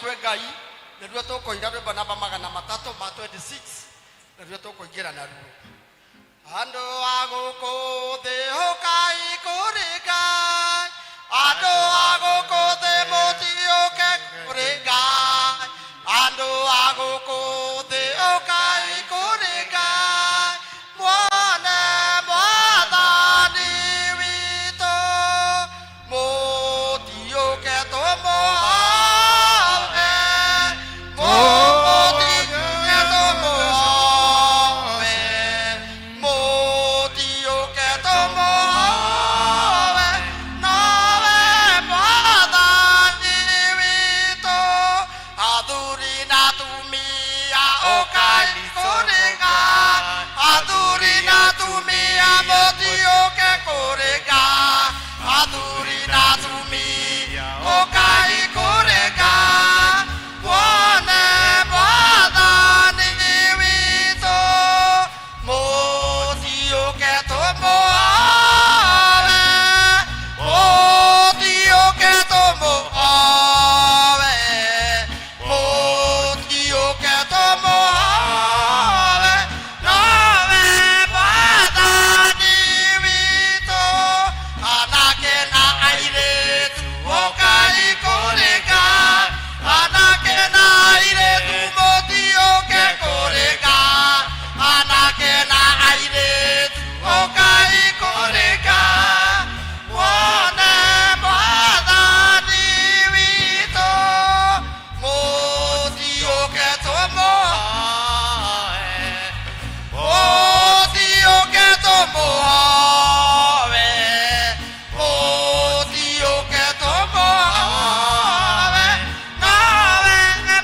Kwĩ Ngai nĩruo tũkũina rwĩmbo namba 326, nĩruo tũkũingĩra naruo. Andũ a gũkũ thĩ, ũkai kũrĩ Ngai. Andũ a gũkũ thĩ, mũtiũke kũrĩ Ngai. Andũ a gũkũ thĩ, ũkai kũrĩ Ngai, muone Mwathani witũ. Mũtiũke tũmũhoe, mũtiũke tũmũhoe, mũtiũke tũmũhoe, nowe Mwathani witũ. Athuri na atumia, ũkai kũrĩ Ngai. Athuri na atumia, mũtiũke kũrĩ Ngai. Athuri na atumia, ũkai kũrĩ Ngai, muone Mwathani witũ. Mũtiũke tũmũhoe, mũtiũke tũmũhoe, mũtiũke tũmũhoe, nowe Mwathani witũ. Anake na airĩtu, ũkai kũrĩ Ngai. Anake na airĩtu, mũtiũke kũrĩ Ngai. Anake na airĩtu, ũkai kũrĩ Ngai, muone Mwathani witũ. Mũtiũke tũmũhoe, mũtiũke tũmũhoe, mũtiũke tũmũhoe, nowe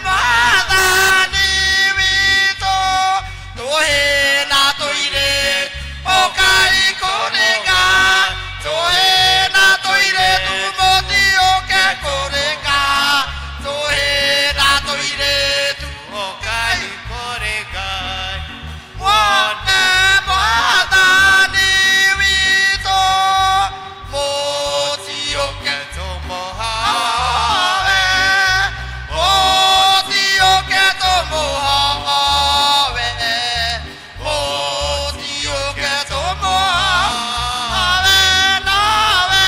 Mwathani witũ. Tũhĩĩ na tũirĩtu, ũkai kũrĩ Ngai. Tũhĩĩ na tũirĩtu, mũtiũke kũrĩ Ngai. Tũhĩĩ na tũirĩtu, ũkai kũrĩ Ngai, muone Mwathani witũ. Mũtiũke tũmũhoe, mũtiũke tũmũhoe, mũtiũke tũmũhoe, nowe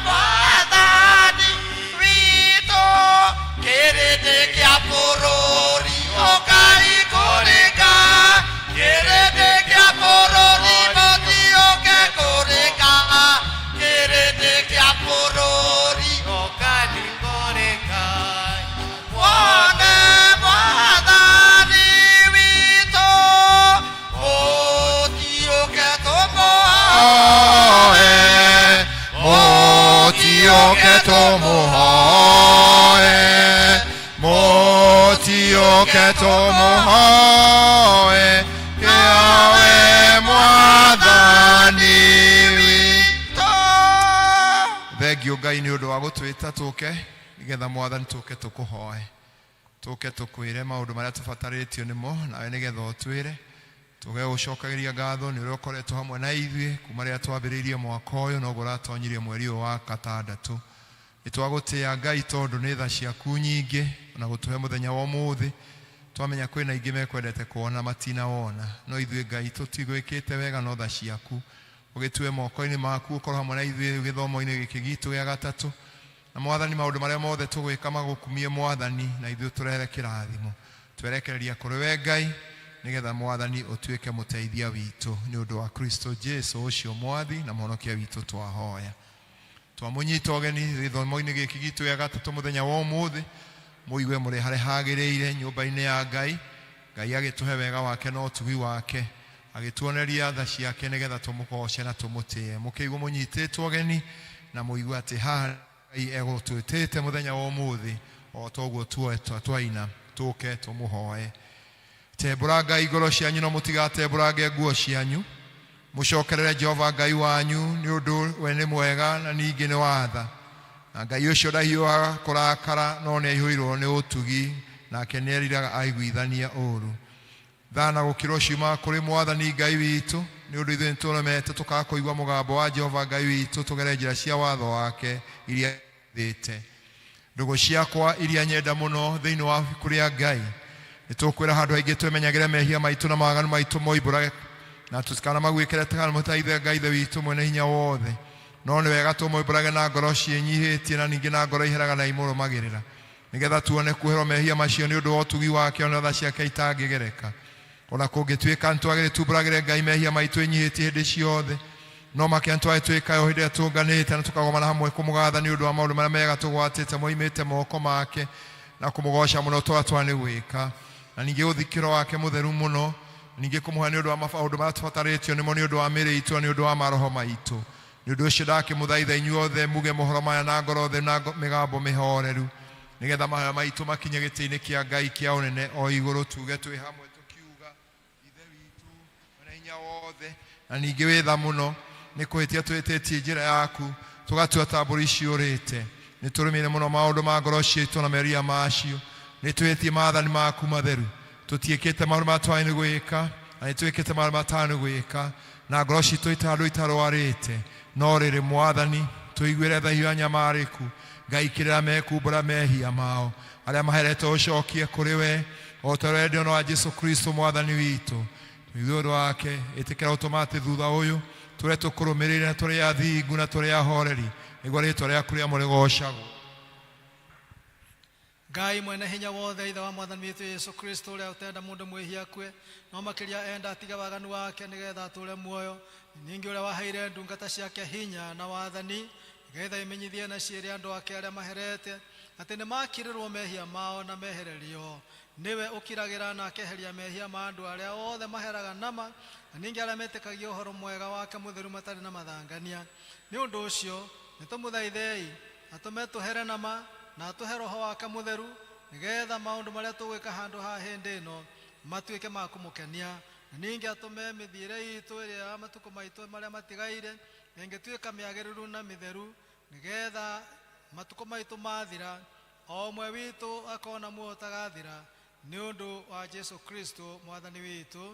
Mwathani witũ. Kĩrĩndĩ kĩa bũrũri, ũkai kũrĩ Ngai. Kĩrĩndĩ kĩa bũrũri, mũtiũke kũrĩ Ngai. Kĩrĩndĩ kĩa bũrũri, ũkai kũrĩ Ngai, muone Mwathani witũ. Mũtiũke tũmũhoe, mũtiũke tũmũhoe, mũtiũke tũmũhoe, kĩawe Mwathani witũ. Thengiũ Ngai nĩ ũndũ wa gũtwĩta tũke nĩgetha Mwathani tũke tũkũhoe, tũke tũkwĩre maũndũ marĩa tũbatarĩtio nĩmo, nawe nĩgetha ũtwĩre. Tũge gũcokagĩria ngatho nĩ ũrĩa ũkoretwo hamwe na ithuĩ kuma rĩrĩa twambĩrĩirie mwaka ũyũ, noguo ũratonyirie mweri ũyũ wa gatandatũ. Nĩ twagũtĩĩa Ngai tondũ nĩ tha ciaku nyingĩ ona gũtũhe mũthenya wa ũmũthĩ. Twamenya kwĩna aingĩ mekwendete kuona matinawona, no ithuĩ Ngai tũtigwĩkĩte wega no tha ciaku. Ũgĩtue moko-inĩ maku, ũkorwo hamwe na ithuĩ gĩthomo-inĩ gĩkĩ gitũ gĩa gatatũ. Na Mwathani, maũndũ marĩa mothe tũgwĩka magũkumie Mwathani, na ithuĩ tũrehere kĩrathimo. Twerekereria kũrĩ we Ngai, nĩgetha Mwathani ũtuĩke mũteithia witũ, nĩ ũndũ wa Kristo Jesu ũcio Mwathi na Mũhonokia witũ twahoya. Twamũnyita ũgeni gĩthomo-inĩ gĩkĩ gitũ gĩa gatatũ mũthenya wa ũmũthĩ, mũigue mũrĩ harĩa hagĩrĩire nyũmba-inĩ ya Ngai. Ngai agĩtũhe wega wake na ũtugi wake, agĩtuoneria tha ciake nĩgetha tũmũgoce na tũmũtĩe. Mũkĩigua mũnyitĩtwo ũgeni na mũigue atĩ haha Ngai egũtwĩtĩte mũthenya wa ũmũthĩ, o toguo twaina, tũke tũmũhoe. Tembũrangai ngoro cianyu na mũtigatembũrange nguo cianyu. Mũcokerere Jehova Ngai wanyu, nĩ ũndũ we nĩ mwega na ningĩ nĩ wa tha. Na Ngai ũcio ndahiũhaga kũrakara, no nĩ aihũirwo nĩ ũtugi, nake nĩ eriraga aiguithania ũũru. Tha na gũkĩrwo ciumaga kũrĩ Mwathani Ngai witũ, nĩ ũndũ ithuĩ nĩtũremete tũkaga kũigua mũgambo wa Jehova Ngai witũ tũgere njĩra cia watho wake iria athĩte. Ndũgũ ciakwa iria nyenda mũno thĩinĩ wa ibuku rĩa Ngai, nĩ tũkwĩra handũ haingĩ twĩmenyagĩre mehia maitũ na mawaganu maitũ moimbũrage na tũtikanamagwĩkĩre tũkamũthaithe Ngai Ithe witũ mwene hinya wothe. No nĩ wega tũmoimbũrage na ngoro ciĩnyihĩtie na ningĩ na ngoro iheraga na imũrũmagĩrĩra, nĩgetha tuone kuoherwo mehia macio nĩ ũndũ wa ũtugi wake ona tha ciake itangĩgereka. Ona kũngĩtuĩka nĩtwagĩrĩire tumbũragĩre Ngai mehia maitũ ĩnyihĩtie hĩndĩ ciothe, no makĩria nĩtwagĩrĩire twĩkayo hĩndĩ ĩrĩa tũnganĩte na tũkagomana hamwe kũmũgatha nĩ ũndũ wa maũndũ marĩa mega tũgwatĩte moimĩte moko make na kũmũgoca mũno tũrĩa nĩ gwĩka, na ningĩ ũthikĩro wake mũtheru mũno, ningĩ kũmũhoya nĩ ũndũ wa maũndũ marĩa tũbatarĩtio nĩmo nĩ ũndũ wa mĩĩrĩ itũ na nĩ ũndũ wa maroho maitũ. Nĩ ũndũ ũcio ndakĩmũthaitha inyuothe muge mohoro maya na ngoro theru na mĩgambo mĩhoreru, nĩgetha mahoya maitũ makinye gĩtĩ-inĩ kĩa Ngai kĩa ũnene o igũrũ, tuge twĩ hamwe tũkiuga, Ithe witũ mwene hinya wothe na ningĩ wĩ tha mũno, nĩ kũhĩtia tũhĩtĩtie njĩra yaku tũgatua ta mbũri ciũrĩte. Nĩ tũrũmĩire mũno maũndũ ma ngoro ciitũ na meria macio, nĩ twĩhĩtie maathani maku matheru, tũtiĩkĩte maũndũ marĩa twagĩrĩirwo nĩ gwĩka na nĩ twĩkĩte maũndũ marĩa tũtagĩrĩirwo nĩ gwĩka, na ngoro citũ itandũ itarwarĩte. No rĩrĩ Mwathani, tũiguĩre tha hiũ anyamarĩku, Ngai kĩrĩra mekumbũra mehia mao, arĩa maherete ũcokie kũrĩ we o ta ũrĩa wendo wa Jesu Kristo Mwathani witũ. Tũigue ũndũ wake, ĩtĩkĩra gũtũma atĩ thutha ũyũ tũrĩa tũkũrũmĩrĩire na tũrĩ athingu na tũrĩ ahoreri, nĩguo rĩtwa rĩaku rĩamũre rĩgoocagwo. Ngai mwene hinya wothe, Ithe wa Mwathani witũ Yesu Kristo, ũrĩa ũtenda mũndũ mwĩhia akue, no makĩria enda atige waganu wake nĩgetha atũũre muoyo, ningĩ ũrĩa waheire ndungata ciake hinya na wathani nĩgetha imenyithie na ciĩre andũ ake arĩa maherete atĩ nĩ makirĩrwo mehia mao na mehererio, nĩwe ũkiragĩra na akeheria mehia ma andũ arĩa othe maheraga nama, na ningĩ arĩa metĩkagia ũhoro mwega wake mũtheru matarĩ na mathangania. Nĩ ũndũ ũcio nĩ tũmũthaithei atũme tũhere nama na atũhe roho wake mũtheru, nĩgetha maũndũ marĩa tũgwĩka handũ ha hĩndĩ ĩno matuĩke ma kũmũkenia, na ningĩ atũme mĩthiĩre itũ ĩrĩa ya matukũ maitũ marĩa matigaire ĩngĩtuĩka mĩagĩrĩru na mĩtheru, nĩgetha matukũ maitũ mathira o ũmwe witũ akona muoyo ũtagathira, nĩ ũndũ wa Jesu Kristo Mwathani witũ.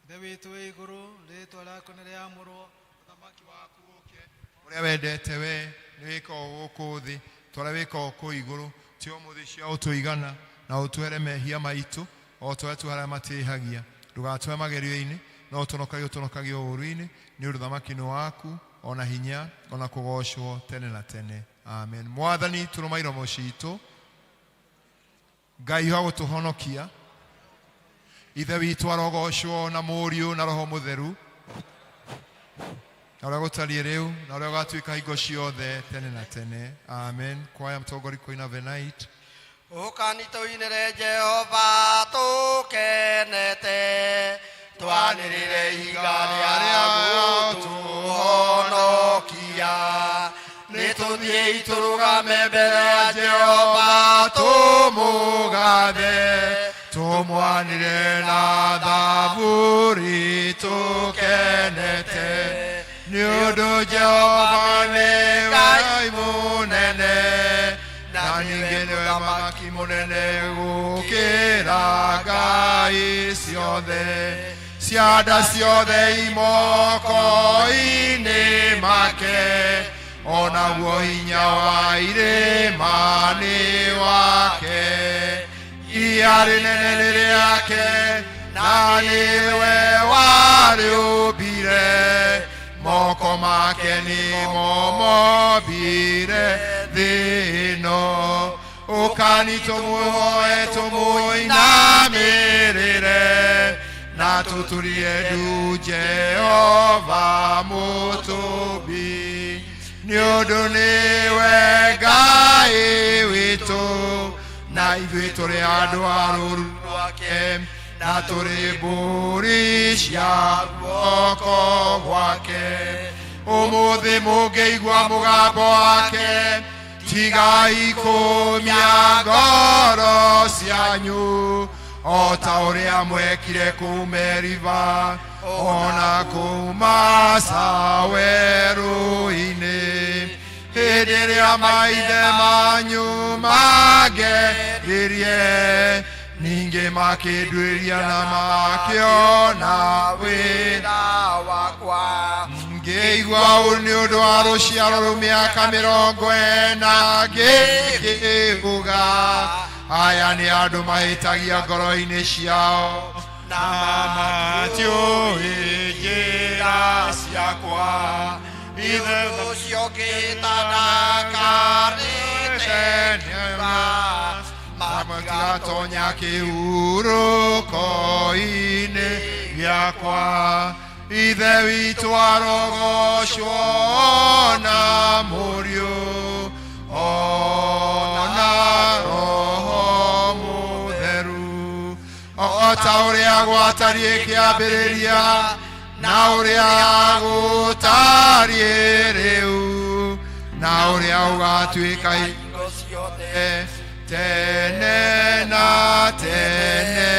Ithe witũ wĩ igũrũ, rĩĩtwa rĩaku nĩ rĩamũrwo, ũthamaki waku ũke, ũrĩa wendete we nĩ wĩkagwo gũkũ thĩ ta ũrĩa wĩkagwo kũu igũrũ. Ti ũmũthĩ cia ũtũigana, na ũtũhere mehia maitũ o ta ũrĩa tũharĩa matĩhagia, ndũgatũhe magerio-inĩ, no ũtũnokagie ũtũnokagie ũũru-inĩ, nĩ ũndũ ũthamaki nĩ waku ona hinya ona kũgocwo tene na tene. Amen. Mwathani, tũrũma iromo citũ. Ngai wa gũtũhonokia, Ithe witũ arogocwo na Mũriũ na Roho Mũtheru, na ũrĩa gũtariĩ rĩu na ũrĩa ũgatuĩka hingo ciothe tene na tene. Amen. Kwaya mũtongori kũina Venite. Ũkani tũinĩre Jehova tũkenete, twanĩrĩre ihiga rĩa gũtũhonokia. Nĩ tũthiĩi tũrũgame mbere ya Jehova tũmũgathe, tũmwanĩre na thaburi tũkenete, nĩ ũndũ Jehova nĩ Ngai mũnene na ningĩ nĩwe mũthamaki mũnene gũkĩra ngai ciothe. Cianda ciothe imoko-inĩ make, onaguo hinya wa irĩma nĩ wake. Ia rĩnene nĩ rĩake na nĩwe warĩũmbire, moko make nĩmo mombire thĩ ĩno. Ũkani tũmũhoe tũmũinamĩrĩre, na tũturie ndu Jehova mũtũmbi, nĩ ũndũ nĩwe Ngai witũ na ithuĩ tũrĩ andũ a rũũru rwake na tũrĩ mbũri cia guoko gwake. Ũmũthĩ mũngĩigua mũgambo wake, tigai kũmia ngoro cianyu o ta ũrĩa mwekire kũu Meriba ona kũu Masa werũ-inĩ, hĩndĩ ĩrĩa maithe manyu mangeririe, ningĩ makĩnduĩria na makĩona wĩra wakwa. Ngĩigua ũũ nĩ ũndũ wa rũciaro rũu mĩaka 40, ngĩkiuga, aya nĩ andũ mahĩtagia ngoro-inĩ ciao na matiũĩ njĩra ciakwa. Ithe ũcio ngĩtandakarĩte matigatonya kĩhurũko-inĩ gĩakwa. Ithe witũ arogocwo, na Mũriũ, ona Roho Mũtheru, o ta ũrĩa gwatariĩ kĩambĩrĩria, na ũrĩa gũtariĩ rĩu, na ũrĩa ũgatuĩka hingo ciothe tene na tene.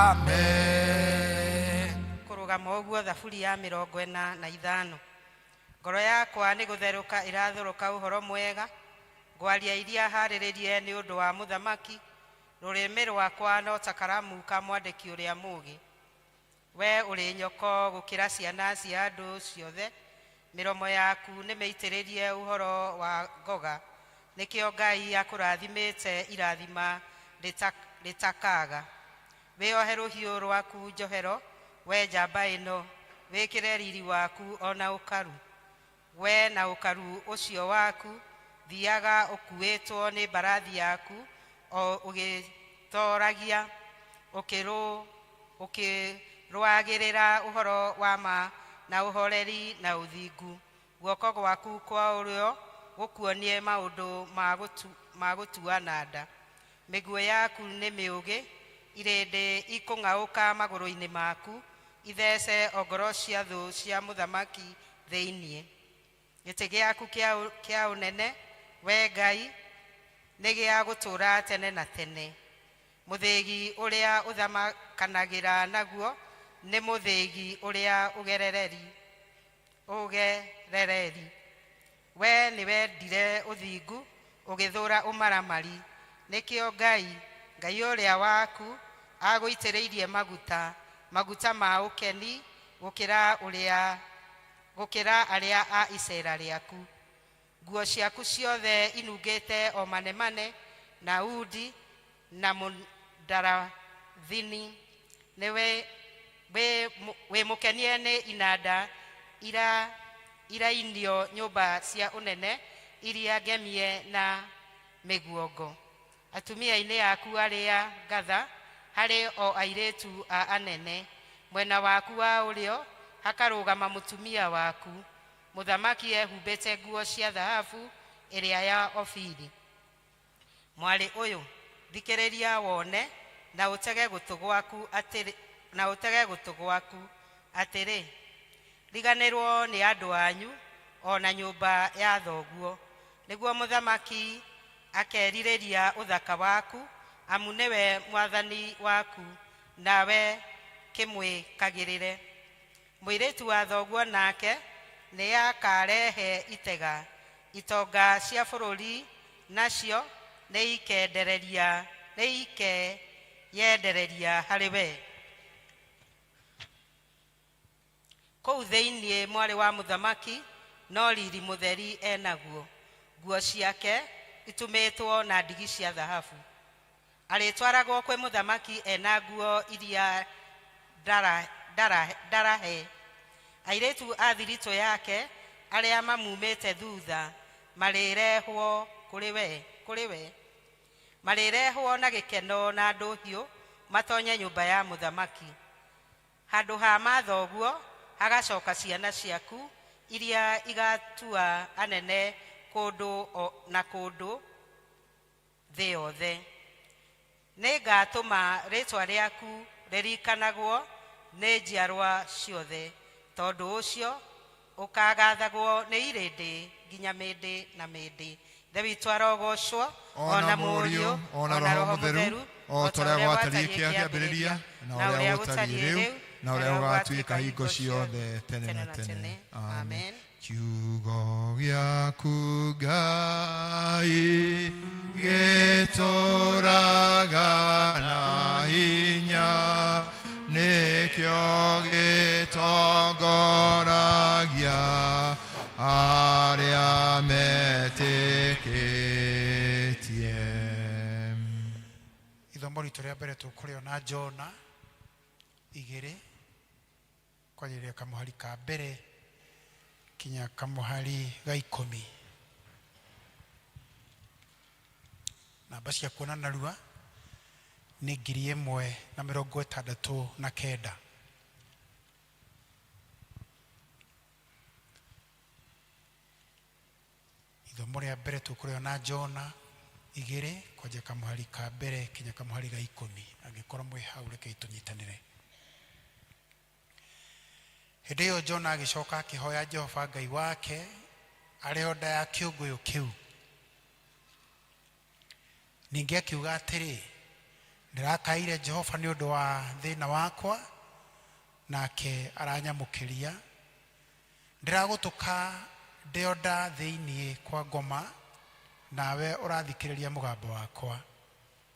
Amen. Kũrũgama ũguo, thaburi ya 45. Ngoro yakwa nĩ gũtherũka ĩratherũka ũhoro mwega, ngwaria iria harĩrĩrie nĩ ũndũ wa mũthamaki. Rũrĩmĩ rwakwa no ta karamu ka mwandĩki ũrĩa mũũgĩ. We ũrĩ nyoko gũkĩra ciana cia andũ ciothe, mĩromo yaku nĩ mĩitĩrĩrie ũhoro wa ngoga. Nĩkĩo Ngai akũrathimĩte irathima rĩtakaga. Wĩohe rũhiũ rwaku njohero, we njamba ĩno, wĩkĩre riri waku ona ũkaru. We na ũkaru ũcio waku, thiaga ũkuĩtwo nĩ mbarathi yaku, o ũgĩtoragia, ũkĩrũagĩrĩra ũhoro wa ma na ũhoreri na ũthingu. Guoko gwaku kwa ũrĩo gũkuonie maũndũ ma gũtuana nda. Mĩguĩ yaku nĩ mĩũgĩ, irĩndĩ ikũng'aũka magũrũ-inĩ maku, ithece o ngoro cia thũ cia mũthamaki thĩinĩ. Gĩtĩ gĩaku kĩa ũnene, we Ngai, nĩ gĩa gũtũũra tene na tene. Mũthĩgi ũrĩa ũthamakanagĩra naguo nĩ mũthĩgi ũrĩa ũgerereri. We nĩwendire ũthingu, ũgĩthũũra ũmaramari. Nĩkĩo Ngai, Ngai ũrĩa waku, agũitĩrĩirie maguta, maguta ma ũkeni gũkĩra arĩa a icera rĩaku. Nguo ciaku ciothe inungĩte o manemane na udi na mũndarathini. Nĩwe wĩ mũkenie nĩ inanda irainio nyũmba cia ũnene iria ngemie na mĩguongo. Atumia-inĩ aku arĩa ngatha harĩ o airĩtu a anene. Mwena waku wa ũrĩo hakarũgama mũtumia waku. Mũthamaki ehumbĩte nguo cia thahabu ĩrĩa ya Ofiri. Mwarĩ ũyũ, thikĩrĩria wone na ũtege gũtũ gwaku atĩrĩ, na ũtege gũtũ gwaku atĩrĩ, riganĩrwo nĩ andũ anyu o na nyũmba ya thoguo, nĩguo mũthamaki akerirĩria ũthaka waku, amu nĩwe mwathani waku, nawe kĩmwĩkagĩrĩre. Mũirĩtu wa thoguo nake nĩakarehe itega, itonga cia bũrũri nacio nĩikeyendereria harĩ we. Kũu thĩinĩ mwarĩ wa mũthamaki no riri mũtheri enaguo, nguo ciake itumĩtwo na ndigi cia thahabu. Arĩtwaragwo kwĩ mũthamaki ena nguo iria ndarahe. Airĩtu a thiritũ yake arĩa mamumĩte thutha marĩrehwo kũrĩ we, marĩrehwo na gĩkeno na ndũhiũ matonye nyũmba ya mũthamaki. Handũ ha mathoguo hagacoka ciana ciaku iria igatua anene kũndũ na kũndũ thĩ yothe. Nĩngatũma rĩtwa rĩaku rĩrikanagwo nĩ njiarwa ciothe, tondũ ũcio ũkagathagwo nĩ irĩndĩ nginya mĩndĩ na mĩndĩ. Ithe witũ arogocwo, ona Mũriũ, ona Roho Mũtheru, o ta ũrĩa gwatariĩ kĩambĩrĩria, na ũrĩa gũtariĩ rĩu, na ũrĩa ũgatuĩka hingo ciothe tene na tene. Amen. Kiugo gĩaku Ngai gĩtũũraga na hinya, nĩkĩo gĩtongoragia. Ithomo ritũ rĩa mbere tũkũrĩona Jona 2 kwanjĩrĩria kamũhari ka mbere kinya kamũhari ga 10. Namba cia kuona narua nĩ 1069. Ithomo rĩa mbere tũkũrĩona Jona 2 kwanjia kamũhari ka mbere kinya kamũhari ga 10. Angĩkorwo mwĩ hau rekei tũnyitanĩre. Hĩndĩ ĩyo Jona agĩcoka akĩhoya Jehova Ngai wake arĩ o nda ya kĩũngũyũ kĩu. Ningĩ akiuga atĩrĩ, ndĩrakaire Jehova nĩ ũndũ wa thĩna wakwa, nake aranyamũkĩria. Ndĩragũtũka ndĩ o nda thĩinĩ kwa ngoma, nawe ũrathikĩrĩria mũgambo wakwa.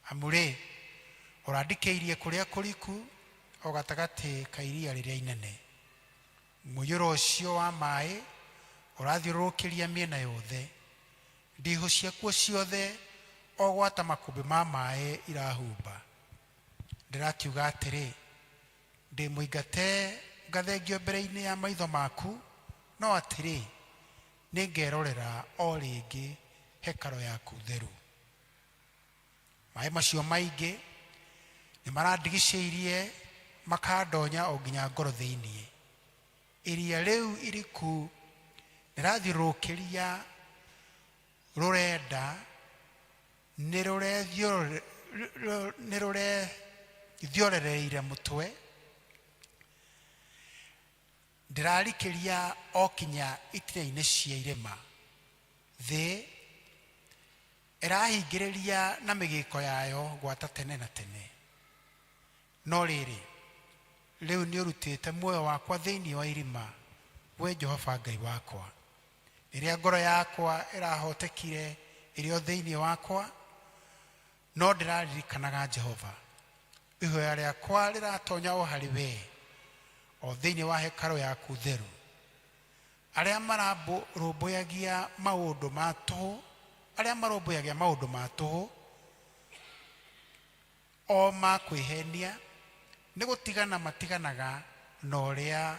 Amu rĩ, ũrandikĩirie kũrĩa kũriku, o gatagatĩ ka iria rĩrĩa inene. Mũiyũro ũcio wa maĩ ũrathiũrũrũkĩria mĩena yothe. Ndihũ ciakuo ciothe o gwata makũmbĩ ma maĩ irahumba. Ndĩrakiuga atĩrĩ, ndĩ mũingate ngathengio mbere-inĩ ya maitho maku, no atĩrĩ, nĩngerorera o rĩngĩ hekaro yaku theru. Maĩ macio maingĩ nĩmarandigicĩirie makandonya o nginya ngoro thĩinĩ. Iria rĩu iriku rĩrathiũrũrũkĩria rũrenda, nĩrũrethiorereire mũtwe. Ndĩrarikĩria o kinya itina-inĩ cia irĩma. Thĩ ĩrahingĩrĩria na mĩgĩko yayo gwata tene na tene. No rĩrĩ, rĩu nĩũrutĩte muoyo wakwa thĩinĩ wa irima, we Jehova Ngai wakwa. Rĩrĩa ngoro yakwa ĩrahotekire ĩrĩ o thĩinĩ wakwa, no ndĩraririkanaga Jehova. Ihoya rĩakwa rĩratonya o harĩ we, o thĩinĩ wa hekarũ yaku theru. Arĩa marũmbũyagia maũndũ ma tũhũ, arĩa marũmbũyagia maũndũ ma tũhũ, o ma kwĩhenia, nĩ gũtigana matiganaga na ũrĩa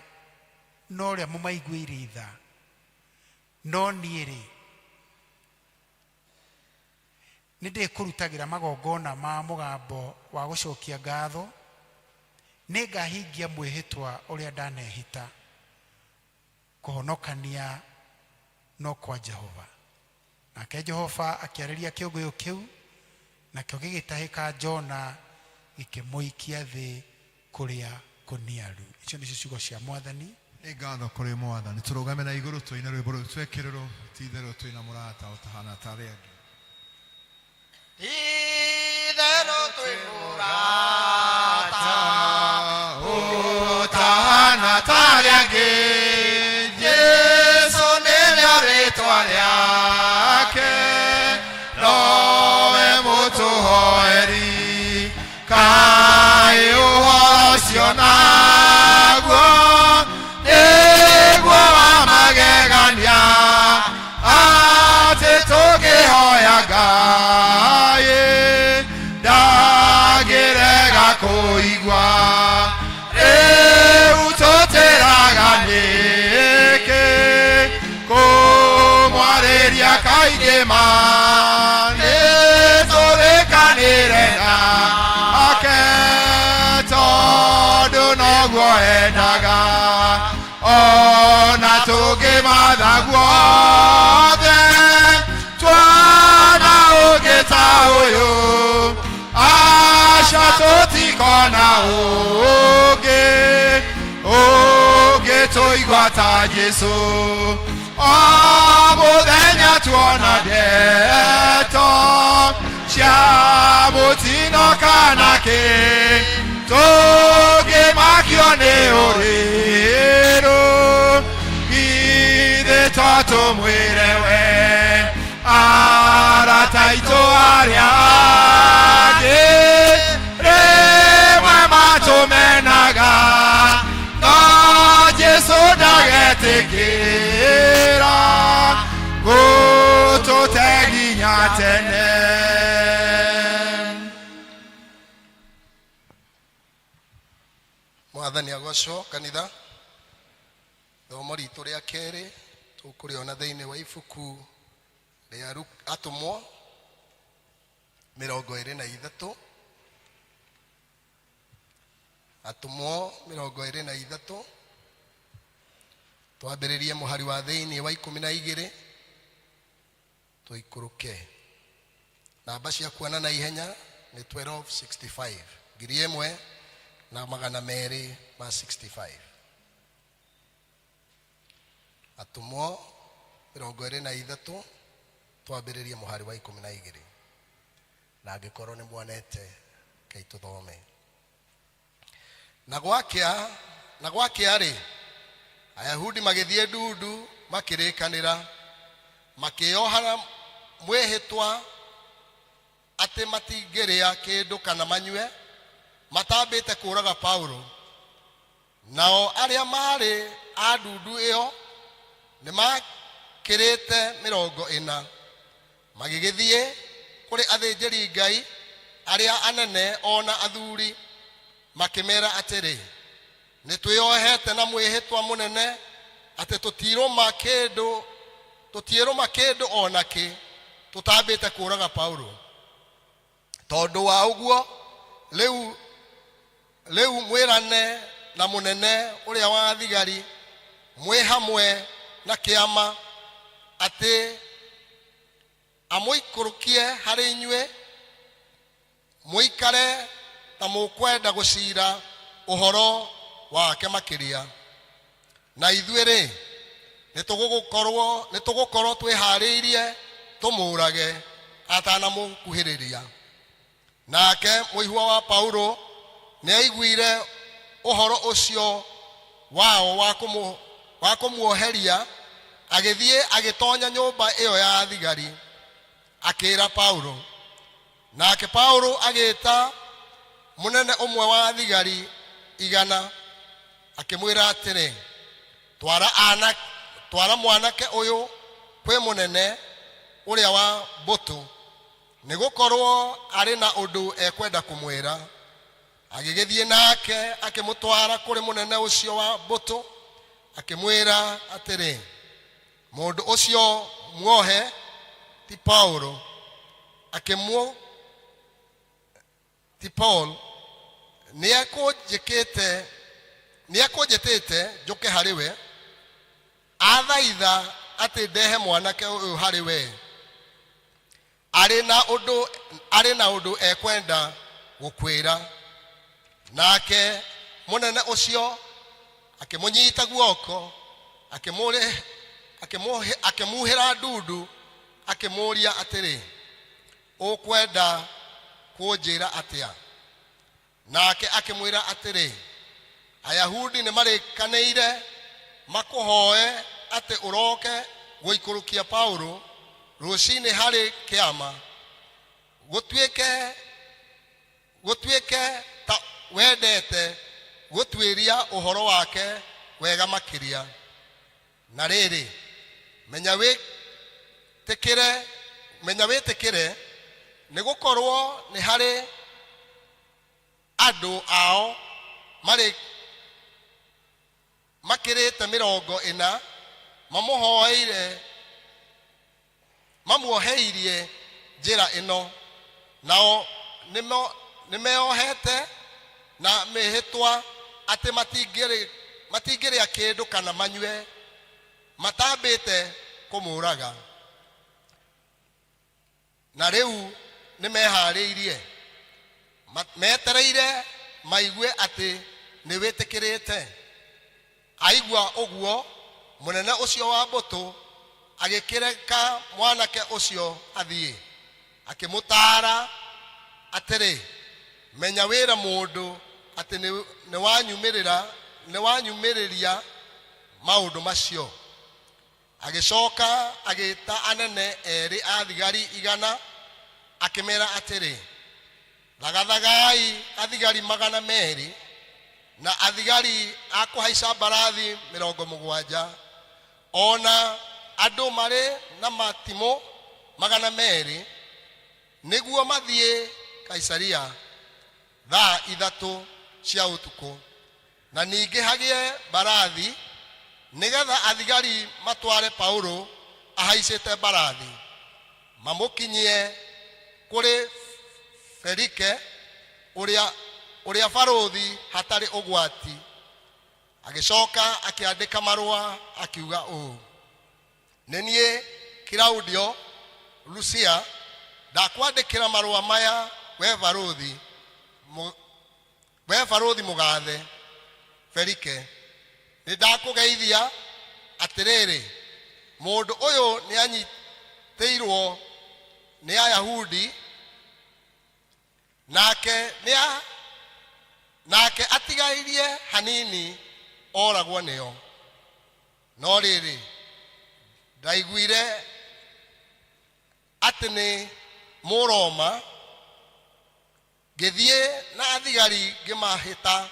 mũmaiguĩire tha. No niĩ rĩ, nĩndĩkũrutagĩra magongona ma mũgambo wa gũcokia ngatho, nĩngahingia mwĩhĩtwa ũrĩa ndanehĩta, kũhonokania no kwa Jehova. Nake Jehova akĩarĩria kĩũngũyũ kĩu, nakĩo gĩgĩtahĩka Jona gĩkĩmũikia thĩ kũrĩa kũniaru. Icio nĩcio ciugo cia Mwathani. Nĩ ngatho kũrĩ Mwathani. Tũrũgame na igũrũ tũine rwĩmbo rũrũ twekĩrĩrwo, ti itherũ twĩna mũrata ũtahana ta arĩa angĩ. Itherũ twĩ mũrata ũtahana ta arĩa angĩ, Jesũ nĩrĩo rĩtwa rĩake, nowe mũtũhoeri. Kaĩ ũhoro ũcio naguo nĩguo wa magegania, atĩ tũngĩhoya Ngai ndangĩrega kũigua. Rĩu tũtĩraga nĩkĩ kũmwarĩria kaingĩ ma, nĩtũrĩkanĩre nake tondũ noguo endaga. Ona tũngĩmatha guothe twana ũngĩ ta ũyũ, aca tũtikona ũngĩ ũngĩtũigua ta Jesũ. O mũthenya tuona ndeto cia mũtino kana kĩ, tũngĩmakio nĩ ũrĩrũ, githĩ to tũmwĩre we arata aitũ arĩa angĩ rĩmwe matũmenaga, no Jesũ ndagetĩkĩra gũtũte nginya tene. Mwathani agocwo kanitha. Thomo ritũ rĩa kerĩ tũkũrĩona thĩinĩ wa ibuku rĩa Atũmwo 23. Atũmwo 23, twambĩrĩrie mũhari wa thĩinĩ wa 12 tũikũrũke. Namba cia kuona na ihenya nĩ 1265, 1265. Atũmwo 23, twambĩrĩrie mũhari wa 12, na angĩkorwo nĩ muonete kei tũthome. Na gwakĩa rĩ, Ayahudi magĩthiĩ ndundu makĩrĩkanĩra, makĩohana mwĩhĩtwa atĩ matingĩrĩa kĩndũ kana manyue matambĩte kũũraga Paulo. Nao arĩa maarĩ a ndundu ĩyo nĩmakĩrĩte 40, magĩgĩthiĩ kũrĩ athĩnjĩri Ngai arĩa anene o na athuri, makĩmera atĩrĩ, nĩ twĩohete na mwĩhĩtwa mũnene atĩ tũtirũma kĩndũ o nakĩ tũtambĩte kũũraga Paulo. Tondũ wa ũguo rĩu mwĩrane na mũnene ũrĩa wa thigari mwĩ hamwe na kĩama atĩ amũikũrũkie harĩ inyuĩ, mũikare ta mũkwenda gũcira ũhoro wake makĩria. Na ithuĩ rĩ, nĩtũgũkorwo twĩharĩirie tũmũũrage atanamũkuhĩrĩria. Nake mũihwa wa Paulo nĩaiguire ũhoro ũcio wao wa kũmuoheria, agĩthiĩ agĩtonya nyũmba ĩyo ya thigari, akĩĩra Paulo. Nake Paulo agĩĩta mũnene ũmwe wa thigari 100, akĩmwĩra atĩrĩ, twara mwanake ũyũ kwĩ mũnene ũrĩa wa mbũtũ, nĩgũkorwo arĩ na ũndũ ekwenda kũmwĩra. Agĩgĩthiĩ nake akĩmũtwara kũrĩ mũnene ũcio wa mbũtũ, akĩmwĩra atĩrĩ, mũndũ ũcio muohe ti Paulo, akĩmũ ti Paul, nĩekũnjĩtĩte njũke harĩ we, athaitha atĩ ndehe mwanake ũyũ harĩ we, arĩ na ũndũ ekwenda gũkwĩra. Nake mũnene ũcio akĩmũnyita guoko, akĩmuhĩra ndundu, akĩmũũria atĩrĩ, ũkwenda kũnjĩra atĩa? Nake akĩmwĩra atĩrĩ, Ayahudi nĩmarĩkanĩire makũhoe atĩ ũroke gũikũrũkia Paulo rũcinĩ harĩ kĩama, gũtuĩke ta wendete gũtuĩria ũhoro wake wega makĩria. Na rĩrĩ, menya wĩtĩkĩre, nĩgũkorwo nĩ harĩ andũ ao marĩ makĩrĩte 40 mamuoheirie njĩra ĩno, nao nĩmeohete na mĩhĩtwa atĩ matingĩrĩa kĩndũ kana manyue matambĩte kũmũũraga. Na rĩu nĩmeharĩirie, metereire maigue atĩ nĩwĩtĩkĩrĩte. Aigua ũguo, mũnene ũcio wa mbũtũ agĩkĩreka mwanake ũcio athiĩ, akĩmũtaara atĩrĩ, menya wĩra mũndũ atĩ nĩwanyumĩrĩria maũndũ macio. Agĩcoka agĩĩta anene erĩ a thigari 100, akĩmera atĩrĩ, thagathagai athigari 200 na athigari a kũhaica mbarathi 70, ona andũ marĩ na matimũ 200, nĩguo mathiĩ Kaisaria thaa 3 cia ũtukũ. Na ningĩ hagĩe mbarathi, nĩgetha athigari matware Paulo ahaicĩte mbarathi, mamũkinyie kũrĩ Felike ũrĩa barũthi hatarĩ ũgwati. Agĩcoka akĩandĩka marũa akiuga ũũ: Nĩ niĩ Kilaudio Lusia, ndakwandĩkĩra marũa maya we barũthi we barũthi mũgathe Felike. Nĩ ndakũgeithia. Atĩrĩrĩ, mũndũ ũyũ nĩ anyitĩirwo nĩ Ayahudi, nake atigairie hanini oragwo nĩo. No rĩrĩ, ndaiguire atĩ nĩ Mũroma, ngĩthiĩ na athigari ngĩmahĩta,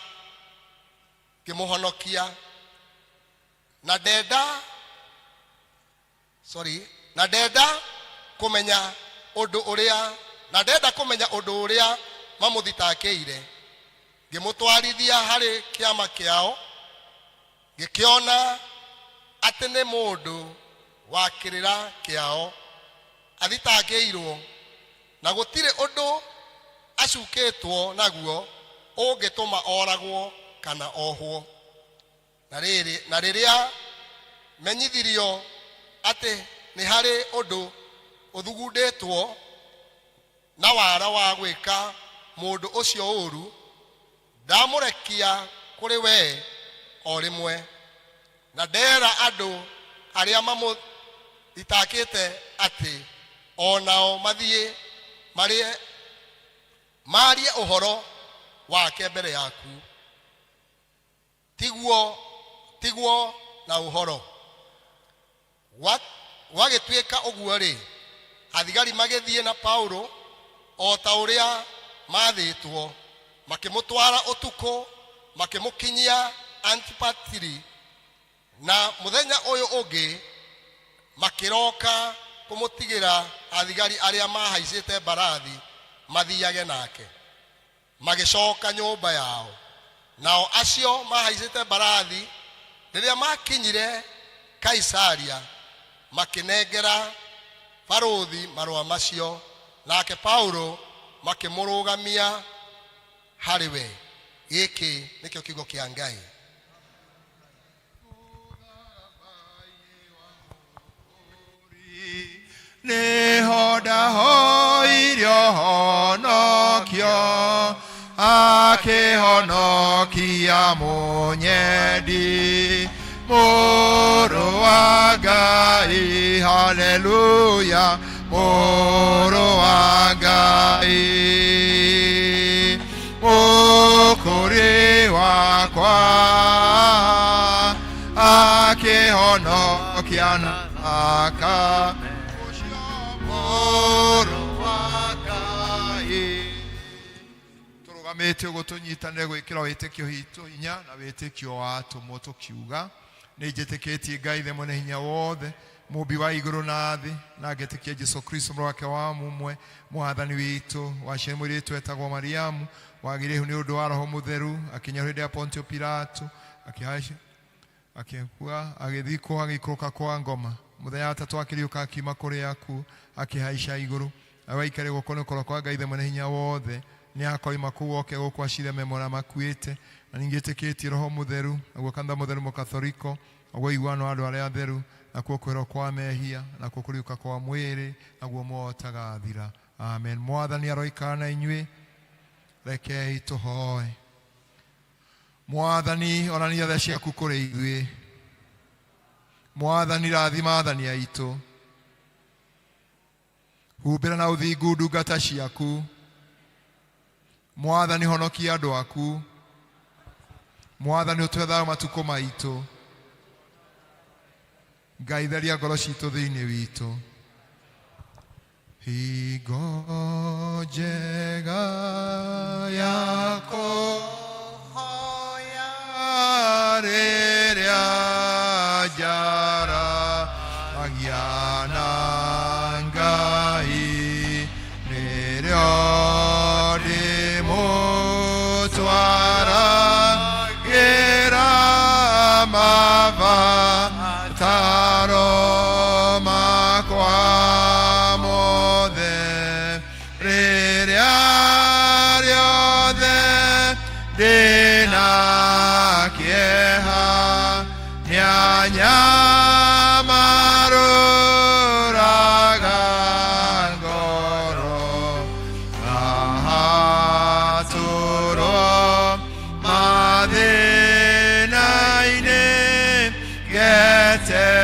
ngĩmũhonokia. Na ndenda, sorry, na ndenda kũmenya ũndũ ũrĩa na ndenda kũmenya ũndũ ũrĩa mamũthitakĩire, ngĩmũtwarithia harĩ kĩama kĩao, ngĩkĩona atĩ nĩ mũndũ wa kĩrĩra kĩao athitakĩirwo, na gũtirĩ ũndũ acukĩtwo naguo ũngĩtũma oragwo kana ohwo. Na rĩrĩ, na rĩrĩa menyithirio atĩ nĩ harĩ ũndũ ũthugundĩtwo na wara wa gwĩka mũndũ ũcio ũru, ndamũrekia kũrĩ wee o rĩmwe, na ndera andũ arĩa mamũthitakĩte atĩ o nao mathiĩ marĩe marie ũhoro wake mbere yaku. Tiguo na ũhoro. Gwagĩtuĩka ũguo rĩ, athigari magĩthiĩ na Paulo o ta ũrĩa maathĩtwo, makĩmũtwara ũtukũ, makĩmũkinyia Antipatiri. Na mũthenya ũyũ ũngĩ makĩroka kũmũtigĩra athigari arĩa mahaicĩte mbarathi mathiage nake, magĩcoka nyũmba yao. Nao acio mahaicĩte mbarathi, rĩrĩa makinyire Kaisaria, makĩnengera barũthi marũa macio, nake Paulo makĩmũrũgamia harĩ we. Gĩkĩ nĩkĩo kiugo kĩa Ngai. Nĩho ndahoire ũhonokio, akĩhonokia mũnyendi, mũrũ wa Ngai. Haleluya, mũrũ wa Ngai, mũkũri wakwa, akĩhonokia na aka mũrũ wa Ngai. Tũrũgamĩte ũguo tũnyitanĩre gwĩkĩra wĩtĩkio witũ hinya na wĩtĩkio wa atũmwo, tũkiuga: Nĩ njĩtĩkĩtie Ngai Ithe mwene hinya wothe, mũmbi wa igũrũ na thĩ, na ngetĩkia Jesu Kristo, mũrũ wake wa mũmwe, mwathani witũ, waciarĩ mũirĩtu etagwo Mariamu, wagĩire ihu nĩ ũndũ wa Roho Mũtheru, akĩnyarwo hĩndĩ ya Pontio Pilato, akĩhaica, akĩkua, agĩthikwo, agĩikũrũka kwa ngoma. Mũthenya wa tatũ akĩriũka akiuma kũrĩ akuũ, akĩhaica igũrũ, agaikare guoko-inĩ kwa kwa Ngai Ithe mwene hinya wothe. Nĩ akoima kũu oke gũkũ acire memo arĩa makuĩte. Na ningĩ ĩtĩkĩtie Roho Mũtheru, naguo kanitha mũtheru mũkathoriko, naguo ũiguano wa andũ arĩa atheru, nakuo kwĩrwo kwa mehia, nakuo kũriũka kwa mwĩrĩ, naguo muoyo ũtagathira. Amen. Mwathani aroikara na inyuĩ. Rekei tũhoe. Mwathani, onania tha ciaku kũrĩ ithuĩ. Mwathani, rathima athani aitũ. Humbĩra na ũthingu ndungata ciaku. Mwathani, honokia andũ aku. Mwathani, ũtũhe thayũ matukũ maitũ. Ngai, theria ngoro citũ thĩinĩ witũ. Hingo njega ya kũhoya, rĩrĩa njaragia na Ngai, nĩrĩo ndĩmũtwaragĩra. Mabataro makwa mothe rĩrĩa rĩothe ndĩna kĩeha nĩanyamarũraga ngoro ngahatũrwo mathĩna-inĩ ngeterera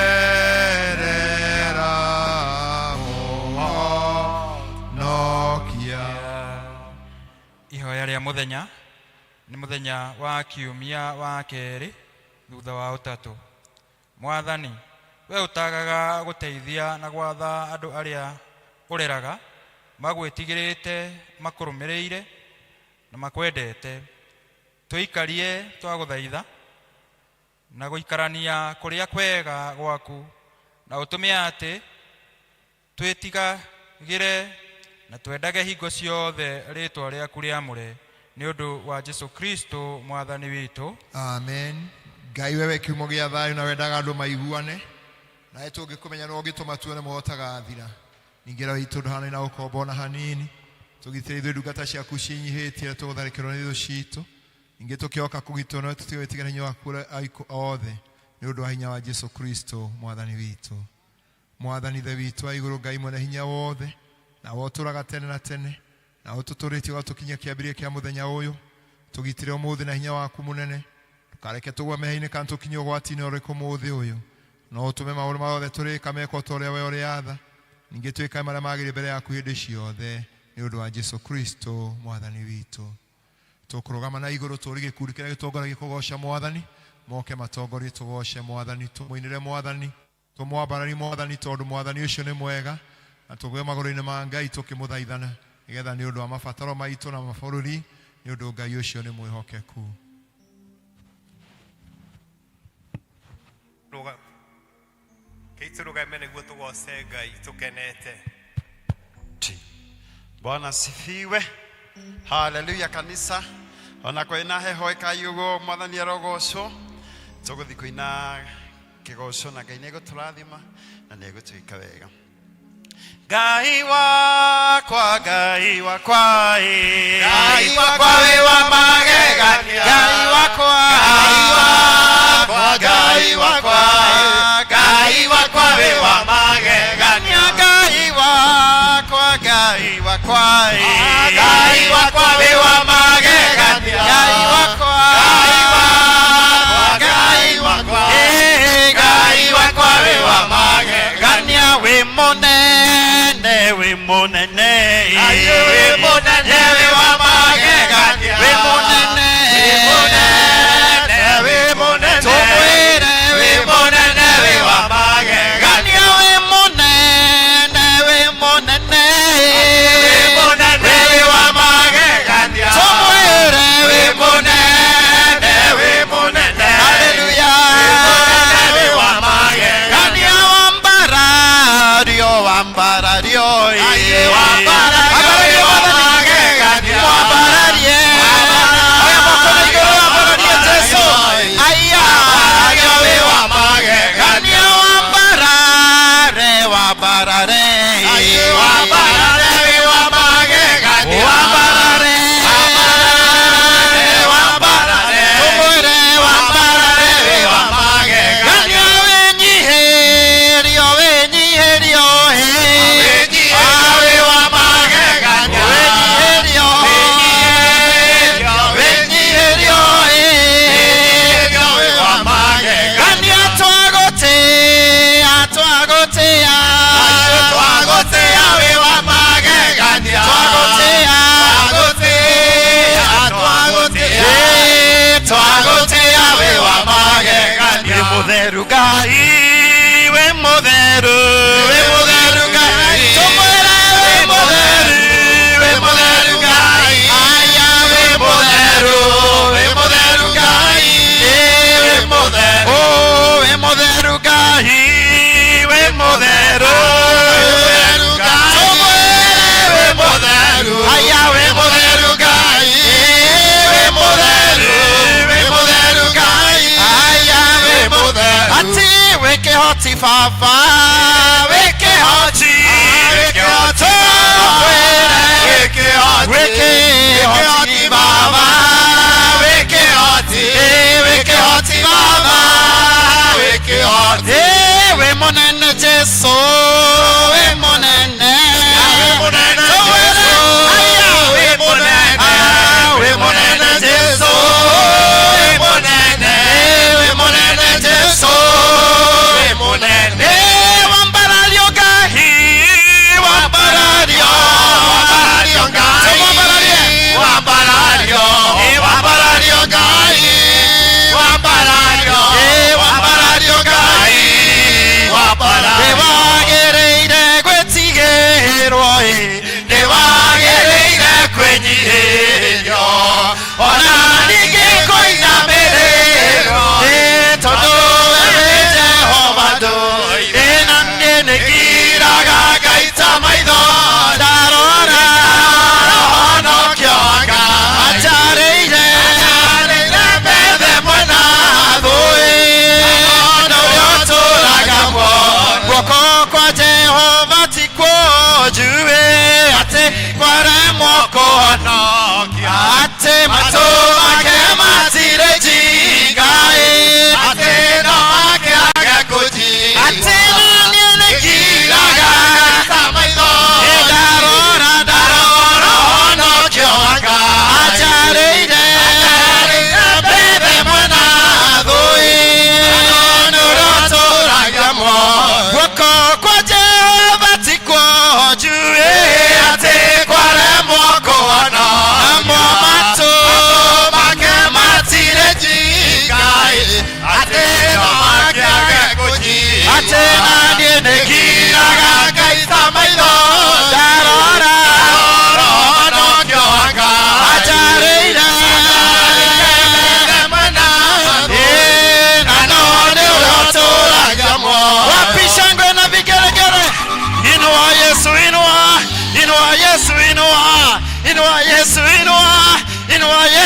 mũhonokia. Ihoya rĩa mũthenya nĩ mũthenya wa kiumia wa kerĩ thutha wa ũtatũ. Mwathani, we ũtagaga gũteithia na gwatha andũ arĩa ũreraga magwĩtigĩrĩte, makũrũmĩrĩire na makwendete, tũikarie twagũthaitha na gũikarania kũrĩa kwega gwaku, na ũtũme atĩ twĩtigagĩre na twendage hingo ciothe rĩtwa rĩaku rĩamũre, nĩ ũndũ wa Jesu Kristo mwathani witũ. Amen. Ngai wewe kiumo gĩa thayũ na wendaga andũ maiguane nawe tũngĩkũmenya nĩwe ũngĩtũma tuone mũhotaga thira. Ningĩ roho itũ ndũhanaine na ũkombo ona hanini, tũgitĩre ithuĩ ndungata ciaku ciĩnyihĩtie tũgũtharĩkĩrwo nĩ thũ citũ, ningĩ tũkĩoka kũgitwo nowe tũtige gwĩtigĩra hinya waku ũrĩa othe, nĩ ũndũ wa hinya wa Jesu Kristo mwathani witũ. Mwathani Ithe witũ wa igũrũ, Ngai mwene hinya wothe, nawe ũtũũraga tene na tene, na ũtũtũrĩtie ũgatũkinyia kĩambĩrĩria kĩa mũthenya ũyũ, tũgitĩre ũmũthĩ na hinya waku mũnene, ndũkareke tũgwe mehia-inĩ kana tũkinye ũgwati-inĩ ũrĩkũ mũthĩ ũyũ, no ũtũme maũndũ mothe tũrĩka mekwo ta ũrĩa we ũrĩatha, ningĩ twĩkage marĩa magĩrĩire mbere yaku hĩndĩ ciothe, nĩ ũndũ wa Jesu Kristo mwathani witũ. Tũkũrũgama na igũrũ tũri gĩkundi kĩrĩa gĩtongoragia kũgoca mwathani, moke matongorie tũgoce mwathani, tũmũinĩre mwathani, tũmwambarari mwathani, tondũ mwathani ũcio nĩ mwega, na tũgwe magũrũ-inĩ ma Ngai tũkĩmũthaithana, nĩgetha nĩ ũndũ wa mabataro maitũ na mabũrũri, nĩ ũndũ Ngai ũcio nĩ mwĩhokeku. Kei tũrũgame nĩguo tũgoce Ngai tũkenete. Bwana asifiwe. Haleluya kanisa. Ona kwĩna heho ĩkaiugo mwathani arogocwo. Tũgũthiĩ kũina kĩgoco na Ngai nĩegũtũrathima na nĩegũtwĩka wega. Ngai wakwa, Ngai wakwa, ĩ. Ngai wakwa wĩ wa magegania. Ngai wakwa, Ngai wakwa, Ngai wakwa, Ngai wakwa wĩ wa magegania. Ngai wakwa, Ngai wakwa, ĩ. Ngai wakwa wĩ wa magegania. Ngai wakwa, Ngai wakwa, Ngai wakwa, ĩ. Ngai wakwa wĩ wa magegania. Wĩ mũnene, wĩ mũnene, ĩ. Wĩ mũnene, wĩ wa magegania. Wĩ mũnene, Wĩ mũnene, wĩ mũnene. Tũmwĩre Wĩ mũnene, wĩ wa magegania. Wĩ mũnene, wĩ mũnene, Wĩ mũnene, wĩ wa magegania.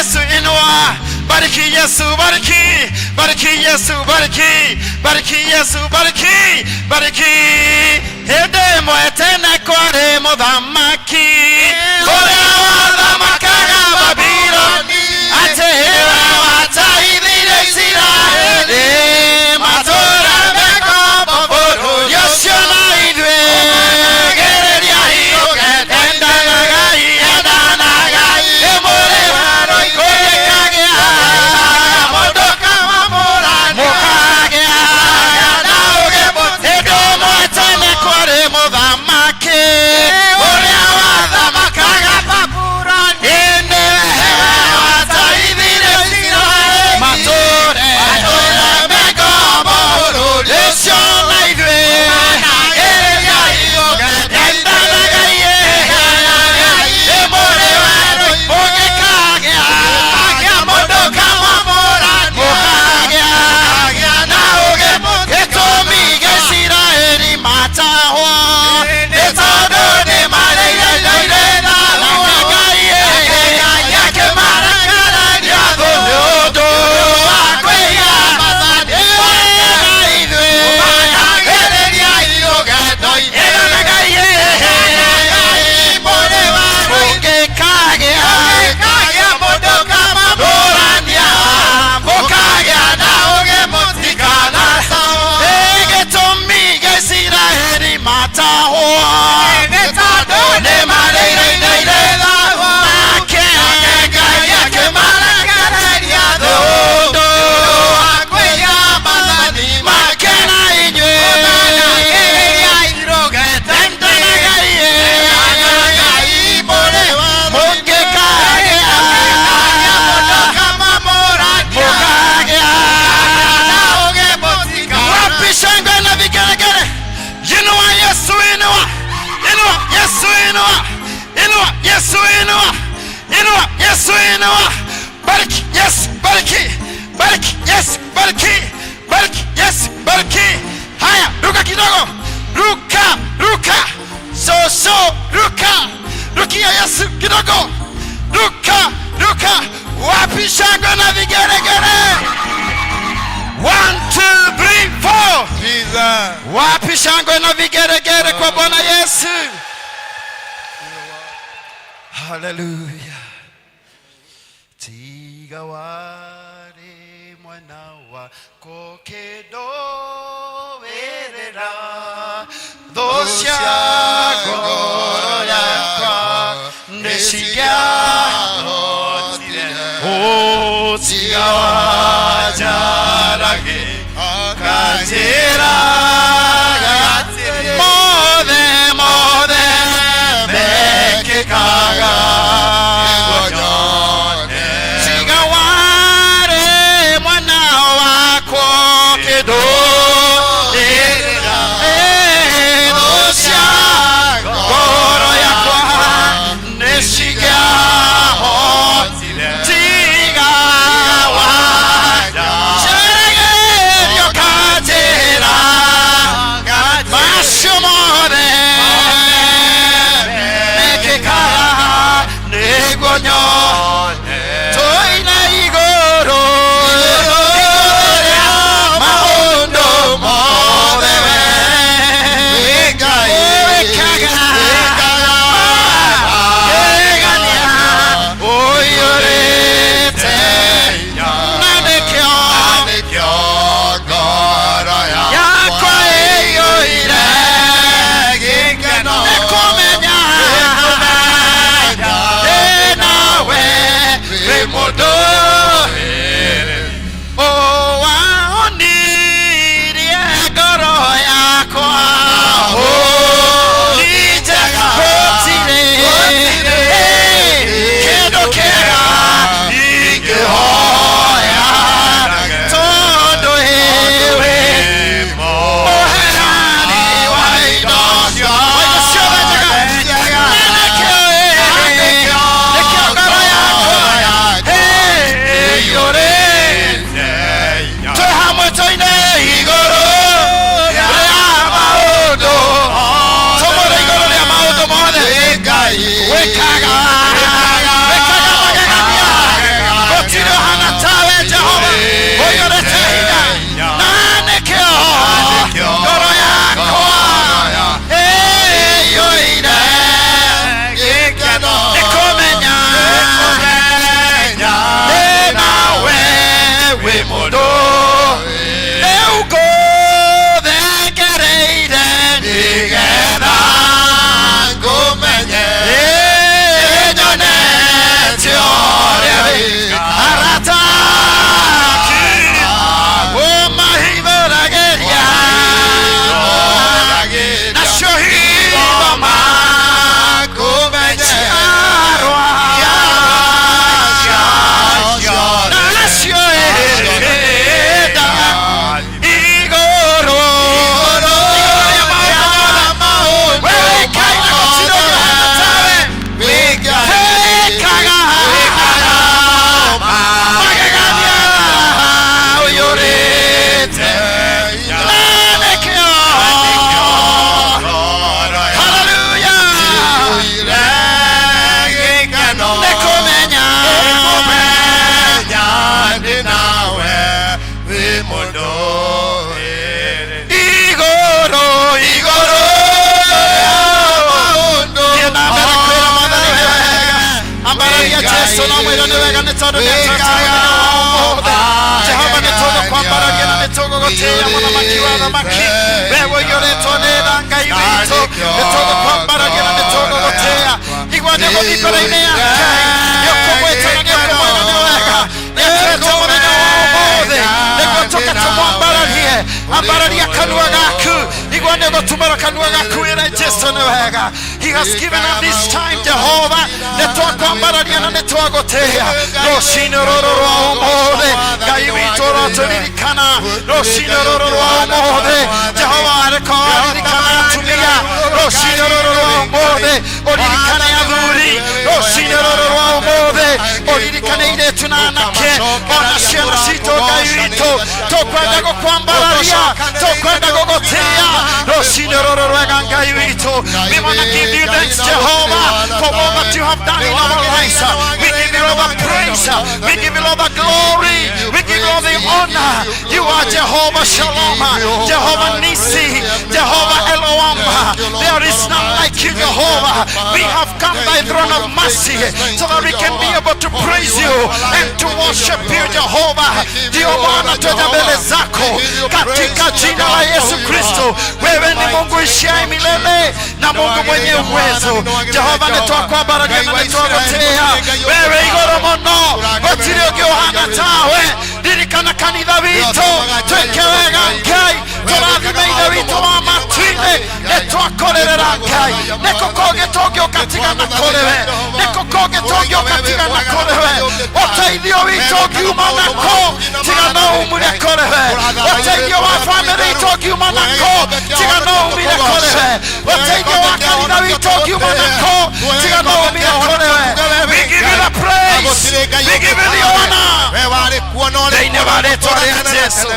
Yesu inua, bariki Yesu, bariki, bariki Yesu, bariki, bariki Yesu, bariki, bariki. Hĩndĩ ĩmwe tene kwarĩ mũthamaki ũrĩa wathamakaga Babiloni, atĩ nĩwe wateithirie Isiraeli matũũra mekũmbo bũrũri ũcio na ithuĩ. Gereria endanagai, endanagai, ĩmũrĩ kũgĩkagĩa mũndũ mũkagĩa na ũgĩ. Hĩndĩ ĩmwe tene kwarĩ mũthamaki ũrĩa wathamakaga Babuloni, nĩwe wateithirie Isiraeli matũũre mekũmbo bũrũri ũcio na ithuĩ. Wapi shangwe na vigelegele? Inua Yesu, inua, inua Yesu, inua, inua Yesu, inua, inua Yesu, inua. Bariki Yesu, bariki, bariki Yesu, bariki, bariki Yesu, bariki. Haya, ruka kidogo, ruka, ruka, so so, ruka, rukia Yesu kidogo, ruka, ruka. Wapi shangwe na vigelegele? 1, 2, 3, 4. Jesus. Wapi shangwe na vigeregere kwa Bwana Yesu? Haleluya. Tiga wari mwana wako kĩndũwĩrĩra thũ cia ngoro yakwa nĩcingĩahotire. Tiga wanjarage kanjĩraga mothe mothe mekĩkaga nĩguo nyone. Tiga warĩ mwana wakwa kĩndũrĩrĩra thũ cia ngoro yakwa nĩcingĩahotire. Jesu no mwĩre nĩ wega nĩ tondũ nĩ atwĩtĩte ũmũthĩ. Jehova nĩ tũgũkwambararia na nĩ tũgũgũtĩĩa mũthamaki wa athamaki. We ũiyũrĩtwo nĩ tha Ngai witũ, nĩ tũgũkwambararia na nĩ tũgũgũtĩĩa. Igua nĩ ũgũthiĩ mbere-inĩ ya Ngai, nĩ ũkũmwĩta na nĩ ũkũmwĩra nĩ wega. Nĩ atwĩte mũthenya wa ũmũthĩ nĩguo tũke tũmwambararie. Ambararia kanua gaku, igua nĩ ũgũtumũra kanua gaku wĩre Jesu nĩ wega. He has given us this time, Jehovah. Nĩ twakwambararia na nĩ twagũtĩĩa rũcinĩ rũrũ rwa ũmũthĩ. Ngai witũ ũrotũririkana rũcinĩ rũrũ rwa ũmũthĩ. Jehova arĩkorwo aririkana atumia rũcinĩ rũrũ rwa ũmũthĩ, ũririkane athuri rũcinĩ rũrũ rwa ũmũthĩ, ũririkane airĩtu na anake ona ciana citũ. Ngai witũ, tũkwenda gũkwambararia, tũkwenda gũgũtĩĩa rũcinĩ rũrũ rwega. Ngai witũ, we want to give you thanks, Jehovah, for all that you have done in our lives. We give you all the praise, we give you all the glory, we give you all the honor. You are Jehovah Shalom, Jehovah Nisi, Jehovah Elohim. There is none like you, Jehovah. We have come thy throne of mercy so that we can be able to praise you and to worship you, Jehovah. Ndio maana twaja mbele zako katika jina la Yesu Kristo. Wewe ni Mungu ishiaye milele na Mungu mwenye uwezo. Jehova, nĩtwakwambararia na nĩtwagũtĩĩa wewe igũrũ mũno, gũtirĩ ũngĩ ũhana tawe. Ririkana kanitha witũ, twĩke wega Ngai, tũrathime Ithe witũ wa matu-inĩ. Nĩtwakũrĩrĩra Ngai, nĩkũ kũngĩ tũngĩũka tiga na kũrĩ we? Nĩkũ kũngĩ tũngĩũka tiga na kũrĩ we? Ũteithio witũ ũngiuma nakũ tiga no umire kũrĩ we? Ũteithio wa bamĩrĩ itũ ũngiuma nakũ tiga no umire kũrĩ we? Ũteithio wa kanitha witũ ũngiuma nakũ tiga no umire kũrĩ we? We give you the praise, we give you the honor. Thĩinĩ wa rĩtwa rĩa Yesu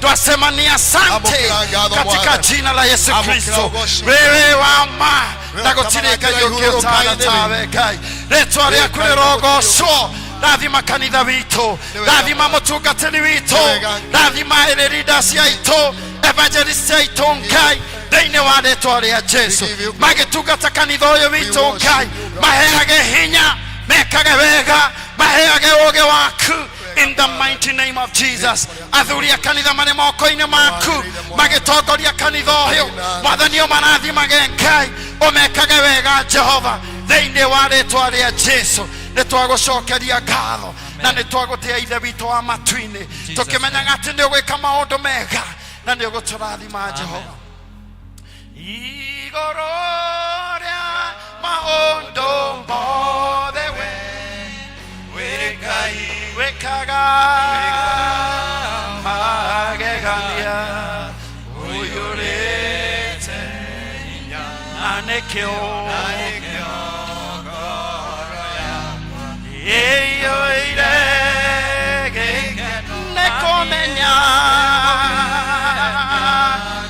twasema ni asante katika jina la Yesu Kristo. Wewe wa ma na gũtirĩ Ngai ũngĩ ũtana tawe. Ngai, rĩtwa rĩaku rĩrogocwo. Rathima kanitha witũ, rathima mũtungatĩri witũ, rathima ĩrĩ leaders aitũ, evangelist aitũ. Ngai, thĩinĩ wa rĩtwa rĩa Jesu, magĩtungata kanitha ũyũ witũ, Ngai, maheage hinya mekage wega, maheage ũũgĩ waku in the mighty name of Jesus. Athuri a kanitha marĩ moko-inĩ maku magĩtongoria kanitha ũyũ, Mwathani, ũmarathimage. Ngai, ũmekage wega, Jehova. Thĩinĩ wa rĩtwa rĩa Jesu nĩ twagũcokeria ngatho na nĩ twagũtĩa Ithe witũ wa matu-inĩ, tũkĩmenyaga atĩ nĩ ũgwĩka maũndũ mega na nĩ ũgũtũrathima, Jehova. Igũrũ rĩa maũndũ mothe, we wĩ Ngai wĩkaga magegania, ũiyũrĩte hinya, na nĩkĩo ĩiyũire gĩkeno nĩ kũmenya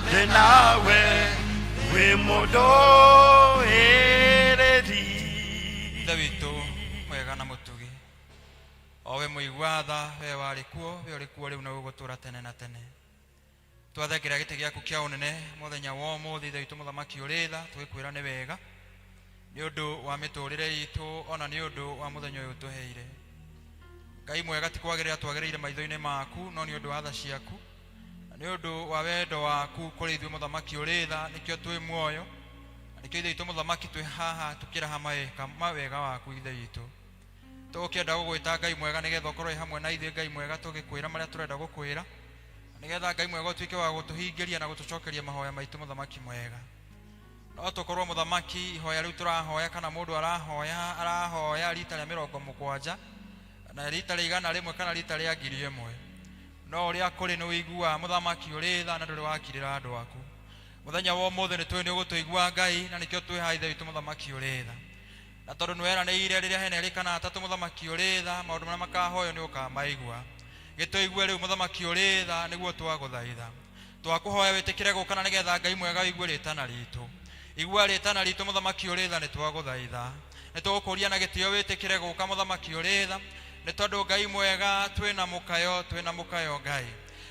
ndĩ nawe wĩ mũndũ ĩrĩri. Ithe witũ mwega na mũtugi, o we mũigua tha, we warĩ kuo, we ũrĩ kuo rĩu na ũgũtũũra tene na tene, twathengera gĩtĩ gĩaku kĩa ũnene mũthenya wa ũmũthĩ. Ithe witũ mũthamaki ũrĩ tha, tũgĩkwĩra nĩ wega nĩ ũndũ wa mĩtũrĩre itũ ona nĩ ũndũ wa mũthenya ũyũ ũtũheire. Ngai mwega, ti kwagĩrĩra twagĩrĩire maitho-inĩ maku, no nĩ ũndũ wa tha ciaku na nĩ ũndũ wa wendo waku kũrĩ ithuĩ, mũthamaki ũrĩ tha, nĩkĩo twĩ muoyo na nĩkĩo, Ithe witũ mũthamaki, twĩ haha tũkĩraha mawega waku. Ithe witũ, tũgũkĩenda gũgwĩta, Ngai mwega, nĩgetha ũkorwo wĩ hamwe na ithuĩ. Ngai mwega, tũgĩkwĩra marĩa tũrenda gũkwĩra, nĩgetha, Ngai mwega, ũtuĩke wa gũtũhingĩria na gũtũcokeria mahoya maitũ. Mũthamaki mwega, no tũkorwo, mũthamaki, ihoya rĩu tũrahoya kana mũndũ arahoya, arahoya rita rĩa 70 na rita rĩa 100 kana rita rĩa 1000, no ũrĩa kũrĩ nĩ ũiguaga, mũthamaki ũrĩ tha, na ndũrĩ wakirĩra andũ aku. Mũthenya wa ũmũthĩ nĩ tũĩ nĩ ũgũtũigua, Ngai, na nĩkĩo twĩ haha, Ithe witũ mũthamaki ũrĩ tha, na tondũ nĩ weranĩire rĩrĩa hena erĩ kana atatũ, mũthamaki ũrĩ tha, maũndũ marĩa makahoywo nĩ ũkamaigua. Gĩtũigue rĩu, mũthamaki ũrĩ tha, nĩguo twagũthaitha, twakũhoya wĩtĩkĩre gũka na nĩgetha, Ngai mwega, ũigue rĩtana ritũ. Igua rĩtana ritũ, mũthamaki ũrĩ tha, nĩ twagũthaitha, nĩ tũgũkũria na gĩtĩo wĩtĩkĩre gũka, mũthamaki ũrĩ tha, nĩ tondũ, Ngai mwega, twĩna mũkayo, twĩna mũkayo. Ngai,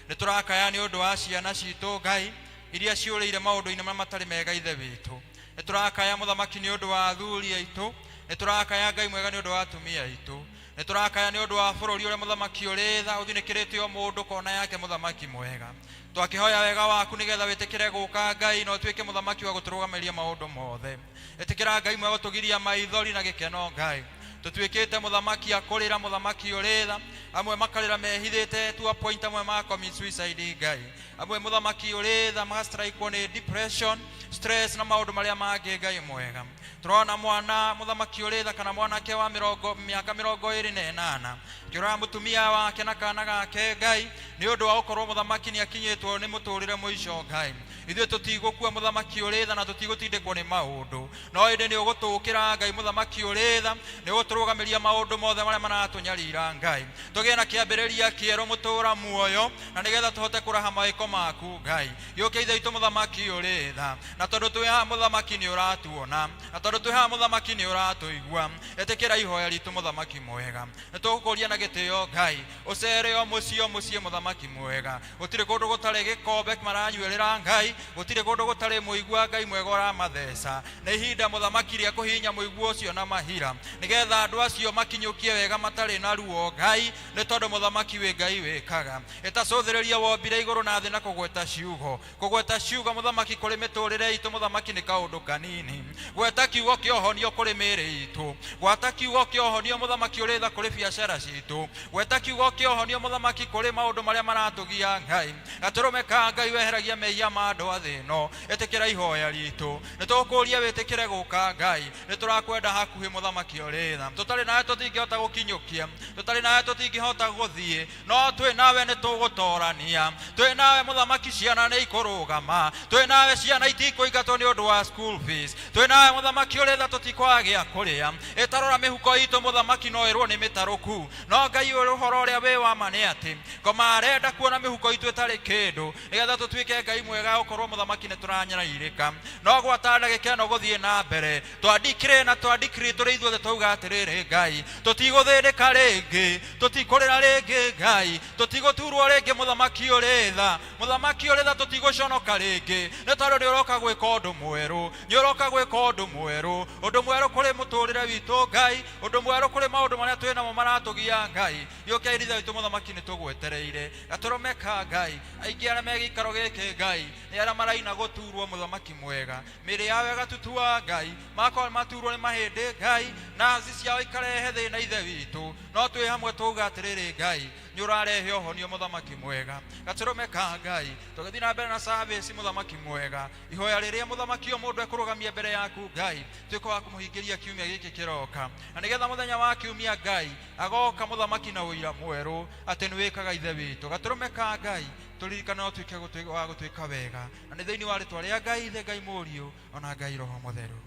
nĩ tũrakaya nĩ ũndũ wa ciana citũ, Ngai, iria ciũrĩire maũndũ-inĩ marĩa matarĩ mega. Ithe witũ, nĩ tũrakaya, mũthamaki, nĩ ũndũ wa athuri aitũ. Nĩ tũrakaya, Ngai mwega, nĩ ũndũ wa atumia aitũ. Nĩ tũrakaya nĩ ũndũ wa bũrũri ũrĩa mũthamaki ũrĩ tha ũthinĩkĩrĩte o mũndũ kona yake mũthamaki mwega. Twakĩhoya wega waku nĩgetha wĩtĩkĩre gũka Ngai na ũtuĩke mũthamaki wa gũtũrũgamĩria maũndũ mothe. Ĩtĩkĩra Ngai mwega gũtũgiria maithori na gĩkeno Ngai. Tũtuĩkĩte mũthamaki akũrĩra mũthamaki ũrĩ tha, amwe makarĩra mehithĩte to a point, amwe makommit suicide Ngai, amwe mũthamaki ũrĩ tha magastrikwo nĩ depression, stress na maũndũ marĩa mangĩ Ngai mwega. Tũrona mwana mũthamaki ũrĩ tha kana mwanake wa mĩrongo mĩaka 28 akĩũraga mũtumia wake na kana gake Ngai nĩ ũndũ wa gũkorwo mũthamaki nĩ akinyĩtwo nĩ mũtũrĩre mũico Ngai. Ithuĩ tũtigũkua mũthamaki ũrĩ tha na tũtigũtindĩkwo nĩ maũndũ, no ĩndĩ nĩ ũgũtũũkĩra Ngai mũthamaki ũrĩ tha, nĩ ũgũtũrũgamĩria maũndũ mothe marĩa maratũnyarira Ngai. Tũgĩe na kĩambĩrĩria kĩerũ mũtũra muoyo na nĩgetha tũhote kũraha mawĩko maku Ngai. Gĩũke Ithe witũ mũthamaki ũrĩ tha, na tondũ twĩ haha mũthamaki nĩ ũratuona, na tondũ twĩ haha mũthamaki nĩ ũratũigua, ĩtĩkĩra ihoya ritũ mũthamaki mwega. Nĩ tũgũkũria na gĩtĩo Ngai, ũcere o mũciĩ o mũciĩ mũthamaki mwega. Gũtirĩ kũndũ gũtarĩ gĩkombe maranyuĩrĩra Ngai, gũtirĩ kũndũ gũtarĩ mũigua Ngai mwega ũramatheca. Nĩ ihinda mũthamaki rĩa kũhihinya mũigua ũcio na mahira nĩgetha andũ acio makinyũkie wega matarĩ na ruo Ngai, nĩ tondũ mũthamaki wĩ Ngai wĩkaga. Ĩtacũthĩrĩria wombire igũrũ na thĩ na kũgweta ciugo. Kũgweta ciugo mũthamaki kũrĩ mĩtũrĩre itũ mũthamaki nĩ kaũndũ kanini. Gweta kiugo kĩa ũhonio kũrĩ mĩĩrĩ itũ, gwata kiugo kĩa ũhonio mũthamaki ũrĩ tha kũrĩ biacara citũ, gweta kiugo kĩa ũhonio mũthamaki kũrĩ maũndũ marĩa maratũgia Ngai. Gatũrũme ka Ngai weheragia mehia ma andũ a thĩ ĩno, ĩtĩkĩra ihoya ritũ. Nĩ tũgũkũria wĩtĩkĩre gũka Ngai, nĩ tũrakwenda hakuhĩ mũthamaki ũrĩ tha. Tũtarĩ nawe tũtingĩhota gũkinyũkia, tũtarĩ nawe tũtingĩhota gũthiĩ, no twĩ nawe nĩ tũgũtorania. Twĩ nawe mũthamaki ciana nĩ ikũrũgama, twĩ nawe ciana itikũingatwo nĩ ũndũ wa school fees, twĩ nawe mũthamaki ũrĩ tha tũtikwaga gĩa kũrĩa. Ĩtarora mĩhuko itũ mũthamaki no ĩrwo nĩ mĩtarũku, no Ngai ũrĩ ũhoro ũrĩa wĩ wa ma nĩ atĩ ngoma arenda kuona mĩhuko itũ ĩtarĩ kĩndũ nĩgetha tũtuĩke Ngai mwega gũkorwo mũthamaki nĩ tũranyarairĩka. No gwata ndagĩka ĩno gũthiĩ na mbere twandikire na twandikire tũrĩ ithuothe twauga atĩrĩrĩ Ngai, tũtigũthĩnĩka rĩngĩ, tũtikũrĩra rĩngĩ Ngai, tũtigũturwo rĩngĩ mũthamaki ũrĩ tha, mũthamaki ũrĩ tha, tũtigũconoka rĩngĩ, nĩ tondũ nĩ ũroka gwĩka ũndũ mwerũ, nĩ ũroka gwĩka ũndũ mwerũ, ũndũ mwerũ kũrĩ mũtũrĩre witũ Ngai, ũndũ mwerũ kũrĩ maũndũ marĩa twĩ namo maratũgia Ngai. Gĩũke Ithe witũ mũthamaki nĩ tũgwetereire. Gatũrũme ka Ngai, aingĩ arĩa me gĩikaro gĩkĩ Ngai nĩ arĩa maraina gũturwo mũthamaki mwega, mĩĩrĩ yao ĩgatutua Ngai, magakorwo maturwo nĩ mahĩndĩ Ngai, na nzi ciao ikarehe thĩna Ithe witũ, no twĩ hamwe twauga atĩrĩrĩ Ngai nĩ ũrarehe ũhonio mũthamaki mwega. Gatũrũme ka Ngai, tũgĩthiĩ na mbere na service mũthamaki mwega, ihoya rĩrĩa mũthamaki o mũndũ ekũrũgamia mbere yaku Ngai, tuĩke wa kũmũhingĩria kiumia gĩkĩ kĩroka, na nĩgetha mũthenya wa kiumia Ngai agoka mũthamaki na ũira mwerũ atĩ nĩ wĩkaga Ithe witũ. Gatũrũme ka Ngai, tũririkane no tuĩke wa gũtuĩka wega, na nĩ thĩinĩ wa rĩtwa rĩa Ngai Ithe, Ngai Mũriũ, ona Ngai Roho Mũtheru.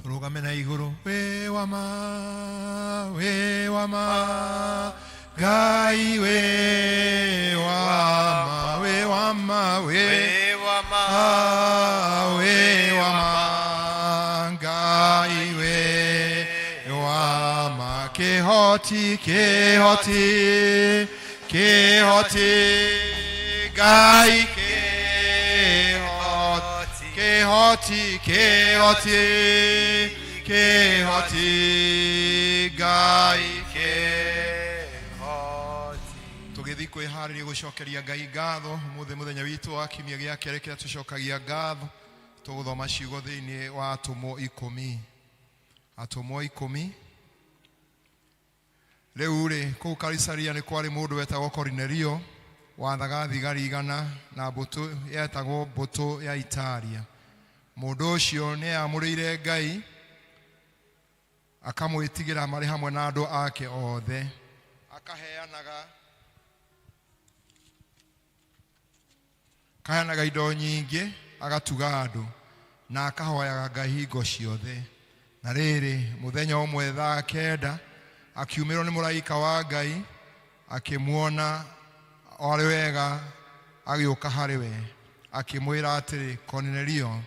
Tũrũgame na igũrũ. Wĩ wa ma, wĩ wa ma, Ngai wĩ wa ma, wĩ wa ma, wĩ wa ma, wĩ wa ma, Ngai wĩ wa ma. Kĩhoti, kĩhoti, kĩhoti, Ngai kĩhoti, kĩhoti, kĩhoti, kĩhoti, Ngai kĩhoti. Tũgĩthiĩ kwĩharĩria gũcokeria Ngai ngatho ũmũthĩ mũthenya witũ wa kiumia gĩa kerĩ kĩrĩa tũcokagia ngatho, tũgũthoma ciugo thĩinĩ wa Atũmwo 10. Atũmwo 10. Rĩu rĩ, kũu Kaisaria nĩ kwarĩ mũndũ wetagwo Korinelio, wathaga thigari 100 na mbũtũ yetagwo mbũtũ ya Italia. Mũndũ ũcio nĩ eamũrĩire Ngai akamwĩtigĩra marĩ hamwe na andũ ake othe, akaheanaga indo nyingĩ, agatuga andũ na akahoyaga Ngai hingo ciothe. Na rĩrĩ, mũthenya ũmwe thaa 9 akiumĩrwo nĩ mũraika wa Ngai, akĩmuona arĩ wega, agĩũka harĩ we, akĩmwĩra atĩrĩ, Korinelio.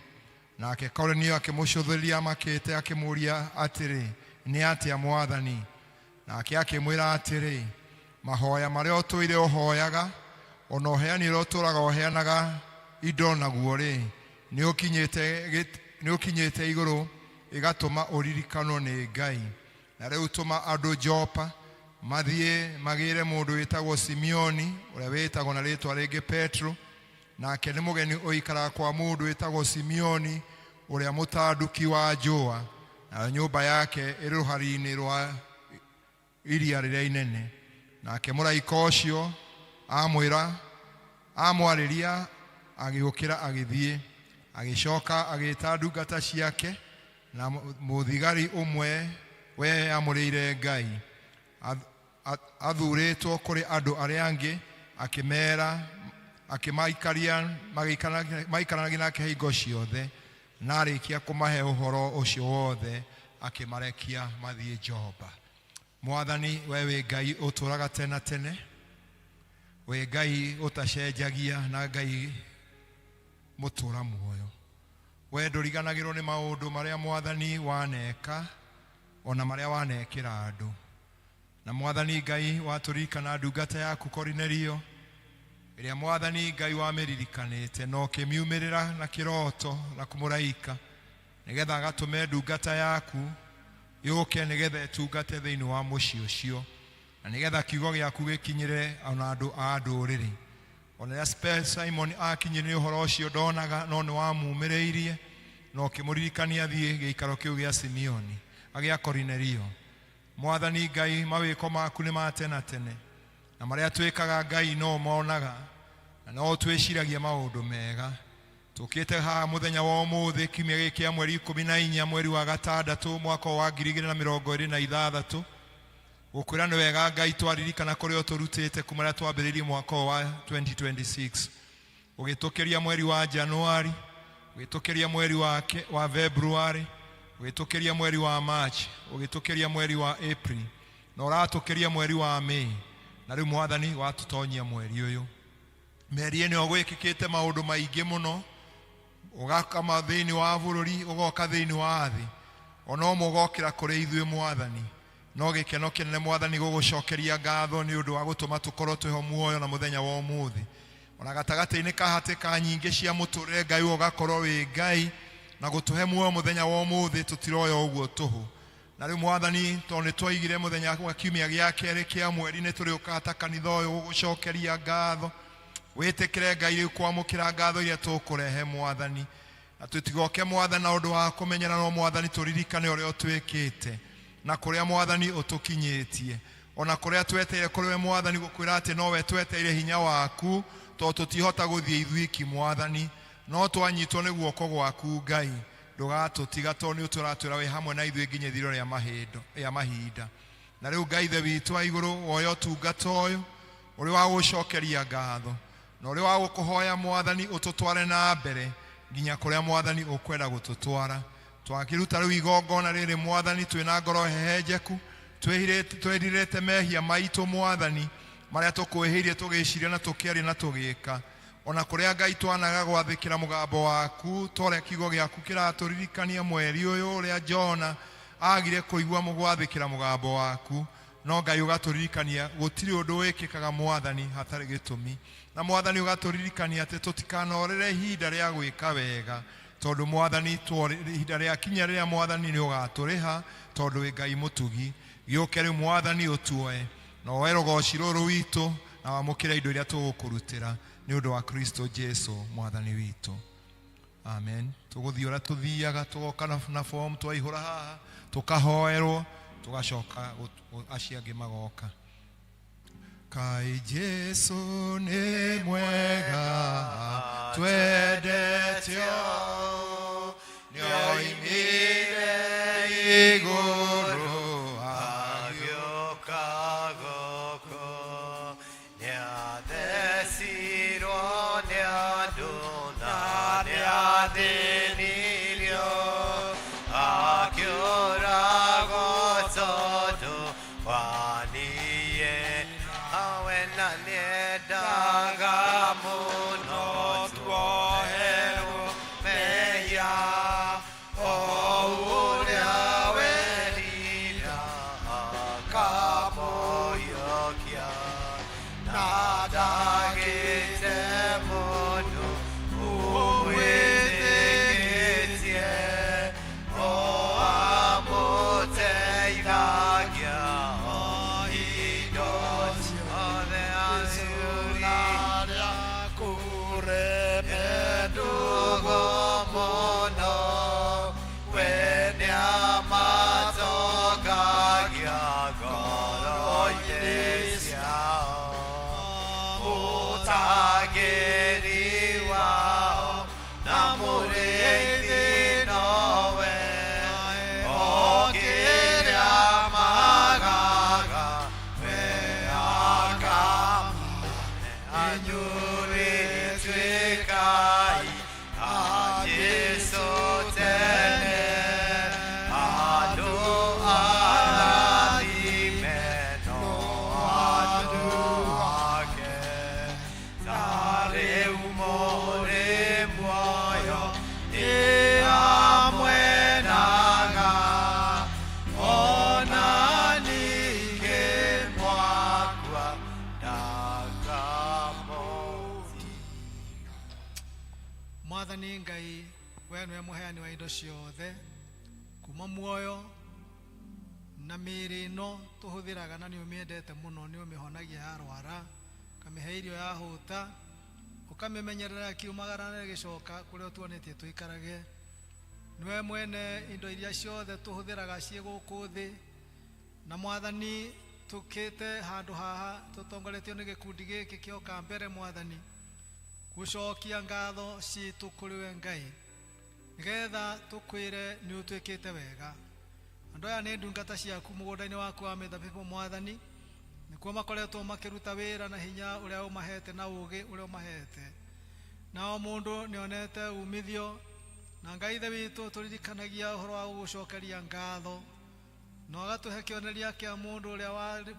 Nake Korinelio akĩmũcũthĩrĩria amakĩte, akĩmũũria atĩrĩ, nĩ atĩa Mwathani? Nake akĩmwĩra atĩrĩ, mahoya marĩa ũtũire ũhoyaga, ona ũheani ũrĩa ũtũũraga ũheanaga indo naguo rĩ, nĩ ũkinyĩte igũrũ, ĩgatũma ũririkanwo nĩ Ngai. Na rĩu tũma andũ Jopa mathiĩ magĩre mũndũ wĩtagwo Simeoni, ũrĩa wĩtagwo na rĩĩtwa rĩngĩ Petro. Nake nĩ mũgeni ũikaraga kwa mũndũ wĩtagwo Simeoni, ũrĩa mũtanduki wa njũa, nayo nyũmba yake ĩrĩ rũhari-inĩ rwa iria rĩrĩa inene. Nake mũraika ũcio amwĩra amwarĩria, agĩũkĩra agĩthiĩ. Agĩcoka agĩĩta ndungata ciake na mũthigari ũmwe weyamũrĩire Ngai athurĩtwo kũrĩ andũ arĩa angĩ, akĩmera akĩmaikaria maikaranagia nake hingo ciothe. Na arĩkia kũmahe ũhoro ũcio wothe, akĩmarekia mathiĩ Jopa. Mwathani, we wĩ Ngai ũtũũraga tene na tene, wĩ Ngai ũtacenjagia na Ngai mũtũũra muoyo. We ndũriganagĩrwo nĩ maũndũ marĩa Mwathani waneka ona marĩa wanekĩra andũ. Na Mwathani Ngai, watũririkana ndungata yaku Korinelio, ĩrĩa Mwathani Ngai wamĩririkanĩte na ũkĩmiumĩrĩra na kĩroto na kũmũraika, nĩgetha agatũme ndungata yaku yũke nĩgetha ĩtungate thĩinĩ wa mũciĩ ũcio, na nĩgetha kiugo gĩaku gĩkinyĩre ona andũ a ndũrĩrĩ. Ona rĩrĩa Simon akinyire nĩ ũhoro ũcio ndonaga, no nĩ wamumĩrĩirie na ũkĩmũririkania athiĩ gĩikaro kĩu gĩa Simeoni agĩa Korinelio. Mwathani Ngai, mawĩko maku nĩ ma tene na tene, na marĩa twĩkaga Ngai no monaga, na no twĩciragia maũndũ mega. Tũkĩte haha mũthenya wa ũmũthĩ, kiumia gĩkĩ kĩa mweri 14 mweri wa gatandatũ mwaka wa 2026, gũkwĩra nĩ wega Ngai twaririkana kũrĩa ũtũrutĩte kuma rĩrĩa twambĩrĩirie mwaka ũyũ wa 2026, ũgĩtũkĩria mweri wa Januari, ũgĩtũkĩria mweri wa February, ũgĩtũkĩria mweri wa March, ũgĩtũkĩria mweri wa April, na ũratũkĩria mweri wa May, na rĩu Mwathani watũtonyia mweri ũyũ. Mĩeri ĩno gwĩkĩkĩte maũndũ maingĩ mũno, ũgakama thĩinĩ wa bũrũri, ũgoka thĩinĩ wa thĩ, ona ũmwe ũgokĩra kũrĩ ithuĩ Mwathani. No gĩkeno kĩnene Mwathani gũgũcokeria ngatho nĩ ũndũ wa gũtũma tũkorwo twĩho muoyo na mũthenya wa ũmũthĩ. Ona gatagatĩ-inĩ ka hatĩka nyingĩ cia mũtũrĩre, Ngai ũgakorwo wĩ Ngai na gũtũhe muoyo mũthenya wa ũmũthĩ, tũtiroya ũguo tũhũ. Na rĩu Mwathani, tondũ nĩ twaigire mũthenya wa kiumia gĩa kerĩ kĩa mweri nĩ tũrĩũkaga ta kanitha ũyũ gũgũcokeria ngatho. Wĩtĩkĩre Ngai rĩu kwamũkĩra ngatho iria tũkũrehe Mwathani, na tũtigoke Mwathani na ũndũ wa kũmenyera, no Mwathani tũririkane ũrĩa ũtwĩkĩte na kũrĩa Mwathani ũtũkinyĩtie, ona kũrĩa tweteire kũrĩ we Mwathani, gũkwĩra atĩ nowe tweteire hinya waku, tondũ tũtihota gũthiĩ ithuiki Mwathani, no twanyitwo nĩ guoko gwaku Ngai, ndũgatũtiga, tondũ nĩ ũtũratwĩra wĩ hamwe na ithuĩ nginya ithirĩro rĩa mahinda. Na rĩu Ngai Ithe witũ wa igũrũ, woya ũtungata ũyũ ũrĩ wa gũcokeria ngatho na ũrĩ wa gũkũhoya Mwathani ũtũtware na mbere nginya kũrĩa Mwathani ũkwenda gũtũtwara. Twakĩruta rĩu igongona rĩrĩ Mwathani twĩna ngoro hehenjeku, twĩrirĩte mehia maitũ Mwathani, marĩa tũkwĩhĩirie tũgĩciria na tũkĩaria na tũgĩka, ona kũrĩa Ngai twanaga gwathĩkĩra mũgambo waku, torĩa kiugo gĩaku kĩratũririkania mweri ũyũ ũrĩa Jona agire kũigua gwathĩkĩra mũgambo waku, no Ngai ũgatũririkania gũtirĩ ũndũ wĩkĩkaga Mwathani hatarĩ gĩtũmi, na Mwathani ũgatũririkania atĩ tũtikanorĩre ihinda rĩa gwĩka wega, tondũ Mwathani ihinda rĩa kinya rĩrĩa Mwathani nĩ ũgatũrĩha, tondũ wĩ Ngai mũtugi. Gĩũke rĩu Mwathani ũtuoe na woe rũgoci rũrũ witũ na wamũkĩre indo iria tũgũkũrutĩra nĩ ũndũ wa Kristo Jesu Mwathani witũ. Amen. Tũgũthiĩ ũrĩa tũthiaga, tũgoka na form twaihũra haha, tũkahoerwo, tũgacoka acio angĩ magoka. Kai Jesu nĩ mwega, twendete nĩoimire igũrũ agĩũka gũkũ, nĩathecirwo nĩ andũ na nĩathĩnirio, akĩũragwo tondũ wa niĩ, awe na nĩendaga mũno tuoherwo mehia, o ũrĩa wendire. Mwathani Ngai, we nĩwe mũheani wa indo ciothe, kuma muoyo na mĩĩrĩ ĩno tũhũthĩraga na nĩ ũmĩendete mũno, nĩ ũmĩhonagia yarwara, ũkamĩhe irio yahũta, ũkamĩmenyerera kiumagara na ĩgĩcoka kũrĩa ũtuonĩtie tũikarage. Nĩwe mwene indo iria ciothe tũhũthĩraga ciĩ gũkũ thĩ, na Mwathani tũkĩte handũ haha tũtongoretio nĩ gĩkundi gĩkĩ kĩoka mbere Mwathani gũcokia ngatho citũ kũrĩ we Ngai, nĩgetha tũkwĩre nĩ ũtwĩkĩte wega. Andũ aya nĩ ndungata ciaku mũgũnda-inĩ waku wa mĩthabibũ Mwathani, nĩkuo makoretwo makĩruta wĩra na hinya ũrĩa ũmahete na ũũgĩ ũrĩa ũmahete, nao mũndũ nĩonete umithio. Na Ngai Ithe witũ, tũririkanagia ũhoro wa gũgũcokeria ngatho, na ũgatũhe kĩonereria kĩa mũndũ ũrĩa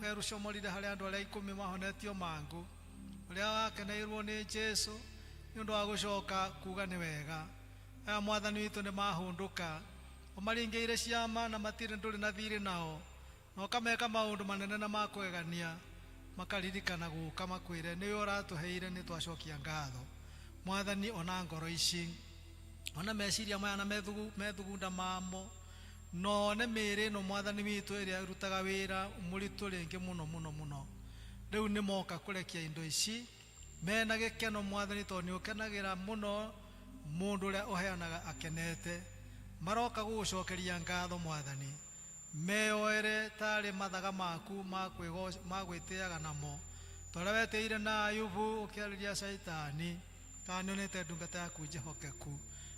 werũcomorire harĩ andũ arĩa 10 mahonetio mangũ, ũrĩa wakeneirwo nĩ Jesũ nĩ ũndũ wa gũcoka kuga nĩ wega. Aya Mwathani witũ nĩ mahũndũka, ũmaringĩire ciama na matirĩ ndũrĩ na thirĩ nao, na ũkameka maũndũ manene na ma kũgegania, makaririkana gũka makwĩre nĩwe ũratũheire, nĩ twacokia ngatho. Mwathani, ona ngoro ici, ona meciria maya na methugunda mamo, no one mĩĩrĩ ĩno Mwathani witũ ĩrĩa ĩrutaga wĩra mũritũ rĩngĩ mũno mũno mũno. Rĩu nĩ moka kũrekia indo ici mena gĩkeno Mwathani, tondũ nĩ ũkenagĩra mũno mũndũ ũrĩa ũheanaga akenete. Maroka gũgũcokeria ngatho Mwathani, meyoere tarĩ mathaga maku ma gwĩtĩaga namo, ta ũrĩa wetĩire na Ayubu ũkĩarĩria Caitani, kana nĩonete ndungata yaku njĩhokeku.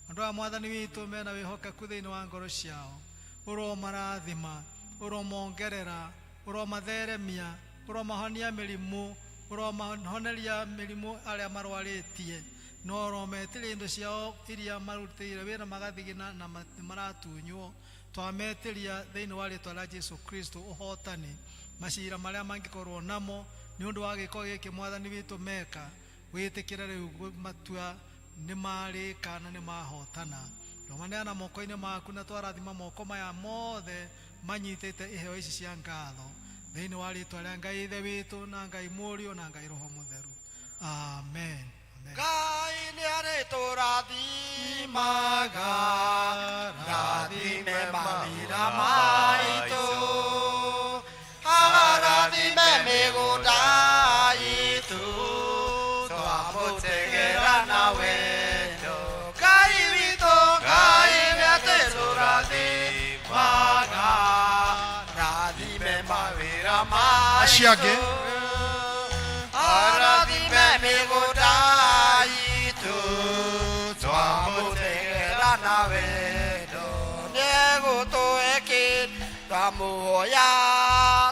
Andũ aya Mwathani witũ mena wĩhokeku thĩinĩ wa ngoro ciao, ũromarathima, ũromongerera, ũromatheremia, ũromahonia mĩrimũ, ũromahoneria mĩrimũ arĩa marwarĩtie, na ũrometĩria indo ciao iria marutĩire wĩra magathigina na maratunywo. Twametĩria thĩinĩ wa rĩtwa rĩa Jesu Kristo ũhotani macira marĩa mangĩkorwo namo nĩ ũndũ wa gĩko gĩkĩ Mwathani witũ meka, wĩtĩkĩre rĩu matua nĩ marĩka na nĩ mahotana. Tũmaneana moko-inĩ maku na twarathima moko maya mothe manyitĩte iheo ici cia ngatho thĩinĩ wa rĩtwa rĩa Ngai Ithe witũ na Ngai Mũriũ na Ngai Roho Mũtheru. Amen. Ngai nĩarĩtũrathimaga, rathime mawĩra maitũ, arathime mĩgũnda itũ, twamũtegera na wendo. Ngai witũ, Ngai nĩatũrathimaga, rathime mawĩra Acio angĩ. maitũ, arathime mĩgũnda itũ, twamũtegera na wendo. Nĩegũtũĩkĩ twamuhoya,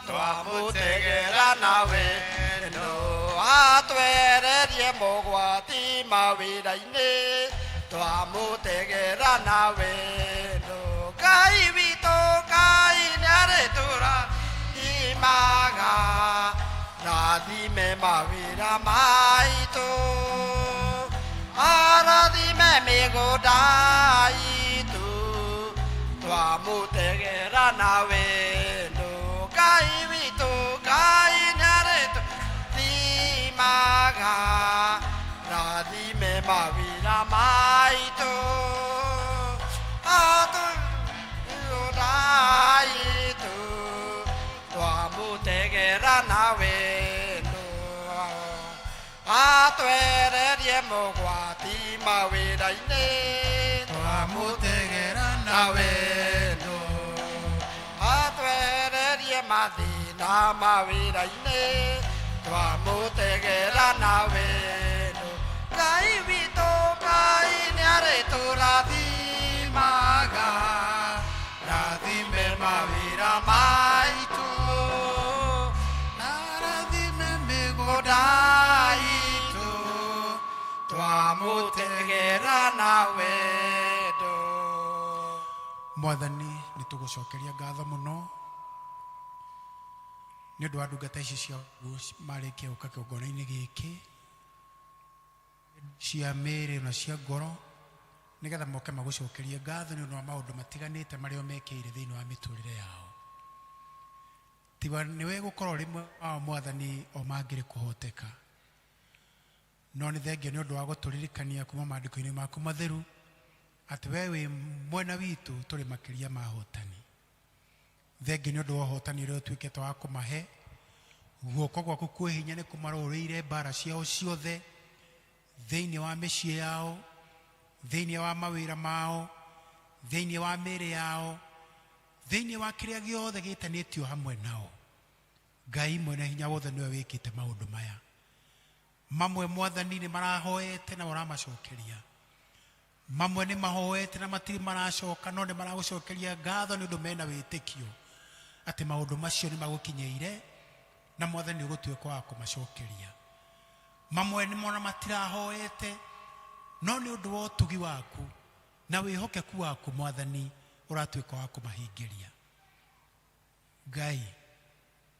twamũtegera na wendo, atwererie mogwati mawĩra-inĩ, twamũtegera na wendo. Ngai witũ, Ngai nĩarĩtũrathimaga, rathime mawĩra maitũ, arathime mĩgũnda itũ, twamũtegera na wendo. Ngai witũ, Ngai nĩarĩtũrathimaga, rathime mawĩra maitũ, mĩgũnda itũ, twamũtegera na wendo. Atwererie mogwati mawĩra-inĩ, twamũtegera na wendo. Atwererie mathĩna mawĩra-inĩ, twamũtegera na wendo. Ngai witũ, Ngai nĩarĩtũrathimaga, rathime mawĩra maitũ, Arathime mĩgũnda itũ, twamũtegera na wendo. Mwathani, nĩ tũgũcokeria ngatho mũno nĩ ũndũ wa ndungata ici ciaku marĩkia gũka kĩgongona-inĩ gĩkĩ cia mĩĩrĩ na cia ngoro, nĩgetha moke magũcokerie ngatho nĩ ũndũ wa maũndũ matiganĩte marĩa mekĩire thĩinĩ wa mĩtũrĩre yao. Tiga nĩwe gũkorwo rĩmwe wao Mwathani o mangĩrĩ kũhoteka. No nĩ thengia nĩ ũndũ wa gũtũririkania kuma maandĩko-inĩ maku matheru atĩ we wĩ mwena witũ tũrĩ makĩria ma ahotani. Thengia nĩ ũndũ wa ũhotani ũrĩa ũtuĩkĩte wa kũmahe. Guoko gwaku kwĩ hinya nĩ kũmarũrĩire mbara ciao ciothe thĩinĩ wa mĩciĩ yao, thĩinĩ wa mawĩra mao, thĩinĩ wa mĩĩrĩ yao, thĩinĩ wa kĩrĩa gĩothe gĩtanĩtio hamwe nao. Ngai mwene hinya wothe nĩwe wĩkĩte maũndũ maya. Mamwe mwathani nĩ marahoete na ũramacokeria, mamwe nĩ mahoete na matirĩ maracoka, no nĩ maragũcokeria ngatho nĩ ũndũ mena wĩtĩkio atĩ maũndũ macio nĩ magũkinyĩire na mwathani nĩ ũgũtuĩka wa kũmacokeria. Mamwe nĩ mona matirahoete, no nĩ ũndũ wa ũtugi waku na wĩhokeku waku mwathani ũratuĩka wa kũmahingĩria. Ngai,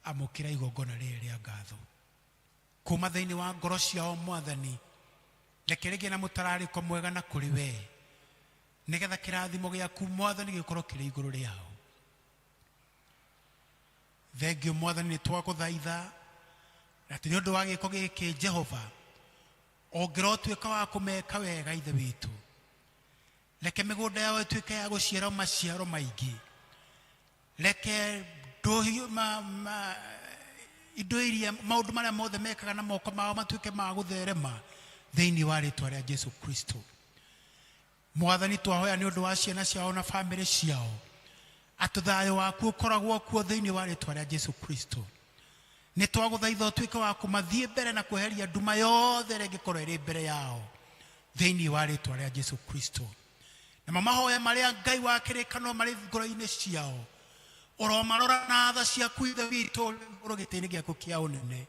amũkĩra igongona rĩrĩ rĩa ngatho kuma thĩinĩ wa ngoro ciao mwathani, reke rĩgĩe na mũtararĩko mwega na kũrĩ we, nĩgetha kĩrathimo gĩaku mwathani gĩkorwo kĩrĩ igũrũ rĩao. Thengio mwathani, nĩ twagũthaitha atĩ nĩ ũndũ wa gĩko gĩkĩ Jehova ũngĩrotuĩka wa kũmeka wega ithe witũ, reke mĩgũnda yao ĩtuĩke ya gũciara maciaro maingĩ, reke indo iria maũndũ marĩa mothe mekaga na moko mao matuĩke ma gũtherema thĩinĩ wa rĩtwa rĩa Jesu Kristo. Mwathani, twahoya nĩ ũndũ wa ciana ciao na bamĩrĩ ciao atĩ thayũ waku ũkoragwo kuo thĩinĩ wa rĩtwa rĩa Jesu Kristo. Nĩ twagũthaitha ũtuĩke wa kũmathiĩ mbere na kweheria nduma yothe ĩrĩa ĩngĩkorwo ĩrĩ mbere yao thĩinĩ wa rĩtwa rĩa Jesu Kristo. Na mamahoya marĩa Ngai wa kĩrĩkanĩro marĩ ngoro-inĩ ciao, ũromarora na tha ciaku ithe witũ ũrĩ gĩtĩ-inĩ gĩaku kĩa ũnene,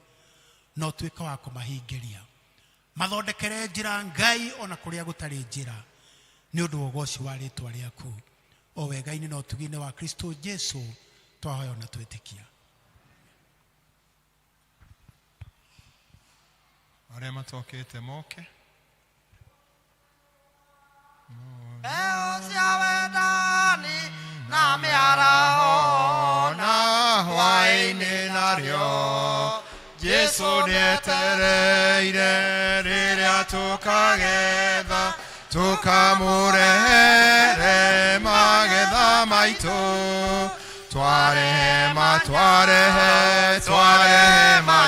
na ũtuĩke wa kũmahingĩria. Mathondekere njĩra Ngai ona kũrĩa gũtarĩ njĩra, nĩ ũndũ wa ũgoci wa rĩtwa rĩaku. O wega-inĩ na ũtugi-inĩ wa Kristo Jesu twahoya na twĩtĩkia. Arĩa matokete moke. Mbeũ cia wendani na mĩaraho na hwaĩ-inĩ narĩo Jesu nĩetereire rĩrĩa tũkagetha tũkamũrehere magetha maitũ. Twarehema, twarehe, twarehema,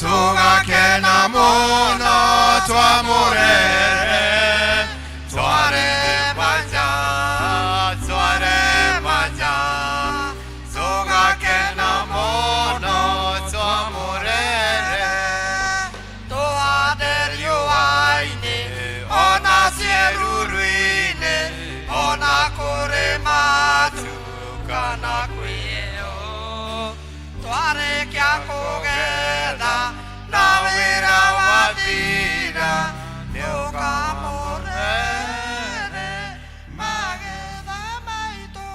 tũgakena mũno twamũrehere. Twarehema nja, twarehema nja, tũgakena mũno twamũrehere. Tũhande riũa-inĩ ona ciĩruru-inĩ, ona kũrĩ matu kana kwĩ heho. Twarĩkia kũgetha na wĩra wathira, nĩũkamũrehere magetha maitũ.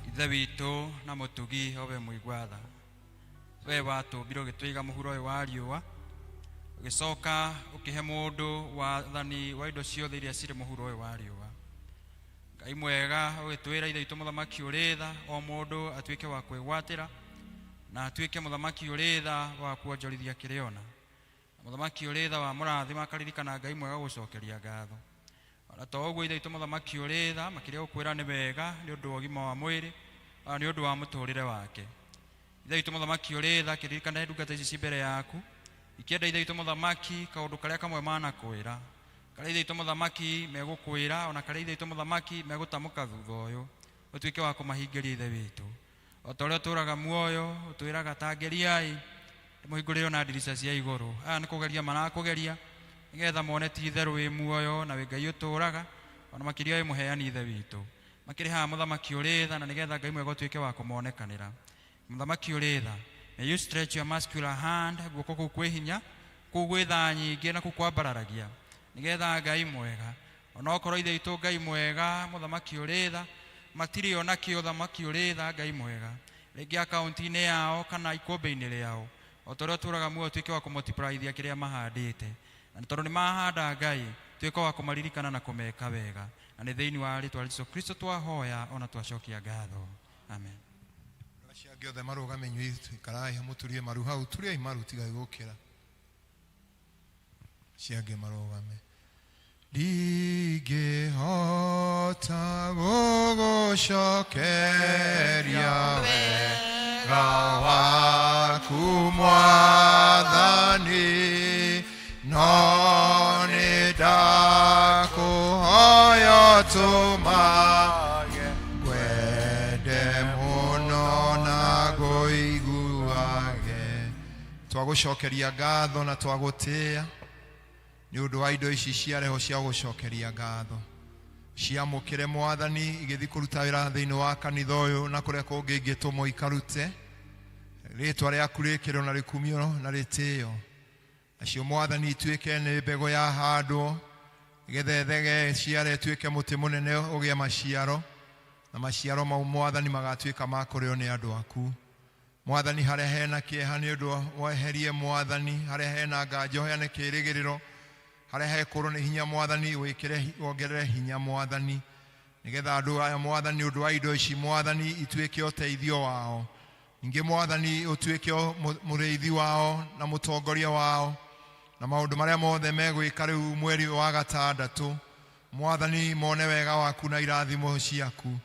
Ithe witũ na mũtugi owe mũigua tha, we watũmbire ũgĩtũiga mũhuro ũyũ wa riũa, ũgĩcoka ũkĩhe mũndũ wathani wa indo ciothe iria cirĩ mũhuro ũyũ wa riũa. Ngai mwega, ũgĩtwĩra ithe witũ mũthamaki ũrĩ tha, o mũndũ atuĩke wa kwĩgwatĩra na atuĩke mũthamaki ũrĩ tha wa kuonjorithia kĩrĩona, na mũthamaki ũrĩ tha wa mũrathima akaririkana Ngai mwega gũcokeria ngatho. Ona to ũguo ithe witũ mũthamaki ũrĩ tha, makĩria gũkwĩra nĩ wega nĩ ũndũ wa ũgima wa mwĩrĩ, ona nĩ ũndũ wa mũtũrĩre wake. Ithe witũ mũthamaki ũrĩ tha, kĩririkane ndungata ici ci mbere yaku, ikĩenda ithe witũ mũthamaki kaũndũ karĩa kamwe manakwĩra, karĩa ithe witũ mũthamaki megũkwĩra, ona karĩa ithe witũ mũthamaki megũtamũka thutha ũyũ, ũtuĩke wa kũmahingĩria ithe witũ. O ta ũrĩa ũtũũraga muoyo, ũtwĩraga ta ngeriai ndĩmũhingũrĩre na ndirica cia igũrũ. Aya nĩ kũgeria marakũgeria nĩgetha mone ti itherũ wĩ muoyo na wĩ Ngai ũtũũraga, ona makĩria wĩ mũheani ithe witũ. Makĩrĩ haha mũthamaki ũrĩ tha, na nĩgetha Ngai mwega ũtuĩke wa kũmonekanĩra. Mũthamaki ũrĩ tha, may you stretch your muscular hand, guoko kũu kwĩ hinya, kũu gwĩ tha nyingĩ na kũu kwambararagia, nĩgetha Ngai mwega, onokorwo ithe witũ Ngai mwega, mũthamaki ũrĩ tha, matirĩ ona kĩ ũthamaki ũrĩ tha Ngai mwega, rĩngĩ akaunti-inĩ yao kana ikũmbĩ-inĩ rĩao, o ta ũrĩa ũtũũraga muoyo ũtuĩke wa kũmultiplyithia kĩrĩa mahandĩte, na tondũ nĩ mahanda Ngai, tuĩke wa kũmaririkana na kũmeka wega, na nĩ thĩinĩ wa rĩtwa rĩa Jesũ Kristo twahoya ona twacokia ngatho. Amen. Acio angĩ othe marũgame inyuĩ ikarai mũturie maru hau, turiai maru tigai gũkĩra. Acio angĩ marũgame. Ndingĩhota gũgũcokeria wega waku Mwathani, no nĩ ndakũhoya ũtũmage ngwende mũno na ngũiguage. Twagũcokeria ngatho na twagũtĩĩa nĩ ũndũ wa indo ici ciareho cia gũcokeria ngatho. Ciamũkĩre Mwathani igĩthiĩ kũruta wĩra thĩinĩ wa kanitha ũyũ na kũrĩa kũngĩ ingĩtũmwo ikarute. Rĩtwa rĩaku rĩkĩrwo na rĩkumio na rĩtĩo. Nacio Mwathani ituĩke nĩ mbegũ ya handwo, nĩgetha ĩthege ciare ĩtuĩke mũtĩ mũnene ũgĩe maciaro, na maciaro mau Mwathani magatuĩka ma kũrĩo nĩ andũ aku. Mwathani harĩa hena kĩeha nĩ ũndũ weherie Mwathani, harĩa hena nganja ũheane kĩĩrĩgĩrĩro, harĩa hekũrwo nĩ hinya Mwathani wĩkĩre wongerere hinya Mwathani, nĩgetha andũ aya Mwathani ũndũ wa indo ici Mwathani ituĩke ũteithio wao. Ningĩ Mwathani ũtuĩke mũrĩithi wao na mũtongoria wao, na maũndũ marĩa mothe megwĩka rĩu mweri wa gatandatũ Mwathani mone wega waku na irathimo ciaku.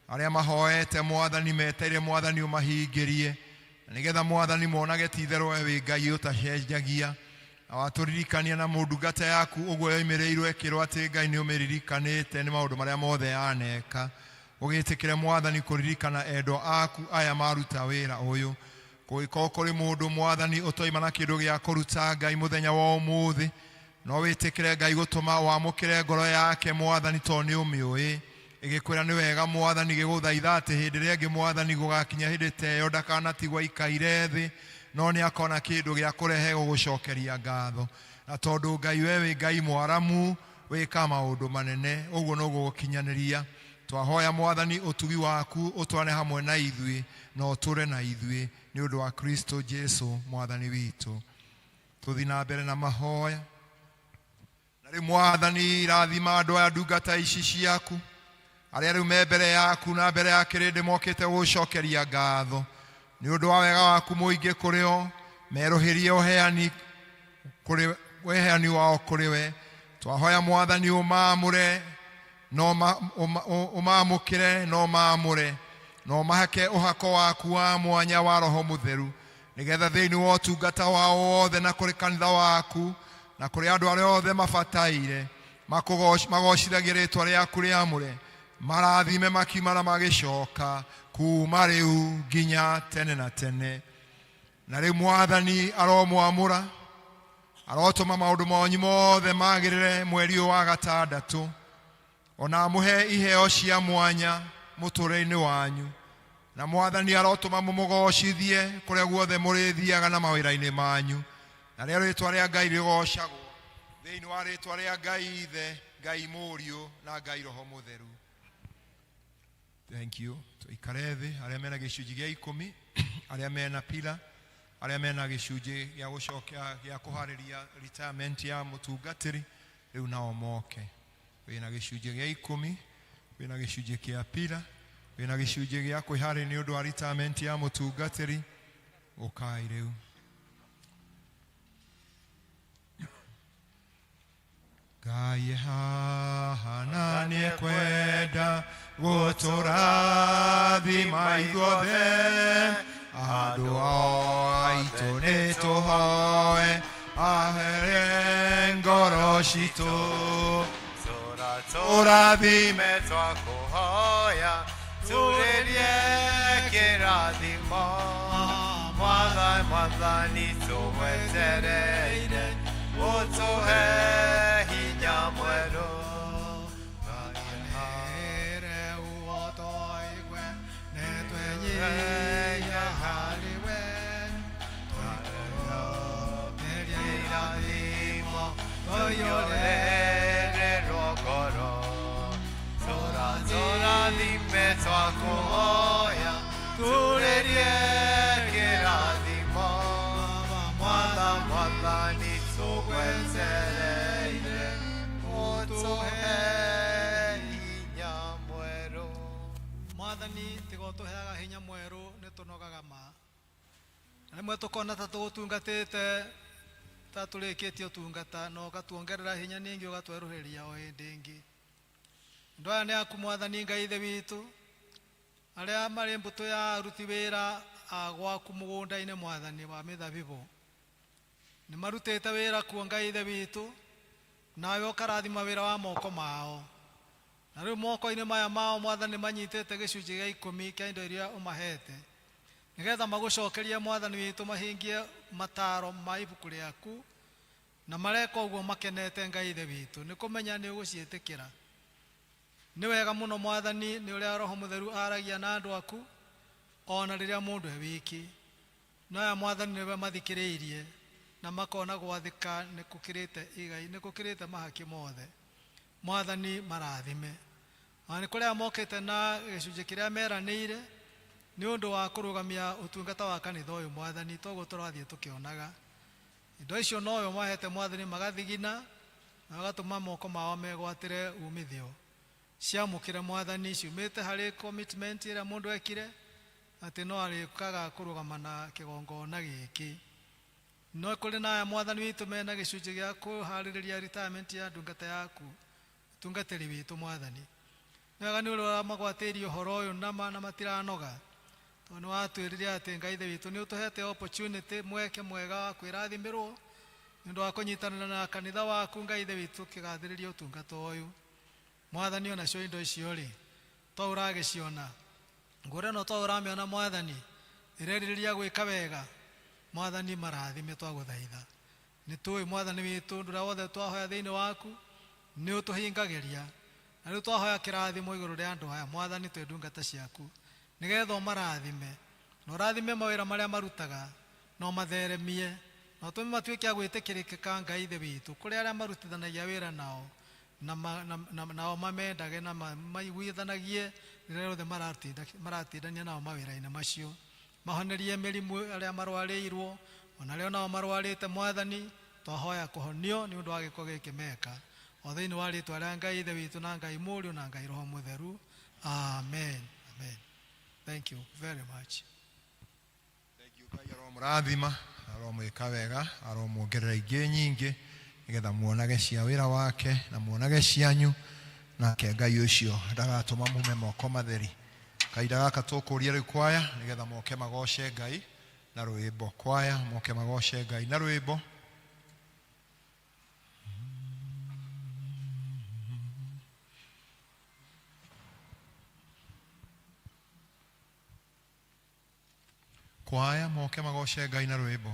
Arĩa mahoete Mwathani meteire Mwathani ũmahingĩrie, na nĩgetha Mwathani monage ti itherũ we wĩ Ngai ũtacenjagia. Na watũririkania na mũndungata yaku ũguo yoimĩrĩirwo ĩkĩrwo atĩ Ngai nĩ ũmĩririkanĩte nĩ maũndũ marĩa mothe yaneka. Ũgĩtĩkĩre Mwathani kũririkana endwa aku aya maruta wĩra ũyũ. Kũngĩkorwo kũrĩ mũndũ Mwathani ũtoima na kĩndũ gĩa kũruta Ngai mũthenya wa ũmũthĩ, no wĩtĩkĩre Ngai gũtũma wamũkĩre ngoro yake Mwathani tondũ nĩ ũmĩũĩ. Ĩgĩkwĩra nĩ wega Mwathani, gĩgũthaitha atĩ hĩndĩ ĩrĩa ĩngĩ Mwathani gũgakinya hĩndĩ ta ĩyo ndakanatigwo aikaire thĩ, no nĩ akona kĩndũ gĩa kũrehe gũgũcokeria ngatho. Na tondũ Ngai we wĩ Ngai mwaramu, wĩka maũndũ manene, ũguo noguo gũkinyanĩria. Twahoya Mwathani ũtugi waku ũtwane hamwe na ithuĩ na ũtũre na ithuĩ nĩ ũndũ wa Kristo Jesu Mwathani witũ. Tũthiĩ na mbere na mahoya. Na rĩu Mwathani rathima andũ aya ndungata ici ciaku, arĩa rĩu me mbere yaku na mbere ya kĩrĩndĩ mokĩte gũgũcokeria ngatho nĩ ũndũ wa wega waku mũingĩ kũrĩ o, merũhĩrie ũheani kũrĩ ũheani wao kũrĩ we. Twahoya Mwathani ũmaamũre no ũmaamũkĩre no maamũre na ũmahake ũhako waku wa mwanya wa Roho Mũtheru, nĩgetha thĩinĩ wa ũtungata wao wothe na kũrĩ kanitha waku na kũrĩ andũ arĩa othe mabataire magocithagie rĩtwa rĩaku rĩamũre, marathime makiuma na magĩcoka kuma rĩu nginya tene na tene. Na rĩu Mwathani aromwamũra, arotũma maũndũ manyu mothe magĩrĩre mweri ũyũ wa gatandatũ, ona amũhe iheo cia mwanya mũtũũrĩre-inĩ wanyu. Na Mwathani arotũma mũmũgocithie kũrĩa guothe mũrĩthiaga na mawĩra-inĩ manyu, na rĩo rĩtwa rĩa Ngai rĩgocagwo thĩinĩ wa rĩtwa rĩa Ngai Ithe, Ngai Mũriũ na Ngai Roho Mũtheru. Thank you. Tuikare thĩ arĩa mena gĩcunjĩ gĩa ikũmi, arĩa mena pila, arĩa mena gĩcunjĩ gĩa gũcokia gĩa kũharĩria retirement ya mũtungatĩri, rĩu nao moke. Wĩna gĩcunjĩ gĩa ikũmi, wĩna gĩcunjĩ kĩa pila, wĩna gĩcunjĩ gĩa kwĩharĩria nĩ ũndũ wa retirement ya mũtungatĩri, ũkai rĩu. Ngai haha na nĩekwenda gũtũrathima ithuothe, andũ aitũ nĩtũhoe ahere ngoro citũ. Tũrathime twakũhoya, tũrĩrie kĩrathimo. Mwathani, Mwathani tũgwetereire, ũtũhe hinya mwerũ. Tũiyũrĩrĩrwo ngoro. Tũrathime twakũhoya, tũrĩrie kĩrathimo. Mwathani, Mwathani tũgwetereire, ũtũhe hinya mwerũ. Mwathani tiga ũtũheaga hinya mwerũ nĩ tũnogaga ma, na rĩmwe tũkona ta tũgũtungatĩte Ta tũrĩkĩtie ũtungata na ũgatuongerera hinya ningĩ ũgatwerũhĩria o hĩndĩ ĩngĩ. Andũ aya nĩ aku mwathani Ngai Ithe witũ, arĩa marĩ mbũtũ ya aruti wĩra a gwaku mũgũnda-inĩ mwathani wa mĩthabibũ. Nĩ marutĩte wĩra kuo Ngai Ithe witũ, nawe ũkarathima wĩra wa moko mao. Na rĩu moko-inĩ maya mao mwathani manyitĩte gĩcunjĩ gĩa 10 kĩa indo iria ũmahete, nĩgetha magũcokerie mwathani witũ mahingie mataro ma ibuku rĩaku, na mareka ũguo makenete Ngai Ithe witũ, nĩ kũmenya nĩ ũgũciĩtĩkĩra. Nĩ wega mũno mwathani nĩ ũrĩa Roho Mũtheru aragia na andũ aku ona rĩrĩa mũndũ e wiki. No aya mwathani nĩwe mathikĩrĩirie na makona gwathĩka nĩ gũkĩrĩte igai, nĩ gũkĩrĩte mahaki mothe. Mwathani marathime. Ona nĩ kũrĩa mokĩte na gĩcunjĩ kĩrĩa meranĩire nĩ ũndũ wa kũrũgamia ũtungata wa kanitha ũyũ mwathani, toguo tũrathiĩ tũkĩonaga. Indo icio nowe mahete mwathani magathigina na magatũma moko mao megwatĩre umithio. Ciamũkĩre mwathani ciumĩte harĩ commitment ĩrĩa mũndũ ekire atĩ no arĩũkaga kũrũgama na kĩgongona gĩkĩ. No kũrĩ na aya mwathani witũ mena gĩcunjĩ gĩa kũharĩrĩria retirement ya ndungata yaku, ũtungatĩri witũ mwathani. Nĩ wega nĩ ũrĩa magwatĩirie ũhoro ũyũ nama na matiranoga, tondũ nĩ watwĩrire atĩ Ngai Ithe witũ nĩ ũtũhete opportunity, mweke mwega wa kwĩrathimĩrwo nĩ ũndũ wa kũnyitanĩra na kanitha waku Ngai Ithe witũ ũkĩgathĩrĩria ũtungata ũyũ. Mwathani onacio indo icio rĩ, to ũragĩciona ngũrĩ ĩno, to ũramĩona mwathani ĩrerirĩria gwĩka wega. Mwathani marathime twagũthaitha. Nĩ tũĩ mwathani witũ ũndũ ũrĩa wothe twahoya thĩinĩ waku nĩ ũtũhingagĩria, na rĩu twahoya kĩrathimo igũrũ rĩa andũ aya mwathani twĩ ndungata ciaku, nĩgetha ũmarathime na ũrathime mawĩra marĩa marutaga na ũmatheremie na ũtũme matuĩke a gwĩtĩkĩrĩka Ngai Ithe witũ kũrĩ arĩa marutithanagia wĩra nao, na nao mamendage na maiguithanagie rĩrĩa rĩothe maratindania nao mawĩra-inĩ macio. Mahonerie mĩrimũ arĩa marwarĩirwo, ona arĩa nao marwarĩte mwathani twahoya kũhonio nĩ ũndũ wa gĩko gĩkĩ meka, o thĩinĩ wa rĩtwa rĩa Ngai Ithe witũ na Ngai Mũriũ na Ngai Roho Mũtheru. Amen. Amen. Thank you very much. Ngai aromũrathima, aromwĩka wega, aromuongerera ingĩ nyingĩ, nĩgetha muonage cia wĩra wake na muonage cianyu, nake Ngai ũcio ndagatũma mume moko matheri. Kahinda gaka tũkũria rĩu kwaya nĩgetha moke magoce Ngai na rwĩmbo. Kwaya moke magoce Ngai na rwĩmbo. Kwaya moke magoce Ngai na rwĩmbo.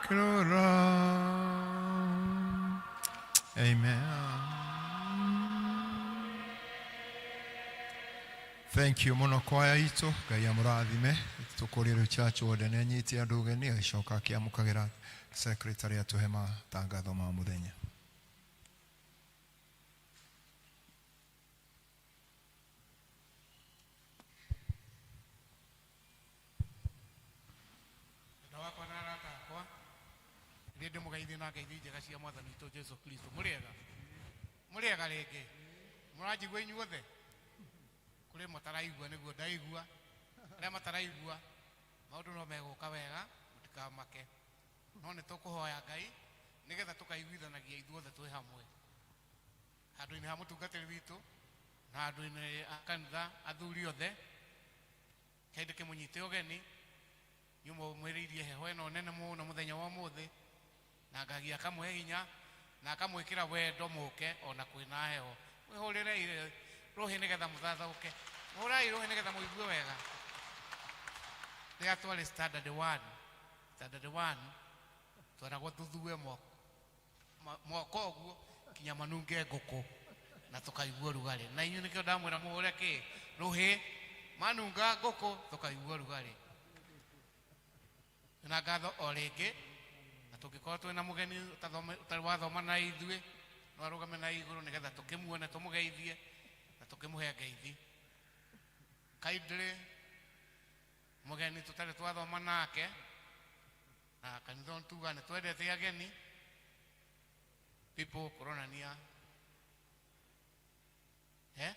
Ndakĩrora. Amen. Thank you mũno kwaya itũ. Ngai amũrathime. Tũkũrie rĩu church warden anyite andũ ũgeni, agĩcoka akĩamũkagĩra secretary atũhe matangatho ma mũthenya. Endwa wakwa na arata akwa, rä ndä må geithie na ngeithi njega cia Mwathani witũ Jesu Kristo. Må rĩega? Må rĩega rĩngĩ? Mũranjigua inyuothe? Kũrĩ mataraigua nĩguo ndaigua. Arĩa mataraigua, maũndũ no megũka wega, mũtikamake. No nĩ tũkũhoya Ngai nĩgetha tũkaiguithanagia ithuothe twĩ hamwe handũ-inĩ ha mũtungatĩri witũ na handũ-inĩ ha kanitha. Athuri othe, kĩndũ kĩmũnyite ũgeni nyuma mwĩrĩirie heho ĩno nene mũno mũthenya wa ũmũthĩ, na Ngai akamũhe hinya na akamwĩkĩra wendo mũke ona kwĩna heho. Mwĩhũrĩrei rũhĩ nĩgetha mũthathaũke. Hũrai rũhĩ nĩgetha mũigue wega. Rĩrĩa twarĩ standard one, standard one tweragwo tuthue moko ũguo kinya manunge ngũkũ na tũkaigua ũrugarĩ. Na inyuĩ nĩkĩo ndamwĩra mũhũre kĩ rũhĩ, manunga ngũkũ tũkaigua ũrugarĩ. Na ngatho o rĩngĩ, na tũngĩkorwo twĩna mũgeni ũtarĩ wathoma na ithuĩ, no arũgame na igũrũ nĩgetha tũkĩmuone, tũmũgeithie na tũkĩmũhe ngeithi. Kindly, mũgeni tũtarĩ twathoma nake, na kanitha tuga nĩ twendete ageni people kũronania eh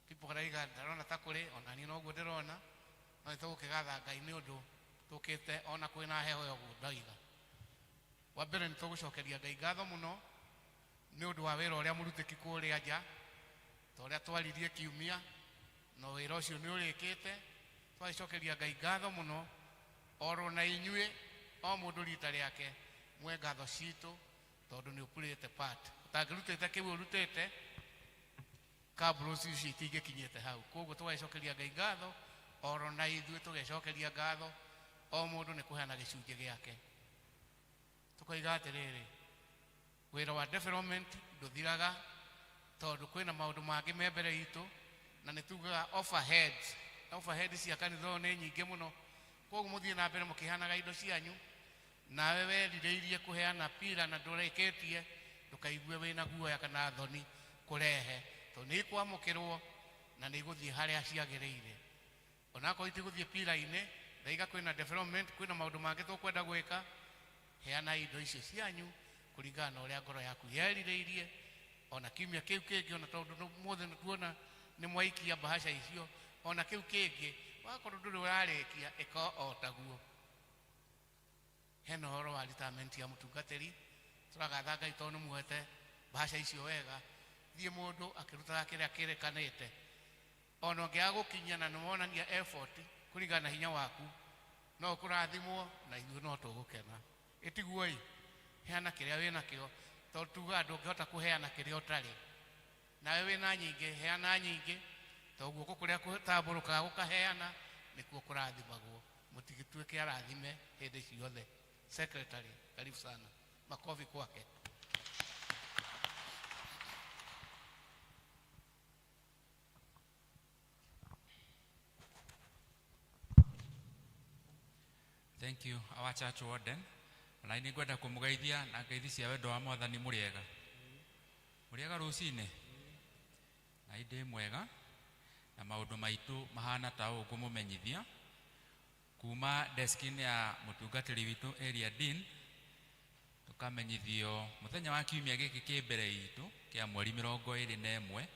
people karaiga ndarona ta kũrĩ ona niĩ noguo ndĩrona. No nĩtũgũkĩgatha Ngai nĩ ũndũ tũkĩte ona kwĩna heho ya ũguo. Ndaiga wa mbere nĩ tũgũcokeria Ngai ngatho mũno nĩ ũndũ wa wĩra ũrĩa mũrutĩki kũrĩa nja, ta ũrĩa twaririe kiumia, na wĩra ũcio nĩ ũrĩkĩte. Twagĩcokeria Ngai ngatho mũno oro na inyuĩ, o mũndũ rita rĩake mwe ngatho citũ, tondũ nĩ ũpurĩte part. Ũtangĩrutĩte kĩu ũrutĩte, kabros icio itingĩkinyĩte hau. Koguo tũgagĩcokeria Ngai ngatho oro na ithuĩ tũgecokeria ngatho, o mũndũ nĩ kũheana gĩcunjĩ gĩake. Tũkoiga atĩrĩrĩ, wĩra wa development ndũthiraga, tondũ kwĩna maũndũ mangĩ me mbere itũ, na nĩ tugaga overheads, overhead cia kanitha ũyũ nĩ nyingĩ mũno. Koguo mũthiĩ na mbere mũkĩheanaga indo cianyu. Nawe werirĩirie kũheana pira na ndũrĩkĩtie, ndũkaigue wĩna guoya kana thoni kũrehe, tondũ nĩ ikwamũkĩrwo na nĩ igũthiĩ harĩa ciagĩrĩire. Onakorwo itigũthiĩ pira-inĩ, ndaiga kwĩna development, kwĩna maũndũ mangĩ tũkwenda gwĩka. Heana indo icio cianyu kũringana na ũrĩa ngoro yaku yerirĩirie. Ona kiumia kĩu kĩngĩ, ona tondũ mũthĩ nĩ tuona nĩ mwaikia bahasha icio, ona kĩu kĩngĩ wakorwo ndũrĩ ũrarĩkia, ĩka o taguo. Hena ũhoro wa retirement ya mũtungatĩri, tũragatha Ngai tondũ nĩ muoete bahasha icio wega. Thiĩ mũndũ akĩrutaga kĩrĩa kĩrĩkanĩte, ona ũngĩaga gũkinyia na nĩwonania effort kũringana na hinya waku, no ũkũrathimwo na ithuĩ no tũgũkena. Ĩtiguo ĩ, heana kĩrĩa wĩnakĩo, tondũ tugaga ndũngĩhota kũheana kĩrĩa ũtarĩ. Nawe wĩna nyingĩ, heana nyingĩ, tondũ guoko kũrĩa gũtambũrũkaga gũkaheana nĩkuo kũrathimagwo. Mũtigĩtuĩke arathime hĩndĩ ciothe. Secretary, karibu sana. Makofi kwake. Thank you, our church warden. Na nĩ ngwenda kũmũgeithia na ngeithi cia wendo wa Mwathani. Mũrĩega? Mũrĩega rũcinĩ? Na indĩ mwega na maũndũ maitũ mahana ta ũũ ngũmũmenyithia kuma desk-inĩ ya mũtungatĩri witũ area dean. Tũkamenyithio mũthenya wa kiumia gĩkĩ kĩ mbere itũ kĩa mweri 21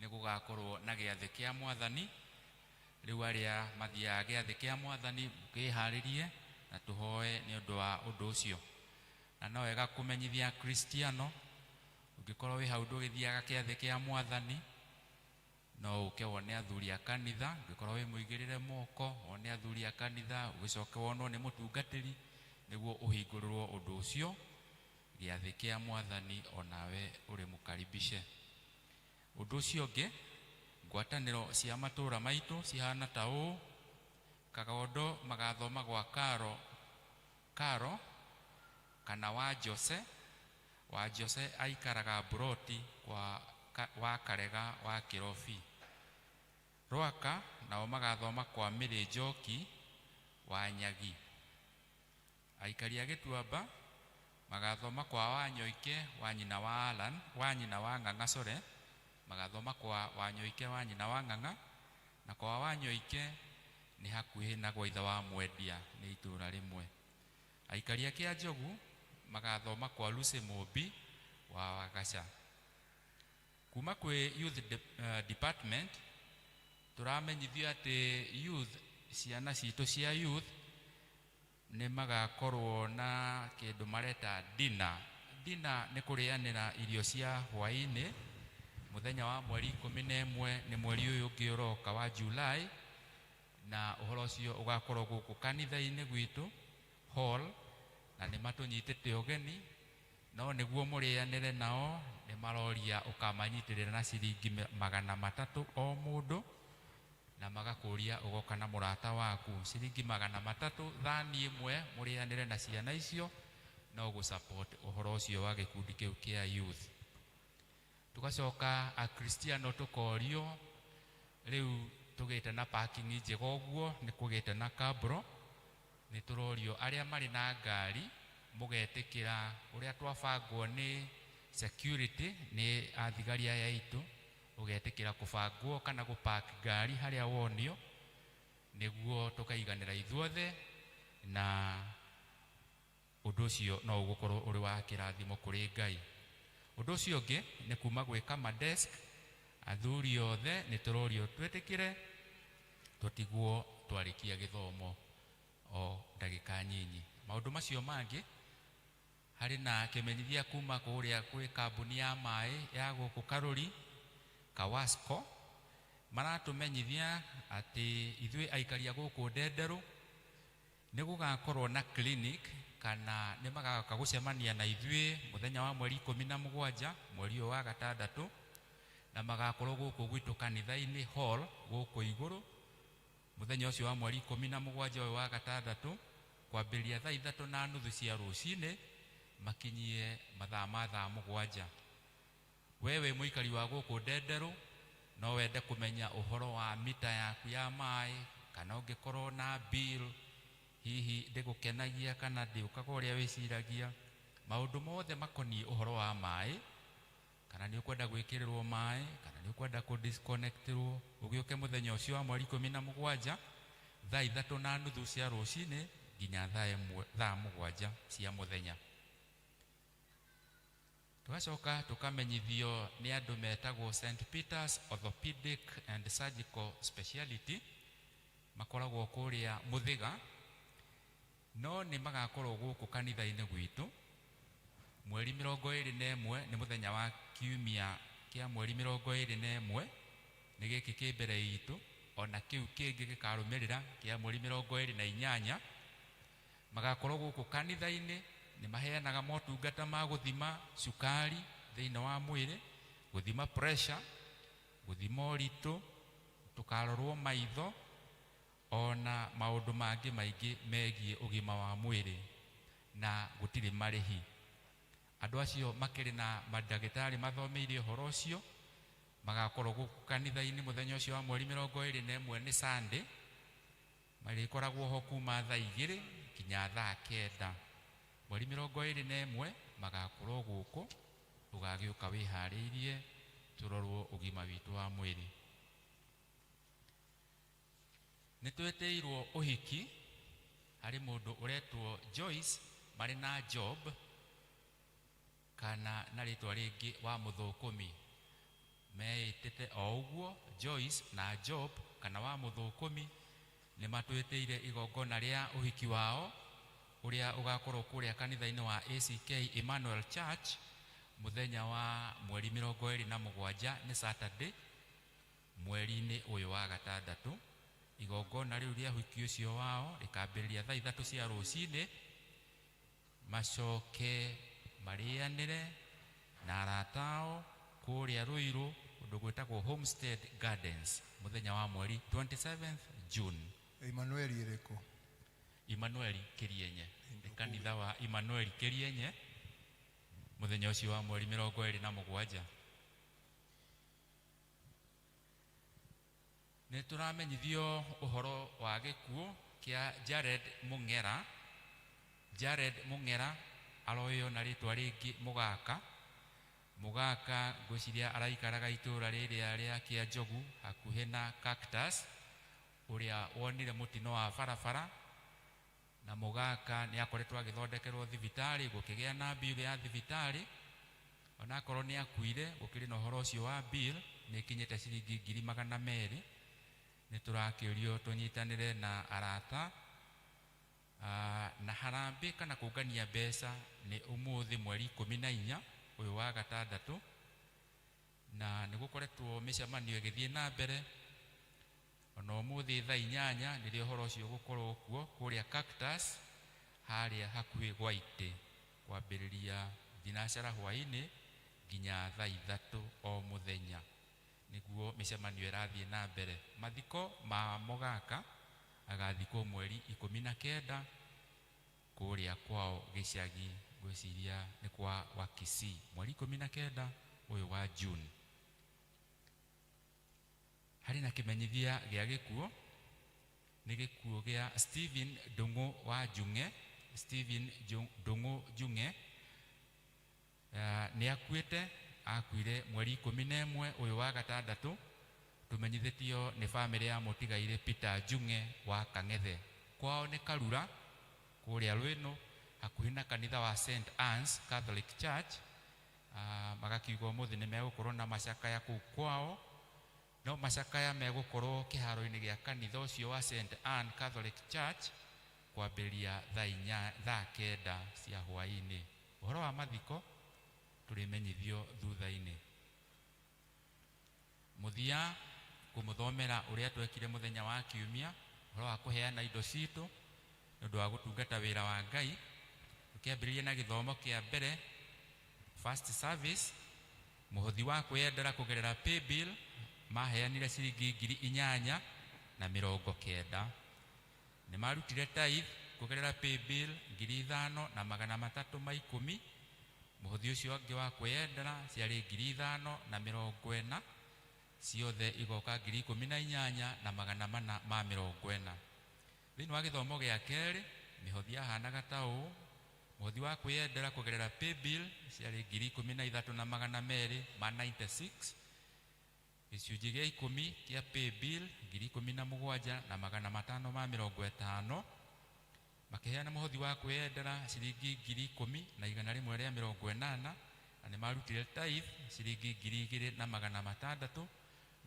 nĩ gũgakorwo na gĩathĩ kĩa Mwathani. Rĩu arĩa mathiaga gĩathĩ kĩa Mwathani, mũkĩharĩrie na tũhoe nĩ ũndũ wa ũndũ ũcio. Na no wega kũmenyithia Kristiano, ũngĩkorwo wĩ hau ndũgĩthiaga kĩathĩ kĩa Mwathani, no ũke wone athuri a kanitha. Ũngĩkorwo wĩ mũigĩrĩre moko, wone athuri a kanitha, ũgĩcoke wonwo nĩ mũtungatĩri nĩguo ũhingũrĩrwo ũndũ ũcio. Gĩathĩ kĩa Mwathani onawe ũrĩ mũkaribishe. Ũndũ ũcio ũngĩ, ngwatanĩro cia matũũra maitũ cihana ta ũũ. Kagondo magathoma gwa Karo Karo kana wa Jose. Wa Jose aikaraga Buroti kwa wa Karega wa Kirobi. Rwaka nao magathoma kwa Mĩrĩ Njoki wa Nyagi. Aikari a Gĩtuamba magathoma kwa Wanyoike wa nyina wa Alan, wa nyina wa Ng'ang'a, sorry, magathoma kwa Wanyoike wa nyina wa Ng'ang'a, na kwa Wanyoike nĩ hakuhĩ na gwa ithe wa Mwendia, nĩ itũũra rĩmwe. Aikari a Kĩanjogu magathoma kwa Lucy Mũmbi wa Wagaca. Kuma kwĩ youth department tũramenyithio atĩ youth, ciana citũ cia youth nĩ magakorwo na kĩndũ mareta dinner. Dinner nĩ kũrĩanĩra irio cia hwaĩ-inĩ mũthenya wa mweri 11, nĩ mweri ũyũ ũngĩ ũroka wa July, na ũhoro ũcio ũgakorwo gũkũ kanitha-inĩ gwitũ hall, na nĩ matũnyitĩte ũgeni, no nĩguo mũrĩanĩre nao nĩ maroria ũkamanyitĩrĩra na ciringi 300 o mũndũ, na magakũria ũgoka na mũrata waku. Ciringi 300 thani ĩmwe mũrĩanĩre na ciana icio, no gũ support ũhoro ũcio wa gĩkundi kĩu kĩa youth. Tugacoka akristiano tũkorio rĩu tũgĩte na parking njega ũguo, nĩ kũgĩte na kabro, nĩ tũrorio arĩa marĩ na ngari mũgetĩkĩra ũrĩa twabangwo nĩ security, nĩ athigari aya aitũ, ũgetĩkĩra kũbangwo kana gũpark ngari harĩa wonio, nĩguo tũkaiganĩra ithuothe, na ũndũ ũcio no ũgũkorwo ũrĩ wa kĩrathimo kũrĩ Ngai. Ũndũ ũcio ũngĩ nĩ kuma gwĩ kama desk, athuri othe nĩ tũrorio twĩtĩkĩre tũtigwo twarĩkia gĩthomo o ndagĩka nyinyi. Maũndũ macio mangĩ, harĩ na kĩmenyithia kuma kũrĩa kwĩ kambuni ya maĩ ya gũkũ Karũri, Kawasco, maratũmenyithia atĩ ithuĩ aikari a gũkũ Ndenderũ nĩ gũgakorwo na clinic, kana nĩ magoka gũcemania na ithuĩ mũthenya wa mweri 17 mweri ũyũ wa gatandatũ, na magakorwo gũkũ gwitũ kanitha-inĩ hall gũkũ igũrũ mũthenya ũcio wa mweri 17 ũyũ wa gatandatũ, kwambĩrĩria thaa 3:30 cia rũcinĩ makinyie mathaa ma thaa 7. We wĩ mũikari wa gũkũ Ndenderũ, no wende kũmenya ũhoro wa mita yaku ya maĩ, kana ũngĩkorwo na bill hihi ndĩgũkenagia kana ndĩũkaga ũrĩa wĩciragia, maũndũ mothe makoniĩ ũhoro wa maĩ, kana nĩ ũkwenda gwĩkĩrĩrwo maĩ, kana nĩ ũkwenda kũ disconnectĩrwo, ũgĩũke mũthenya ũcio wa mweri 17 thaa 3:30 cia rũcinĩ nginya thaa 7 cia mũthenya. Tũgacoka tũkamenyithio nĩ andũ metagwo St Peter's Orthopedic and Surgical Speciality, makoragwo kũrĩa Mũthĩga, no nĩ magakorwo gũkũ kanitha-inĩ gwitũ mweri 21, nĩ mũthenya wa kiumia kĩa mweri 21, nĩ gĩkĩ kĩ mbere itũ, ona kĩu kĩngĩ gĩkarũmĩrĩra kĩa mweri 28. Magakorwo gũkũ kanitha-inĩ, nĩ maheanaga motungata ma gũthima cukari thĩinĩ wa mwĩrĩ, gũthima pressure, gũthima ũritũ, tũkarorwo maitho, ona maũndũ mangĩ maingĩ megiĩ ũgima wa mwĩrĩ, na gũtirĩ marĩhi. Andũ acio makĩrĩ na mandagĩtarĩ mathomeire ũhoro ũcio, magakorwo gũkũ kanitha-inĩ mũthenya ũcio wa mweri 21, nĩ Sunday, marĩkoragwo ho kuma thaa 2 nginya thaa 9. Mweri 21 magakorwo gũkũ, ũgagĩũka wĩharĩirie tũrorwo ũgima witũ wa mwĩrĩ. Nĩ twĩtĩirwo ũhiki harĩ mũndũ ũretwo Joyce marĩ na Job, kana na rĩtwa rĩngĩ wa mũthũkũmi, meĩtĩte o ũguo Joyce na Job kana wa mũthũkũmi, nĩ matwĩtĩire igongona rĩa ũhiki wao ũrĩa ũgakorwo kũrĩa kanitha-inĩ wa ACK Emmanuel Church mũthenya wa mweri 27, nĩ Saturday, mweri-inĩ ũyũ wa gatandatũ. Igongona rĩu rĩa ũhiki ũcio wao rĩkambĩrĩria thaa 3 cia rũcinĩ, macoke marĩanĩre na arata ao kũrĩa Ruiru, kũndũ gwĩtagwo Homestead Gardens, mũthenya wa mweri 27 June. Emmanuel ĩrĩkũ? Emmanuel Kĩrienye, nĩ kanitha wa Emmanuel Kĩrienye, mũthenya ũcio wa mweri 27. Nĩ tũramenyithio ũhoro wa gĩkuũ kĩa Jared Mũng'era. Jared Mũng'era aroĩo na rĩtwa rĩngĩ Mũgaka. Mũgaka ngwĩciria araikaraga itũũra rĩrĩa rĩa Kĩanjogu hakuhĩ na Cactus, ũrĩa wonire mũtino wa barabara, na Mũgaka nĩ akoretwo agĩthondekerwo thibitarĩ, gũkĩgĩa na bill ya thibitarĩ. Onakorwo nĩ akuire, gũkĩrĩ na ũhoro ũcio wa bill nĩ ĩkinyĩte ciringi 200,000. Nĩ tũrakĩũrio tũnyitanĩre na arata na harambĩ kana kũngania mbeca nĩ ũmũthĩ mweri 14 ũyũ wa gatandatũ, na nĩ gũkoretwo mĩcemanio ĩgĩthiĩ na mbere. Ona ũmũthĩ thaa 8 nĩrĩo ũhoro ũcio ũgũkorwo kuo kũrĩa Cactus harĩa hakuhĩ gwa itĩ, kwambĩrĩria thinacara hwaĩ-inĩ nginya thaa 3 o mũthenya, nĩguo mĩcemanio ĩrathiĩ na mbere. Mathiko ma Mũgaka agathikwo mweri 19 kũrĩa kwao gĩcagi, ngwĩciria nĩ kwa Wakisii, mweri 19 ũyũ wa June. Harĩ na kĩmenyithia gĩa gĩkuũ, nĩ gĩkuũ gĩa Stephen Ndung'u wa Njung'e. Stephen Ndung'u Njung'e nĩ akuĩte, akuire mweri 11 ũyũ wa gatandatũ. Tũmenyithĩtio nĩ bamĩrĩ ya mũtigairĩ Peter Njung'e wa Kang'ethe. Kwao nĩ Karura kũrĩa Rwĩnũ, hakuhĩ na kanitha wa St Anne's Catholic Church. Magakiuga ũmũthĩ nĩ megũkorwo na macakaya kũu kwao, no macakaya megũkorwo kĩharo-inĩ gĩa kanitha ũcio wa St Anne Catholic Church kwambĩrĩria thaa 9 cia hwaĩ-inĩ. Ũhoro wa mathiko tũrĩmenyithio thutha-inĩ. Mũthia kũmũthomera ũrĩa twekire mũthenya wa kiumia, ũhoro wa kũheana indo citũ nĩ ũndũ wa gũtungata wĩra wa Ngai. Tũkĩambĩrĩria na gĩthomo kĩa mbere, first service, mũhothi wa kwĩyendera kũgerera paybill maheanire ciringi 8,090. Nĩ marutire tithe kũgerera paybill 5,310. Mũhothi ũcio ũngĩ wa kwĩyendera ciarĩ 5,040, ciothe igoka 18,440. Thĩinĩ wa gĩthomo gĩa kerĩ mĩhothi yahanaga ta ũũ: mũhothi wa kwĩyendera kũgerera paybill ciarĩ 13,296, gĩcunjĩ gĩa 10 kĩa paybill 17,550. Makĩheana mũhothi wa kwĩyendera ciringi 10,180, na nĩ marutire tithe ciringi 2,600,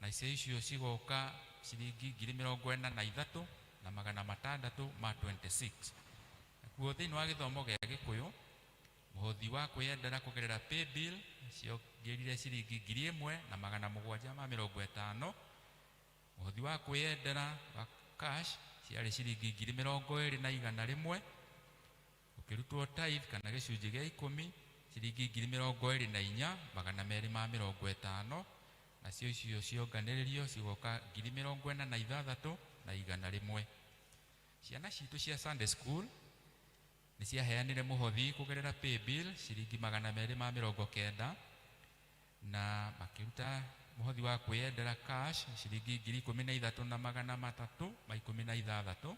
na icio icio cigoka ciringi 43,626. Nakuo thĩinĩ wa gĩthomo gĩa Gĩkũyũ, mũhothi wa kwĩyendera kũgerera paybill ciongerire ciringi 1,750. Mũhothi wa kwĩyendera wa cash ciarĩ ciringi 20,100, ũkĩrutwo tithe kana gĩcunjĩ gĩa 10 ciringi 24,250, nacio icio cionganĩrĩrio cigoka 46,100. Ciana citũ cia Sunday school nĩ ciaheanire mũhothi kũgerera paybill ciringi 290, na makĩruta mũhothi wa kwĩyendera cash ciringi 13,316,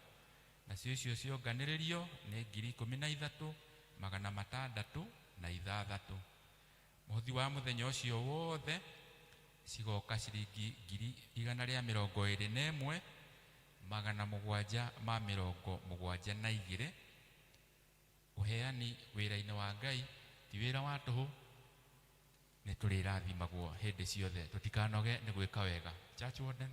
nacio icio cionganĩrĩrio nĩ 13,606. Mũhothi wa mũthenya ũcio wothe cigoka ciringi 121,772. Ũheani wĩra-inĩ wa Ngai ti wĩra wa tũhũ, nĩ tũrĩrathimagwo hĩndĩ ciothe, tũtikanoge nĩ gwĩka wega. Church warden.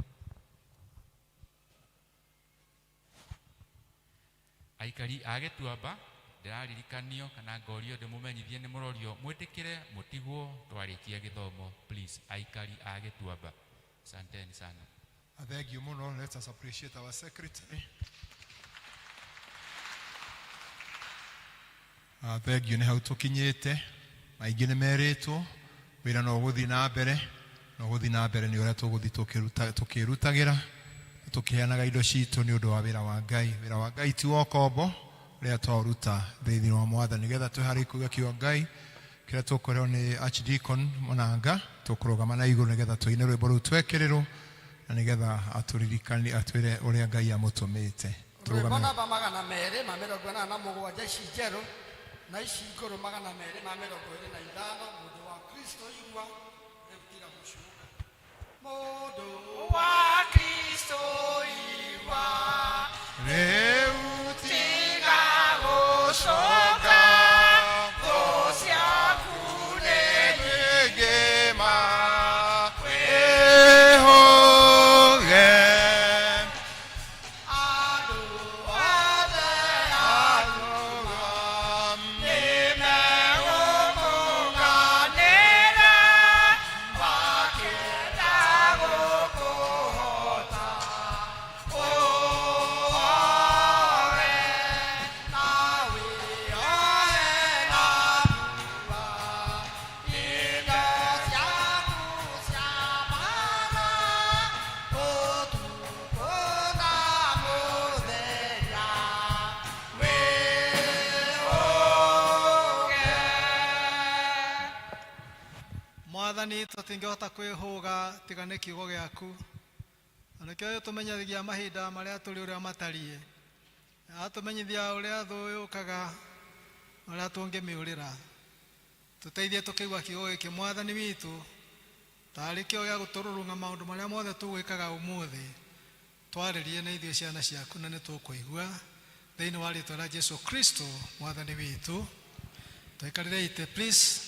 Aikari a Gĩtuamba ndĩraririkanio kana ngorio ndĩmũmenyithie nĩ mũrorio mwĩtĩkĩre mũtigwo twarĩkia gĩthomo, please. Aikari a Gĩtuamba, asanteni sana. Thank you mũno. Let us appreciate our secretary. Thank you. Nĩ hau tũkinyĩte, aingĩ nĩ merĩtwo wĩra no ũgũthiĩ na mbere, no ũgũthiĩ na mbere nĩ ũrĩa tũgũthiĩ tũkĩrutagĩra. Tũkĩheanaga indo citũ nĩ ũndũ wa wĩra wa Ngai. Wĩra wa Ngai ti wa ũkombo, ũrĩa twaũruta thĩinĩ wa Mwathani. Nĩgetha twĩharĩrie kuuga kiugo Ngai kĩrĩa tũkũreo nĩ Archdeacon Mũnanga, tũkũrũgama na igũrũ nĩgetha tũine rwĩmbo rũu twekĩrĩrwo, na nĩgetha atũririkanie, atwĩre ũrĩa Ngai amũtũmĩte. Rwĩmbo Tũrũgame. Namba 287 ici njerũ na ici ngũrũ 225. Mũndũ wa Kristo igua rĩu tiga gũcuka. Mũndũ wa Kristo igua rĩu tiga gũcoka, thũ ciaku nĩ nyingĩ ma wĩhũge. Andũ othe nĩmegũkũganĩra makĩenda gũkũhota. Ũoe na wĩoe na thua indo ciaku cia mbaara ũtukũ na mũthenya wĩhũge. Mwathani, tũtingĩhota kwĩhũga tiga nĩ kiugo gĩaku, na nĩkĩo tũmenyithagia mahinda marĩa tũrĩ ũrĩa matariĩ, atũmenyithia ũrĩa thũ yũkaga na ũrĩa tũngĩmĩũrĩra. Tũteithie tũkĩigua kiugo gĩkĩ, Mwathani witũ, tarĩ kĩo gĩa gũtũrũrũng'a maũndũ marĩa mothe tũgwĩkaga ũmũthĩ. Twarĩrie na ithuĩ ciana ciaku na nĩ tũkũigua, thĩinĩ wa rĩtwa rĩa Jesu Kristo Mwathani witũ. Tũikarĩre itĩ, please.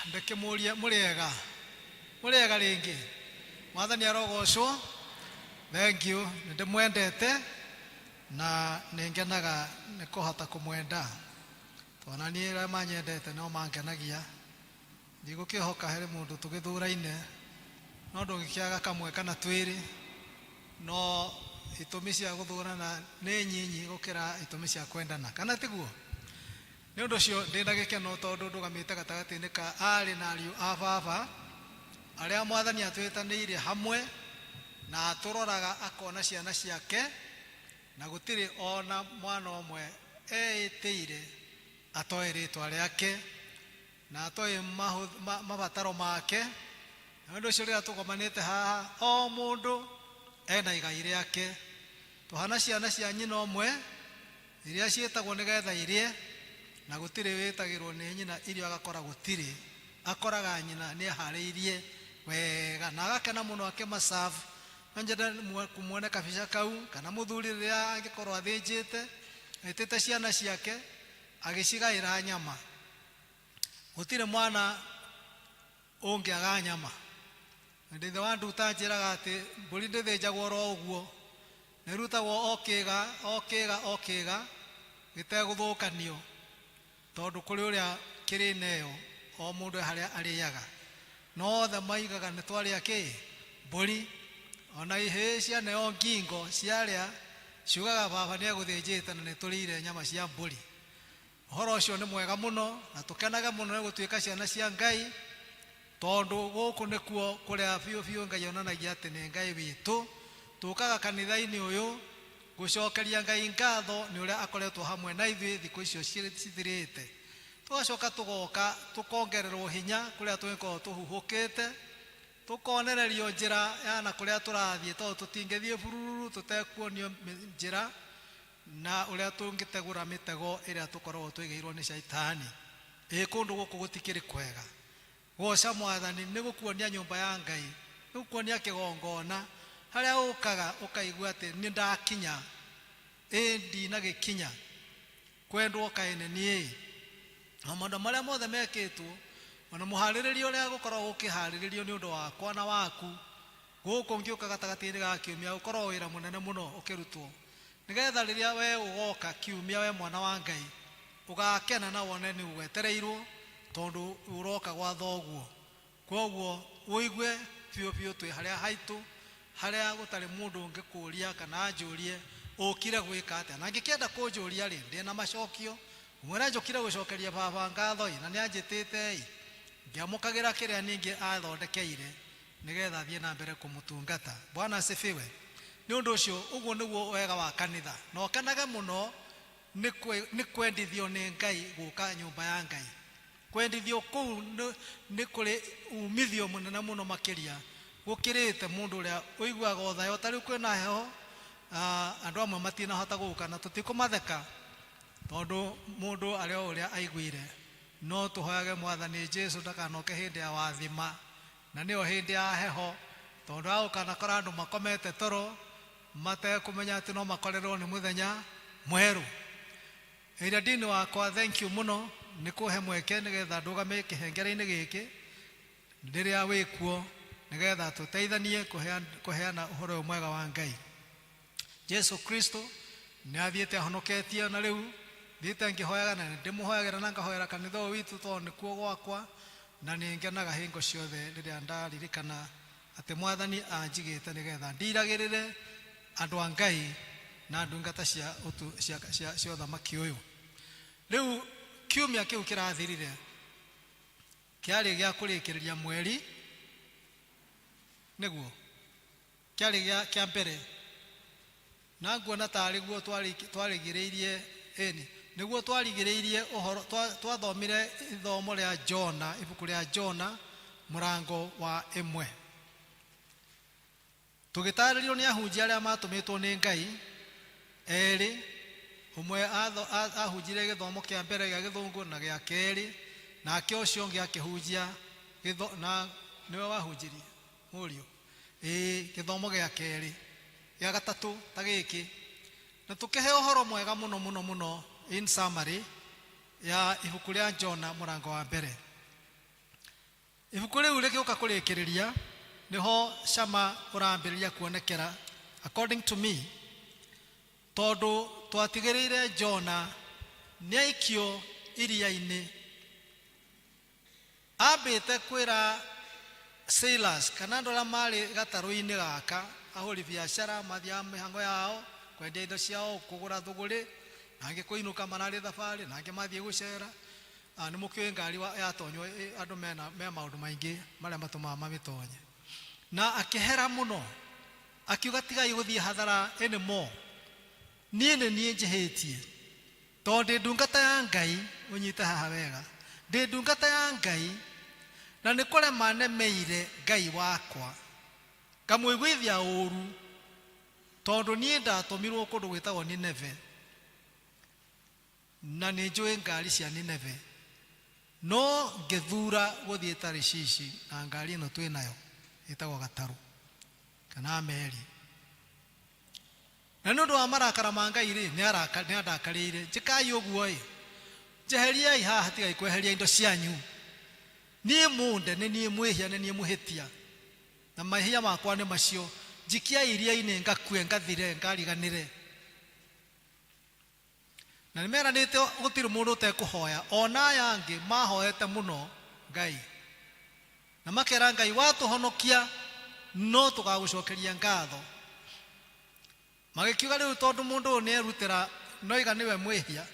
Ndĩkĩmũrie, mũrĩega? Mũrĩega rĩngĩ? Mwathani arogocwo. Thank you. Nĩ ndĩmwendete na nĩ ngenaga nĩ kũhota kũmwenda, tondũ na niĩ arĩa manyendete no mangenagia. Ndigũkĩhoka harĩ mũndũ tũgĩthũraine, no ndũngĩkĩaga kamwe kana twĩrĩ, no itũmi cia gũthũrana nĩ nyinyi gũkĩra itũmi cia kwendana, kana tiguo? Nĩ ũndũ ũcio ndĩ na gĩkeno tondũ ndũgamĩte gatagatĩ-inĩ ka aarĩ na ariũ a baba arĩa Mwathani atwĩtanĩire hamwe, na atũroraga akona ciana ciake, na gũtirĩ ona mwana ũmwe eĩtĩire atoĩ rĩtwa rĩake na atoĩ mabataro make. Na ũndũ ũcio rĩrĩa tũgomanĩte haha, o mũndũ ena igai rĩake. Tũhana ciana cia nyina ũmwe iria ciĩtagwo nĩgetha irĩe, na gũtirĩ wĩtagĩrwo nĩ nyina irio agakora gũtirĩ. Akoraga nyina nĩ aharĩirie wega na agakena mũno akĩmaserve. No nyende kũmuone kabica kau, kana mũthuri rĩrĩa angĩkorwo athĩnjĩte, etĩte ciana ciake agĩcigaĩra nyama. Gũtirĩ mwana ũngĩaga nyama. Ndithe wa nduta njĩraga atĩ mbũri ndĩthĩnjagwo oro ũguo, nĩrutagwo o kĩga o kĩga o kĩga gĩtegũthũkanio, tondũ kũrĩ ũrĩa kĩrĩ neyo, o mũndũ harĩa arĩaga. No othe maigaga nĩ twarĩa kĩ mbũri. Ona ihĩĩ cianeo ngingo ciarĩa ciugaga baba nĩ egũthĩnjĩte na nĩ tũrĩire nyama cia mbũri. Ũhoro ũcio nĩ mwega mũno, na tũkenage mũno nĩ gũtuĩka ciana cia Ngai, tondũ gũkũ nĩkuo kũrĩa biũ biũ Ngai onanagia atĩ nĩ Ngai witũ. Tũkaga kanitha-inĩ ũyũ gũcokeria Ngai ngatho nĩ ũrĩa akoretwo hamwe na ithuĩ thikũ icio cithirĩte. Tũgacoka tũgoka tũkongererwo hinya kũrĩa tũngĩkorwo tũhuhũkĩte, tũkonererio njĩra ya na kũrĩa tũrathiĩ, tondũ tũtingĩthiĩ bururu tũtekuonio njĩra na ũrĩa tũngĩtegũra mĩtego ĩrĩa tũkoragwo twĩgĩirwo nĩ caitani. Ĩ kũndũ gũkũ gũtikĩrĩ kwega. Goca Mwathani nĩ gũkuonia nyũmba ya Ngai, nĩ gũkuonia kĩgongona harĩa ũkaga ũkaigua atĩ nĩ ndakinya, ĩ ndinagĩkinya kwendwo kaĩ nĩ niĩ. Na maũndũ marĩa mothe mekĩtwo, ona mũharĩrĩrio ũrĩa gũkoragwo gũkĩharĩrĩrio nĩ ũndũ wakwa na waku gũkũ ngĩũka gatagatĩ-inĩ ga kiumia, gũkoragwo wĩra mũnene mũno ũkĩrutwo, nĩgetha rĩrĩa we ũgoka kiumia, we mwana wa Ngai, ũgakena na wone nĩ ũgwetereirwo, tondũ ũroka gwa thoguo. Kwoguo ũigue biũ biũ twĩ harĩa haitũ, harĩa gũtarĩ mũndũ ũngĩkũria kana anjũrie ũkire gwĩka atĩa. Na angĩkĩenda kũnjũria rĩ, ndĩna macokio. Mwĩra njũkire gũcokeria baba ngatho ĩ, na nĩ anjĩtĩte ĩ, ngĩamũkagĩra kĩrĩa ningĩ athondekeire. Nĩgetha athiĩ na mbere kũmũtungata. Bwana asifiwe. Nĩ ũndũ ũcio ũguo nĩguo wega wa kanitha, na ũkenage mũno nĩ kwendithio nĩ Ngai gũka nyũmba ya Ngai. Kwendithio kũu nĩ kũrĩ umithio mũnene mũno makĩria gũkĩrĩte mũndũ ũrĩa ũiguaga ũthayo. Ta rĩu kwĩna heho, andũ amwe matinahota gũka na tũtikũmatheka tondũ mũndũ arĩ o ũrĩa aiguire. No tũhoyage Mwathani Jesu ndakanoke hĩndĩ ya wathima, na nĩyo hĩndĩ ya heho, tondũ agũka na kora andũ makomete toro matekũmenya atĩ no makorerwo nĩ mũthenya mwerũ. Ĩrĩa ndini wakwa, thank you mũno nĩ kũhe mweke nĩgetha ndũgame kĩhengere-inĩ gĩkĩ rĩrĩa wĩkuo, nĩgetha tũteithanie kũheana ũhoro ũyũ mwega wa Ngai. Jesu Kristo nĩ athiĩte ahonoketie, na rĩu thiĩte ngĩhoyaga na ndĩmũhoyagĩra na ngahoera kanitha ũyũ witũ tondũ nĩkuo gwakwa, na nĩ ngenaga hingo ciothe rĩrĩa ndaririkana atĩ Mwathani anjigĩte nĩgetha ndiragĩrĩre andũ a Ngai na ndungata cia ũtu cia cia cia ũthamaki ũyũ. Rĩu kiumia kĩu kĩrathirire kĩarĩ gĩa kũrĩkĩrĩria mweri, nĩguo kĩarĩ gĩa kĩa mbere, na nguona tarĩ guo twarigĩrĩirie, ĩni nĩguo twarigĩrĩirie ũhoro. Twathomire ithomo rĩa Jona, ibuku rĩa Jona mũrango wa 1. Tũgĩtarĩrio nĩ ahunjia arĩa matũmĩtwo nĩ Ngai erĩ, ũmwe ahunjirie gĩthomo kĩa mbere gĩa gĩthũngũ na gĩa kerĩ, nake ũcio ũngĩ akĩhunjia na nĩwe wahunjirie mũriũ ĩĩ gĩthomo gĩa kerĩ gĩa gatatũ ta gĩkĩ, na tũkĩhe ũhoro mwega mũno mũno mũno in summary ya ibuku rĩa Jona mũrango wa mbere. Ibuku rĩu rĩgĩũka kũrĩkĩrĩria nĩho cama ũrambĩrĩria kuonekera, according to me, tondũ twatigĩrĩire Jona nĩ aikio iria-inĩ. Ambĩte kwĩra sailors kana andũ arĩa marĩ gatarũ-inĩ gaka, ahũri biacara mathiaga mĩhango yao kwendia indo ciao, kũgũra thũgũrĩ, na angĩ kũinũka mararĩ thabarĩ, na angĩ mathiĩ gũcera. Nĩ mũkĩũĩ ngari yatonywo, andũ mena me maũndũ maingĩ marĩa matũmaga mamĩtonye. Na akĩhera mũno akiuga, tigai gũthiĩ hathara anymore, niĩ nĩ niĩ njĩhĩtie tondũ ndĩ ndungata ya Ngai. Ũnyite haha wega, ndĩ ndungata ya Ngai na nĩ kũrema nemeire Ngai wakwa ngamũiguithia ũru, tondũ niĩ ndatũmirwo kũndũ gwĩtagwo Nineve na nĩ njũĩ ngari cia Nineve, no ngĩthura gũthiĩ Tarishishi na ngari ĩno twĩ nayo ĩtagwo gatarũ kana meri. Na nĩ ũndũ wa marakara ma Ngai rĩ, nĩ andakarĩire. Njĩkai ũguo ĩ, njeheriai haha, tigai kweheria indo cianyu. Niĩ mũnde nĩ niĩ mwĩhia, nĩ niĩ mũhĩtia, na mahia makwa nĩ macio. Njikiai iria-inĩ ngakue, ngathire, ngariganĩre. Na nĩ meranĩte gũtirĩ mũndũ ũtekũhoya, ona aya angĩ mahoete mũno Ngai na makera Ngai, watũhonokia no tũgagũcokeria ngatho. Magĩkiuga rĩu tondũ mũndũ ũyũ nĩ erutĩra noiga nĩwe mwĩhia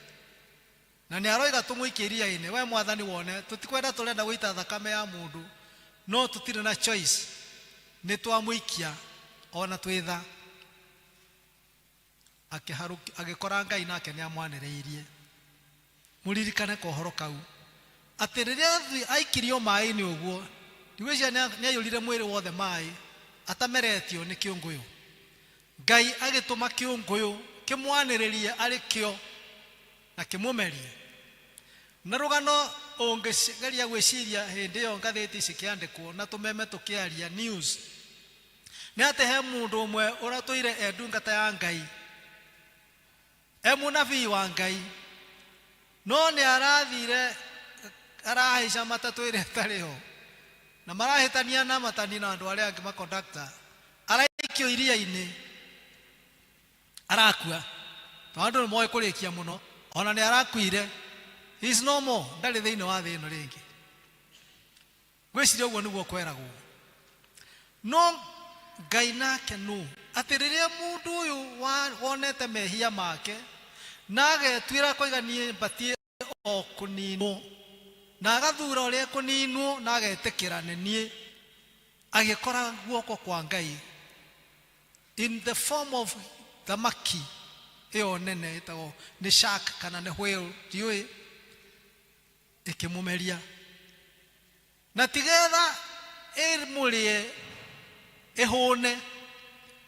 na nĩ aroiga tũmũikie iria-inĩ, we Mwathani wone tũtikwenda, tũrenda gũita thakame ya mũndũ, no tũtirĩ na choice, nĩ twamũikia ona twĩtha. Agĩkora Ngai nake nĩ amwanĩrĩirie. Mũririkane kohoro kau atĩ rĩrĩa aikirio maĩ-inĩ ũguo, ndigwĩciria nĩ aiyũrire mwĩrĩ wothe maĩ atameretio nĩ kĩũngũyũ. Ngai agĩtũma kĩũngũyũ kĩmwanĩrĩrie arĩ kĩo na kĩmũmerie. Na rũgano ũngĩgeria gwĩciria hĩndĩ ĩyo ngathĩti cikĩandĩkwo na tũmeme tũkĩaria news, nĩ atĩ he mũndũ ũmwe ũratũire e ndungata ya Ngai, e mũnabii wa Ngai, no nĩ arathire arahaica matatũ ĩrĩa ĩtarĩ ho na marahĩtania na matani na andũ arĩa angĩ makondakta, araikio iria-inĩ, arakua. Tondũ andũ nĩ moĩ kũrĩkia mũno, ona nĩ arakuire. He is no more, ndarĩ thĩinĩ wa thĩ ĩno rĩngĩ. Ngwĩciria ũguo nĩguo kweragwo. No Ngai nake nũ atĩ rĩrĩa mũndũ ũyũ wonete mehia make na agetuĩra koiga niĩ mbatiĩ o kũninwo, na agathura ũrĩa kũninwo na agetĩkĩra nĩ niĩ. Agĩkora guoko kwa Ngai in the form of thamaki ĩyo nene ĩtagwo nĩ shark kana nĩ whale, ndiũĩ, ĩkĩmũmeria na tigetha ĩmũrĩe ĩhũne,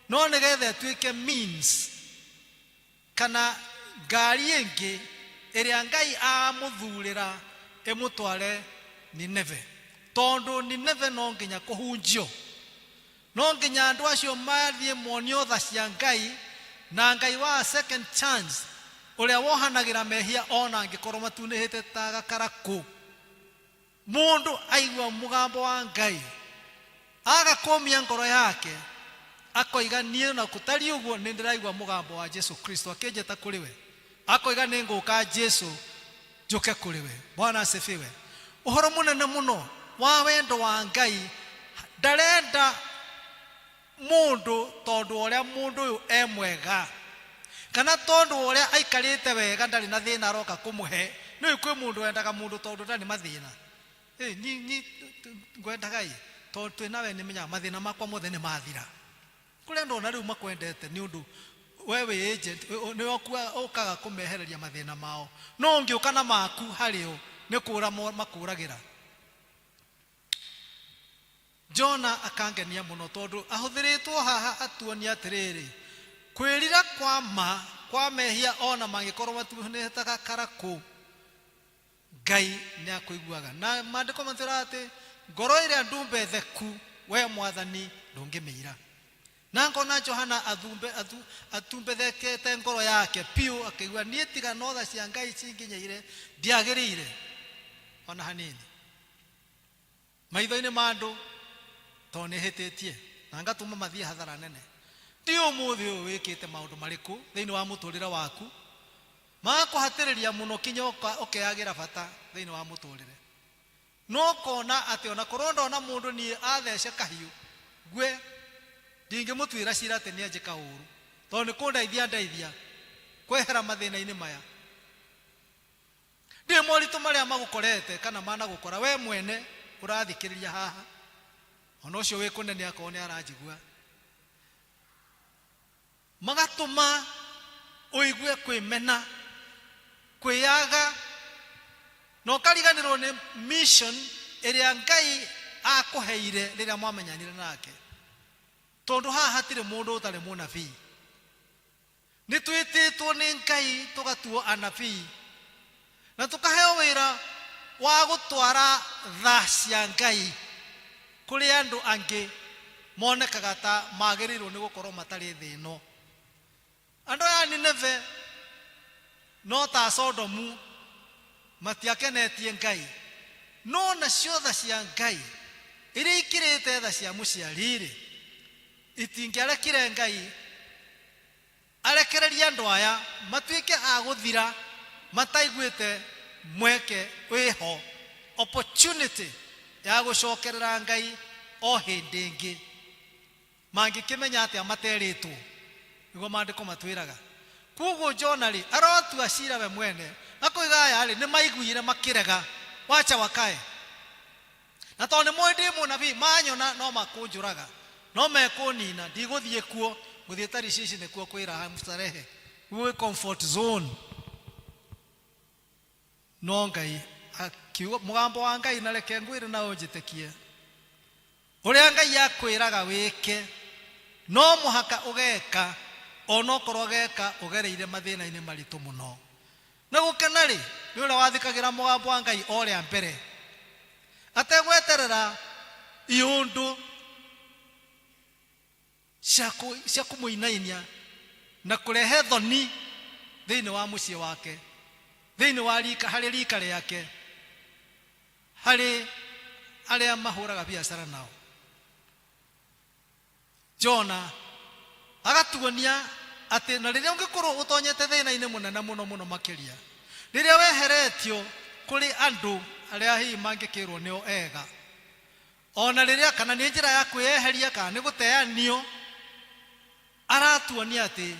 no nĩgetha ĩtuĩke means kana ngari ĩngĩ ĩrĩa Ngai amũthurĩra ĩmũtware Nineve, tondũ Nineve no nginya kũhunjio, no nginya andũ acio mathiĩ monio tha cia Ngai na Ngai wa second chance ũrĩa wohanagĩra mehia ona angĩkorwo matunĩhĩte ta gakarakũ. Mũndũ aigua mũgambo wa Ngai aga kũmia ngoro yake, akoiga niĩ na kũtariĩ ũguo nĩ ndĩraigua mũgambo wa Jesu Kristo akĩnjĩta kũrĩ we, akoiga nĩ ngũka Jesu njũke kũrĩ we. Bwana asifiwe. Ũhoro mũnene mũno wa wendo wa Ngai, ndarenda mũndũ tondũ ũrĩa mũndũ ũyũ e mwega kana tondũ ũrĩa aikarĩte wega ndarĩ na thĩna aroka kũmũhe. Nĩũĩ kwĩ mũndũ wendaga mũndũ tondũ ndarĩ mathĩna. Ni ni ngwendaga ĩ tondũ twĩ nawe nĩmenyaga mathĩna makwa mothe nĩ mathira. Kũrĩ andũ ona rĩu makwendete nĩ ũndũ we wĩ agent, nĩwe ũkaga kũmehereria mathĩna mao, no ũngĩũka na maku harĩ o nĩ kũra makũragĩra. Jona akangenia mũno tondũ ahũthĩrĩtwo haha atuonia atĩrĩrĩ, kwĩrira kwa ma kwa mehia ona mangĩkorwo matunĩte gakarakũ, Ngai nĩ akũiguaga. Na maandĩko matwĩraga atĩ ngoro ĩrĩa ndumbetheku we Mwathani ndũngĩmĩira. Na ngona Johana atumbethekete ngoro yake piũ, akĩigua niĩ tiga no tha cia Ngai cinginyeire ndiagĩrĩire ona hanini maitho-inĩ ma andũ, tondũ nĩ hĩtĩtie na ngatũma mathiĩ hathara nene. Ndi ũmũthĩ ũyũ wĩkĩte maũndũ marĩkũ thĩinĩ wa mũtũrĩre waku magakũhatĩrĩria mũno kinya ũkeagĩra bata thĩinĩ wa mũtũrĩre, no ũkona atĩ ona korwo ndona mũndũ niĩ athece kahiũ ngwe ndingĩmũtuĩra cira atĩ nĩ anjĩka ũru, tondũ nĩ kũndeithia ndeithia kwehera mathĩna-inĩ maya. Ndiũĩ moritũ marĩa magũkorete kana managũkora we mwene ũrathikĩrĩria haha, ona ũcio wĩ kũnene akorwo nĩ aranjigua, magatũma ũigue kwĩmena, kwĩyaga, na ũkariganĩrwo nĩ mission ĩrĩa Ngai akũheire rĩrĩa mwamenyanire nake. Tondũ haha hatirĩ mũndũ ũtarĩ mũnabii, nĩ twĩtĩtwo nĩ Ngai tũgatuo anabii na tũkaheo wĩra wa gũtwara tha cia Ngai kũrĩ andũ angĩ monekaga ta magĩrĩirwo nĩ gũkorwo matarĩ thĩ ĩno. Andũ aya a Nineve no ta Sodomu, matiakenetie Ngai, no nacio tha cia Ngai iria ikĩrĩte tha cia mũciari-rĩ, itingĩarekire Ngai arekererie andũ aya matuĩke a gũthira mataiguĩte mweke wĩho, opportunity ya gũcokerera Ngai o hĩndĩ ĩngĩ. Mangĩkĩmenya atĩa materĩtwo? Nĩguo maandĩko matwĩraga. Koguo Jona rĩ, arotua cira we mwene, akoiga aya rĩ nĩ maiguire makĩrega, wacha wakae, na tondũ nĩ moĩ ndĩ mũnabii, manyona no makũnjũraga, no mekũnina, ndigũthiĩ kuo, ngũthiĩ Tarishishi, nĩkuo kwĩraha mstarehe, gwĩ comfort zone. No Ngai akiuga mũgambo wa Ngai, na reke ngwĩre na ũnjĩtĩkie, ũrĩa Ngai akwĩraga wĩke no mũhaka ũgeka, onokorwo ũgeka ũgereire mathĩna-inĩ maritũ mũno. Na gũkena rĩ nĩ ũrĩa wathikagĩra mũgambo wa Ngai o rĩa mbere, ategweterera iũndũ cia kũmũinainia na kũrehe thoni thĩinĩ wa mũciĩ wake, thĩinĩ wa rika, harĩ rika rĩake, harĩ arĩa mahũraga biacara nao. Jona agatuonia atĩ na rĩrĩa ũngĩkorwo ũtonyete thĩna-inĩ mũnene mũno mũno makĩria, rĩrĩa weheretio kũrĩ andũ arĩa hihi mangĩkĩrwo nĩo ega, ona rĩrĩa kana nĩ njĩra ya kwĩyeheria kana nĩ gũteanio, aratuonia atĩ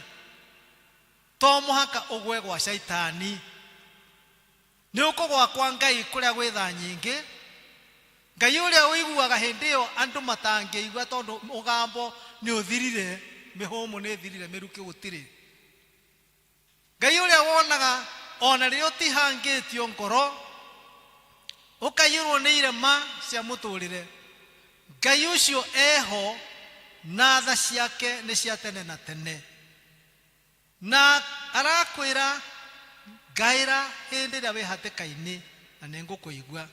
to mũhaka ũgwe gwa Shaitani, nĩ ũkũgwa kwa Ngai kũrĩa gwĩ tha nyingĩ. Ngai ũrĩa ũiguaga hĩndĩ ĩyo andũ matangĩigua tondũ mũgambo nĩ ũthirire, mĩhũmũ nĩ ĩthirire, mĩrukĩ gũtirĩ. Ngai ũrĩa wonaga ona rĩrĩa ũtihangĩtio ngoro, ũkaiyũrwo nĩ irema cia mũtũrĩre, Ngai ũcio eho na tha ciake nĩ cia tene na tene. Na arakwĩra ngaĩra hĩndĩ ĩrĩa wĩ hatĩka-inĩ na nĩ ngũkũigua.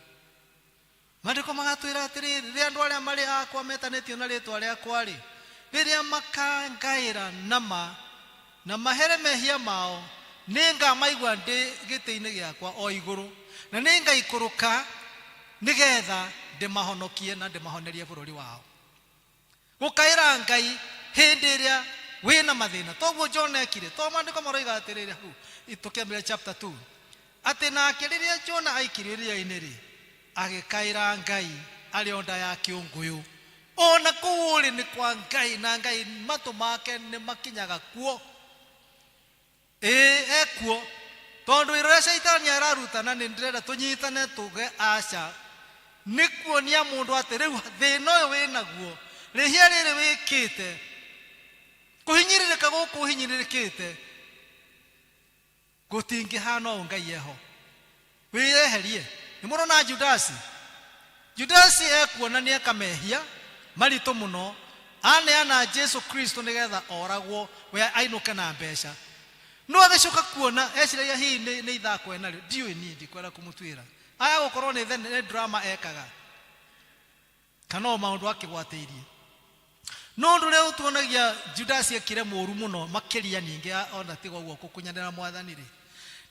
Maandĩko magatwĩra atĩrĩrĩ, rĩrĩa andũ arĩa marĩ akwa metanĩtio na rĩtwa rĩakwa-rĩ, rĩrĩa makangaĩra na ma na mahere mehia mao, nĩngamaigua ndĩ gĩtĩ-inĩ gĩakwa o igũrũ, na nĩngaikũrũka nĩgetha ndĩmahonokie na ndĩmahonerie bũrũri wao. Gũkaĩra Ngai hĩndĩ ĩrĩa wĩna mathĩna. Toguo Jona ekire. To maandĩko maroiga atĩrĩrĩ hau tũkĩambĩrĩria chapter 2 atĩ nake rĩrĩa Jona aikirio iria-inĩ rĩ, agĩkaĩra Ngai arĩ o nda ya kĩũngũyũ. Ona kũu ũrĩ nĩ kwa Ngai na Ngai matũ make nĩ makinyaga kuo. Ĩĩ ekuo. Tondũ wĩra ũrĩa caitani ararutana nĩ ndĩrenda tũnyitane tuge aca. Nĩ kuonia mũndũ atĩ rĩu thĩna ũyũ wĩnaguo, rĩhia rĩrĩ wĩkĩte, kũhinyĩrĩrĩka gũkũ ũhinyĩrĩrĩkĩte, gũtingĩhana ũũ Ngai eho. Wĩyeherie. Nĩ mũrona Judasi? Judasi ekuona nĩ eka mehia maritũ mũno, aneana Jesu Kristo nĩgetha oragwo we ainũke na mbeca. No agĩcoka kuona eciragia hihi nĩ ithako enarĩo, ndiũĩ niĩ ndikwenda kũmũtuĩra. Aya gũkorwo nĩ drama ekaga kana o maũndũ akĩgwatĩirie. No ũndũ ũrĩa ũtuonagia Judasi ekire mũru mũno makĩria ningĩ ona tiga ũguo kũkunyanĩra mwathani rĩ,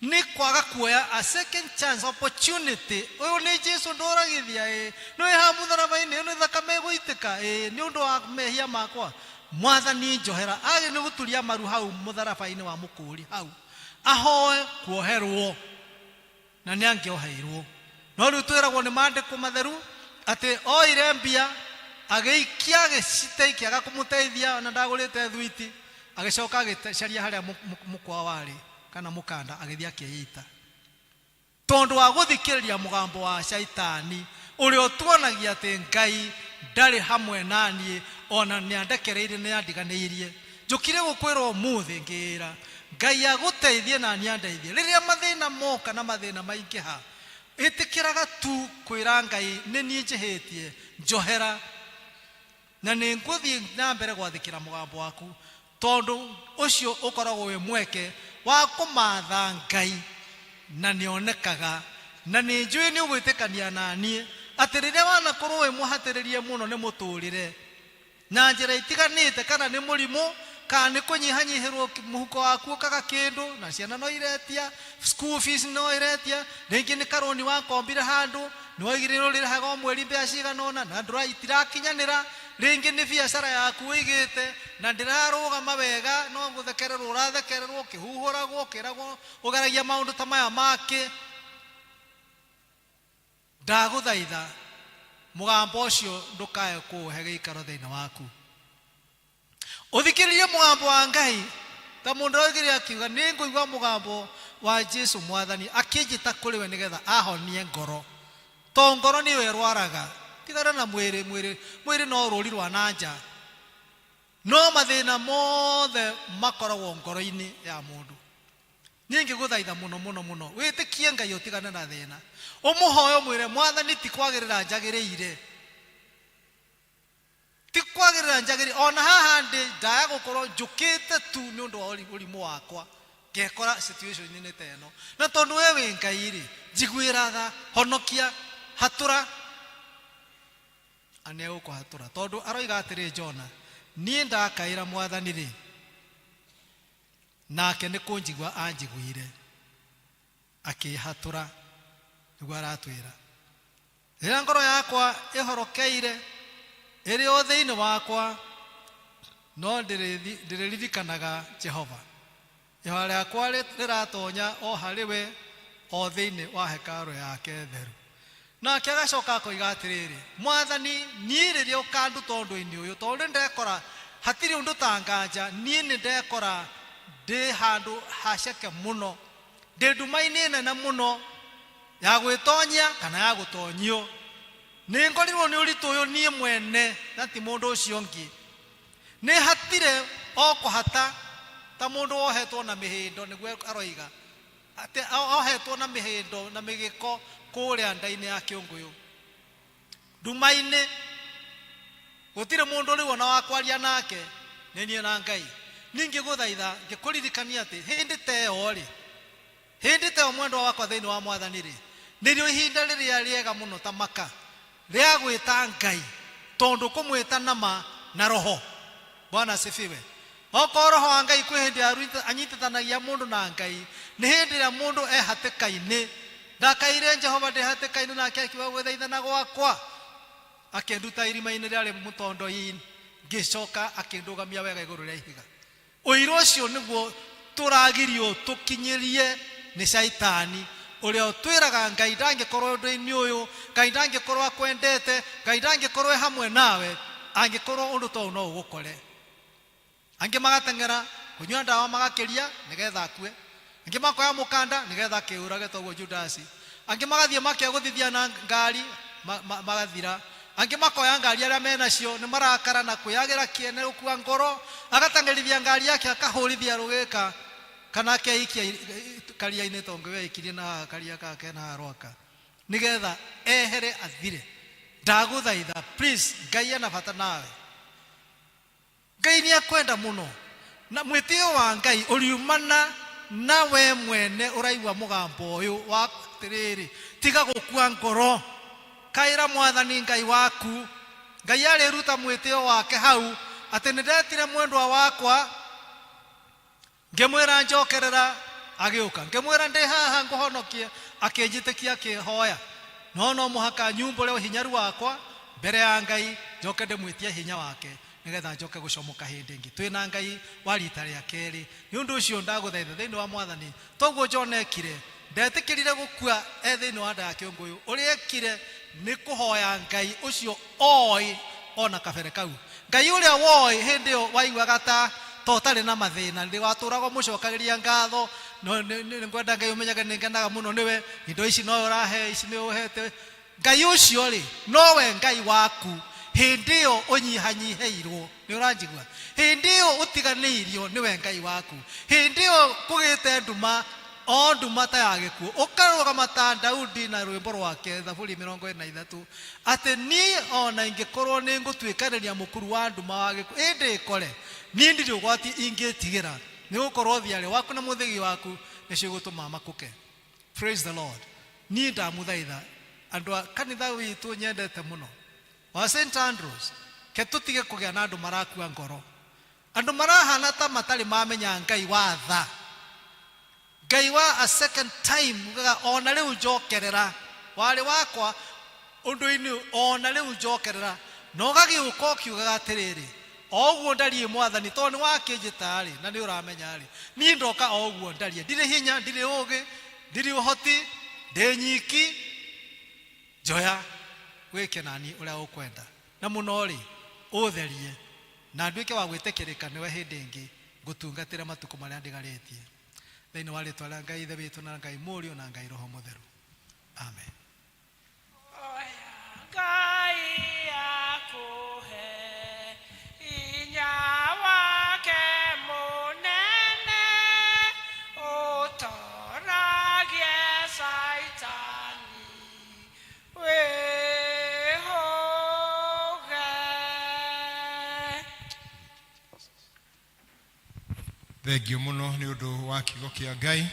nĩ kwaga kuoya a second chance opportunity. Ũyũ nĩ Jesu ndoragithia, ĩ nĩ wĩ haha mũtharaba-inĩ, nĩ thakame ĩgũitĩka, ĩ nĩ ũndũ wa mehia makwa, mwathani njohera. Agĩ nĩ gũturia maru hau mũtharaba-inĩ wa mũkũri hau ahoe kuoherwo, na nĩ angĩoheirwo. No rĩu twĩragwo nĩ maandĩko matheru atĩ oire mbia agĩikia agĩcite ikĩaga kũmũteithia, ona ndagũrĩte thwiti, agĩcoka agĩcaria harĩa mũkwa warĩ kana mũkanda, agĩthiĩ akĩĩita tondũ wa gũthikĩrĩria mũgambo wa caitani ũrĩa ũtuonagia atĩ Ngai ndarĩ hamwe na niĩ, ona nĩ andekereirie, nĩ andiganĩirie. Njũkire gũkwĩra ũmũthĩ ngĩĩra Ngai agũteithie na niĩ andeithie. Rĩrĩa mathĩna moka na mathĩna maingĩha, ĩtĩkĩraga tu kwĩra Ngai nĩ niĩ njĩhĩtie, njohera, na nĩ ngũthiĩ na mbere gwathĩkĩra mũgambo waku, tondũ ũcio ũkoragwo wĩ mweke wa kũmatha Ngai na nĩonekaga. Na nĩ njũĩ nĩ ũgwĩtĩkania na niĩ atĩ rĩrĩa wanakorwo wĩ mũhatĩrĩrie mũno nĩ mũtũrĩre na njĩra itiganĩte, kana nĩ mũrimũ, kana nĩ kũnyihanyihĩrwo mũhuko waku ũkaga kĩndũ, na ciana no iretia school fees, no iretia rĩngĩ nĩ karũni wakombire handũ, nĩ waigire ũrĩhaga o mweri mbeca cigana ũna na ndũra itirakinyanĩra, rĩngĩ nĩ biacara yaku ũigĩte na ndĩrarũgama wega, no gũthekererwo ũrathekererwo, ũkĩhuhũragwo, ũkĩragwo ũgeragia maũndũ ta maya makĩ. Ndagũthaitha mũgambo ũcio ndũkae kũũhe gĩikaro thĩinĩ waku, ũthikĩrĩrie mũgambo wa Ngai ta mũndũ oigire akiuga nĩ ngũigua mũgambo wa Jesu mwathani akĩnjĩta kũrĩ we nĩgetha ahonie ngoro, to ngoro nĩyo ĩrwaraga. Tigana na mwĩrĩ, mwĩrĩ mwĩrĩ no rũri rwa na nja, no mathĩna mothe makoragwo ngoro-inĩ ya mũndũ. Niĩ ngĩgũthaitha mũno mũno mũno wĩtĩkie Ngai, ũtigane na thĩna, ũmũhoe, ũmwĩre mwathani ti kwagĩrĩra njagĩrĩire, ti kwagĩrĩra njagĩrĩire, ona haha ndĩ ndaya gũkorwo njũkĩte tu nĩ ũndũ wa ũrimũ wakwa ngekora situation-inĩ ta ĩno, na tondũ we wĩ Ngai rĩ, njiguĩra tha, honokia, hatũra. Na nĩegũkũhatũra, tondũ aroiga atĩrĩ Jona, niĩ ndakaĩra mwathani rĩ, nake nĩ kũnjigua anjiguire akĩhatũra. Nĩguo aratwĩra, rĩrĩa ngoro yakwa ĩhorokeire ĩrĩ o thĩinĩ wakwa, no ndĩrĩririkanaga Jehova. Ihoya rĩakwa rĩratonya o harĩ we, o thĩinĩ wa hekarũ yake theru. Nake agacoka akoiga atĩrĩrĩ, mwathani niĩ rĩrĩa ũkanduta ũndũ-inĩ ũyũ, tondũ nĩ ndekora hatirĩ ũndũ ta nganja, niĩ nĩ ndekora ndĩ handũ haceke mũno, ndĩ nduma-inĩ nene mũno ya gwĩtonyia kana ya gũtonyio. Nĩ ngorirwo nĩ ũritũ ũyũ niĩ mwene na ti mũndũ ũcio ũngĩ. Nĩ hatire o kũhata ta mũndũ wohetwo na mĩhĩndo, nĩguo aroiga atĩ ohetwo na mĩhĩndo na mĩgĩko kũrĩa nda-inĩ ya kĩũngũyũ nduma-inĩ, gũtirĩ mũndũ rĩu ona wa kwaria nake, nĩ niĩ na Ngai. Ningĩ gũthaitha ngĩkũririkania atĩ hĩndĩ ta ĩyo rĩ, hĩndĩ ta ĩyo mwendwa wakwa thĩinĩ wa Mwathani rĩ, nĩrĩo ihinda rĩrĩa rĩega mũno ta maka rĩa gwĩta Ngai, tondũ kũmwĩta nama na roho. Bwana asifiwe. Okorwo roho wa Ngai kwĩ hĩndĩ anyitithanagia mũndũ na Ngai, nĩ hĩndĩ ĩrĩa mũndũ e hatĩka-inĩ. Ndakaire Jehova ndĩ hatĩka-inĩ, nake akiuga gwĩthaithana gwakwa, akĩnduta irima-inĩ rĩarĩ mũtondo-inĩ, ngĩcoka akĩndũgamia wega igũrũ rĩa ihiga. Ũira ũcio nĩguo tũragirio tũkinyĩrie nĩ caitani, ũrĩa ũtwĩraga Ngai ndangĩkorwo ũndũ-inĩ ũyũ, Ngai ndangĩkorwo akwendete, Ngai ndangĩkorwo e hamwe nawe, angĩkorwo ũndũ ta ũyũ no ũgũkore. Angĩ magateng'era kũnyua ndawa magakĩria nĩgetha akue, angĩ makoya mũkanda nĩgetha akĩũrage toguo Judasi, angĩ magathiĩ makegũthithia na ngari magathira, angĩ makoya ngari arĩa menacio nĩ marakara na kwĩyagĩra kĩene gũkua ngoro, agateng'erithia ngari yake akahũrithia rũgĩka kana akeikia karia-inĩ tondũ weikirie na karia gake na rwaka nĩgetha ehere athire. Ndagũthaitha please, Ngai ena bata nawe, Ngai nĩ akwenda mũno, na mwĩtĩo wa Ngai ũriumana na we mwene ũraigua mũgambo ũyũ wa atĩrĩrĩ, tiga gũkua ngoro, kaĩra Mwathani Ngai waku. Ngai arĩruta mwĩtĩo wake hau atĩ nĩ ndetire mwendwa wakwa, ngĩmwĩra njokerera, agĩũka, ngĩmwĩra ndĩ haha ngũhonokie, akĩnjĩtĩkia, akĩhoya. No no mũhaka nyumbũre ũhinyaru wakwa mbere ya Ngai, njoke ndĩmwĩtie hinya wake nĩgetha njoke gũcomoka hĩndĩ ĩngĩ twĩna Ngai wa rita rĩa kerĩ. Nĩ ũndũ ũcio ndagũthaitha thĩinĩ wa Mwathani, toguo John ekire, ndetĩkĩrire gũkua e thĩinĩ wa nda ya kĩũngũyũ. Ũrĩa ekire nĩ kũhoya Ngai ũcio oĩ ona kabere kau, Ngai ũrĩa woĩ hĩndĩ ĩyo waiguaga ta ũtarĩ na mathĩna, nĩ watũraga ũmũcokagĩria ngatho. No nĩ ngwenda Ngai ũmenyage nĩ ngenaga mũno nĩwe, indo ici no ũrahe, ici nĩ ũhete. Ngai ũcio rĩ, nowe Ngai waku hĩndĩ ĩyo ũnyihanyihĩirwo. Nĩ ũranjigua? Hĩndĩ ĩyo ũtiganĩirio nĩwe Ngai waku, hĩndĩ ĩyo kũgĩte nduma o nduma ta ya gĩkuũ, ũkarũgama ta Daudi na rwĩmbo rwake Thaburi 23 atĩ niĩ ona ingĩkorwo nĩ ngũtuĩkanĩria mũkuru wa nduma wa gĩkuũ, ĩndĩ ĩkore niĩ ndirĩ ũgwati ingĩtigĩra, nĩ gũkorwo thiarĩ waku na mũthĩgi waku nĩcio igũtũma makũke. Praise the Lord. Niĩ ndamũthaitha andũ a kanitha witũ nyendete mũno wa St Andrews, ke tũtige kũgĩa na andũ marakua ngoro, andũ marahana ta matarĩ mamenya Ngai wa tha, Ngai wa a second time, ugaga ona rĩu njokerera, warĩ wakwa ũndũ-inĩ, ona rĩu njokerera, na ũgagĩũka ũkiugaga atĩrĩrĩ, o ũguo ndariĩ Mwathani, tondũ nĩ wakĩnjĩta rĩ, na nĩ ũramenya rĩ, niĩ ndoka o ũguo ndariĩ, ndirĩ hinya, ndirĩ ũgĩ, ndirĩ ũhoti, ndĩ nyiki, njoya wĩke nani ũrĩa ũkwenda, na mũno rĩ ũtherie na nduĩke wa gwĩtĩkĩrĩka nĩwe hĩndĩ ĩngĩ ngũtungatĩre matukũ marĩa ndigarĩtie, thĩinĩ wa rĩtwa rĩa Ngai Ithe witũ na Ngai Mũriũ na Ngai Roho Mũtheru, amen. Ngai akũhe hinya wake mũnene, ũtoragie Caitani wĩhũge. Thengio mũno nĩ ũndũ wa kiugo kĩa Ngai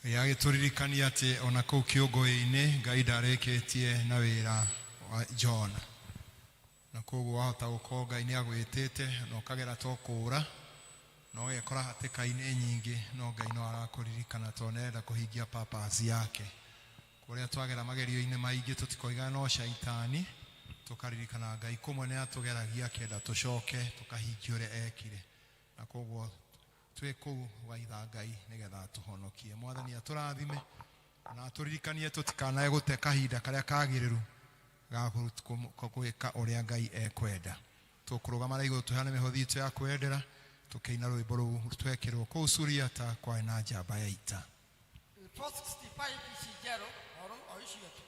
gĩagĩtũririkania atĩ ona kũu kĩũngũyũ-inĩ Ngai ndarĩkĩtie na wĩra wa John, na koguo wahota gũkorwo Ngai nĩ agwĩtĩte na ũkagera to kũũra na ũgekora hatĩka-inĩ nyingĩ, no Ngai no arakũririkana tondũ nĩarenda kũhingia purpose yake. Kũrĩa twagera magerio-inĩ maingĩ tũtikoigaga no caitani, tũkaririkana Ngai kũmwe nĩ atũgeragia akĩenda tũcoke tũkahingie ũrĩa ekire, na koguo twĩ kũu waitha Ngai nĩgetha atũhonokie. Mwathani atũrathime na atũririkanie tũtikanae gũte kahinda karĩa kagĩrĩru ga gwĩka ũrĩa Ngai ekwenda. Tũkũrũgama na igũrũ tũheane mĩhothi itũ ya kwendera, tũkĩina rwĩmbo rũu twekĩrwo kũu Suriata kwarĩ na njamba ya ita. 465 ici njerũ o icio tu.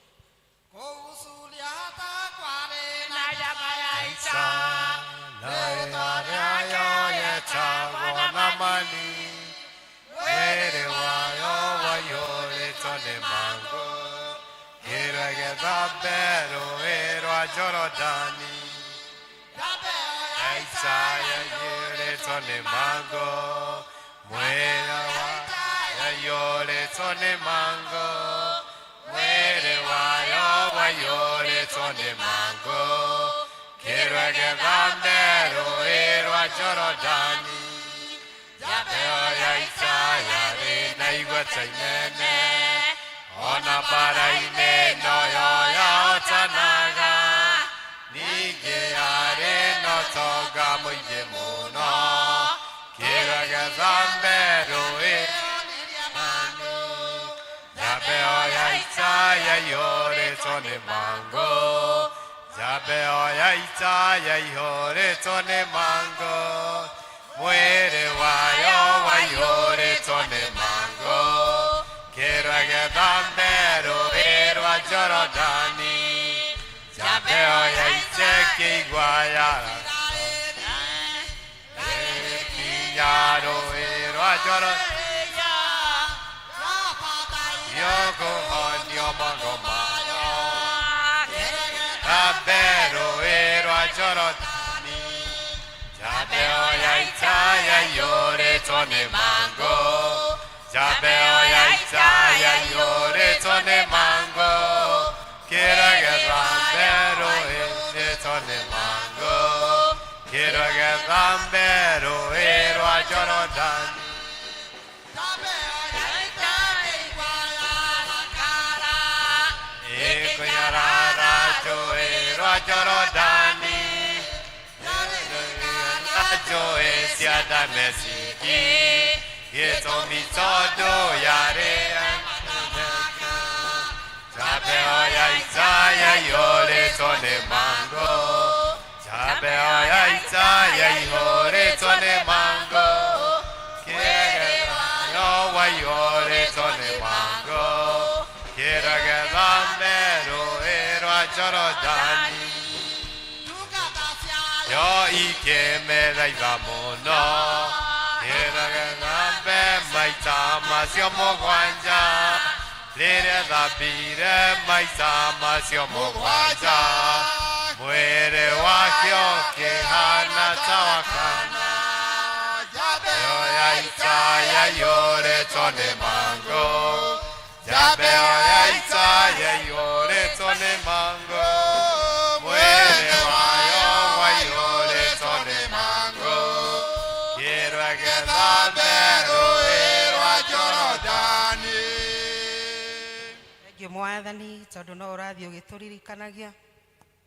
Mwathani tondu no urathie ugituririkanagia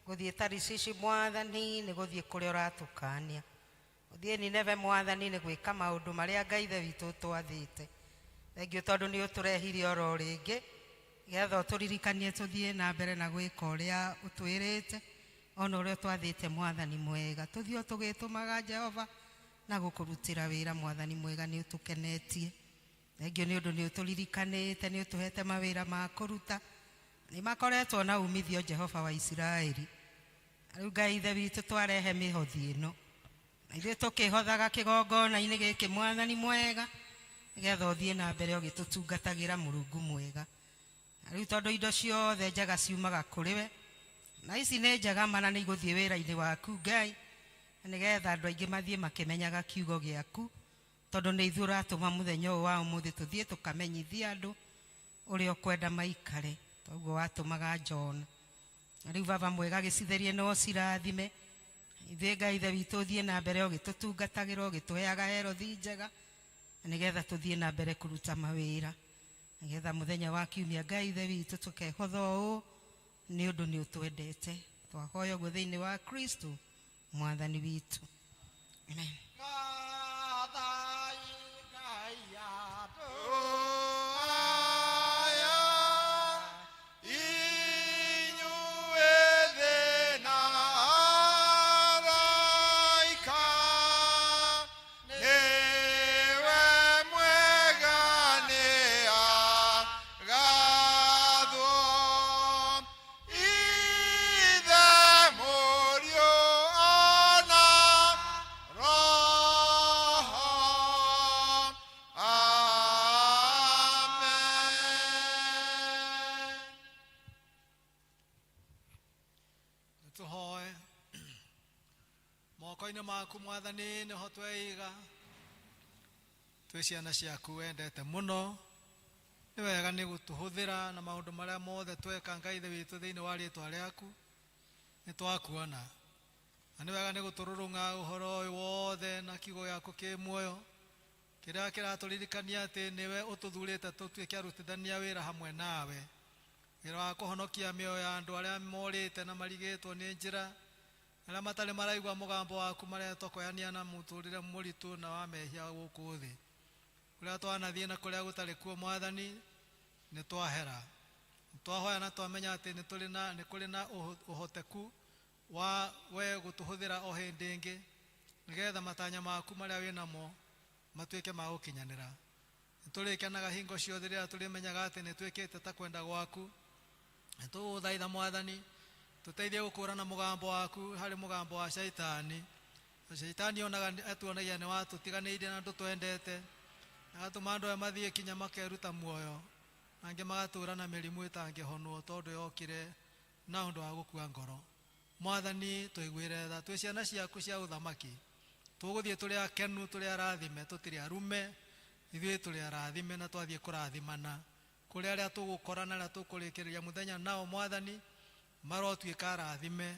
guthie Tarishishi mwathani ni guthie kuria uratukania guthie Nineve mwathani ni gwika maundu maria Ngai ithe witu twathite. Thengio tondu ni uturehire oro ringi getha uturirikanie tuthie na mbere na gwika uria utwirite ona uria twathite mwathani mwega tuthie tugitumaga Jehova na gukurutira wira mwathani mwega ni utukenetie. Thengio ni undu ni uturirikanite ni utuhete mawira ma kuruta ni makoretwo na umithio Jehova wa Isiraeli. Riu Ngai ithe witu twarehe mihothi ino na ithuĩ tukihothaga kigongona-inĩ gĩkĩ mwathani mwega nigetha ũthiĩ na mbere ũgĩtũtungatagĩra Mũrungu mwega. Na rĩu tondũ indo ciothe njega ciumaga kũrĩ we na ici nĩ njega mana nĩ igũthiĩ wĩra-inĩ waku Ngai nigetha andũ aingĩ mathiĩ makĩmenyaga kiugo gĩaku tondũ nĩ ithuĩ ũratũma mũthenya ũyũ wa ũmũthĩ tũthiĩ tũkamenyithia andũ ũrĩa ũkwenda maikare toguo watũmaga Jona. Na rĩu Baba mwega gĩcitherie no cirathime ithuĩ Ngai ithe witũ ũthiĩ na mbere ũgĩtũtungatagĩra ũgĩtũheaga herothi njega nĩgetha tũthiĩ na mbere kũruta mawĩra nĩgetha mũthenya wa kiumia Ngai ithe witũ tũkehotha ũũ nĩ ũndũ nĩ ũtwendete. Twahoya ũguo thĩinĩ wa Kristo mwathani witũ. Amen. Gathwo. Moko-inĩ maku mwathani nĩho tweiga twĩ ciana ciaku wendete mũno nĩ wega nĩ gũtũhũthĩra na maũndũ marĩa mothe tweka Ngai Ithe witũ thĩinĩ wa rĩtwa rĩaku nĩ twakuona na nĩ wega nĩ gũtũrũrũng'a ũhoro ũyũ wothe na kiugo gĩaku kĩ muoyo kĩrĩa kĩratũririkania atĩ nĩwe ũtũthurĩte tũtuĩke arutithania wĩra hamwe nawe wĩra wa kũhonokia mĩoyo ya andũ arĩa morĩte na marigĩtwo nĩ njĩra arĩa matarĩ maraigua mũgambo waku maretokoyania na mũtũrĩre mũritũ na wa mehia gũkũ thĩ kũrĩa twanathiĩ na kũrĩa gũtarĩ kuo mwathani nĩ twahera Nĩ twahoya na twamenya atĩ nĩ tũrĩ na nĩ kũrĩ na ũhoteku wa we gũtũhũthĩra o hĩndĩ ĩngĩ nĩgetha matanya maku marĩa wĩ namo matuĩke ma gũkinyanĩra nĩ tũrĩkenaga hingo ciothe rĩrĩa tũrĩmenyaga atĩ nĩ twĩkĩte ta kwenda gwaku nĩ tũgũthaitha mwathani tũteithie gũkũrana mũgambo waku harĩ mũgambo wa caitani caitani onaga atuonagia nĩ watũtiganĩirie na ndũtwendete agatũma andũ aya mathiĩ kinya makeruta muoyo angĩ magatũra na mĩrimũ ĩtangĩhonwo tondũ yokire na ũndũ wa gũkua ngoro mwathani tũiguĩre tha twĩ ciana ciaku cia ũthamaki tũgũthiĩ tũrĩ akenu tũrĩ arathime tũtirĩ arume ithuĩ tũrĩ arathime na twathiĩ kũrathimana kũrĩ arĩa tũgũkora na arĩa tũkũrĩkĩrĩria mũthenya nao mwathani marotuĩka arathime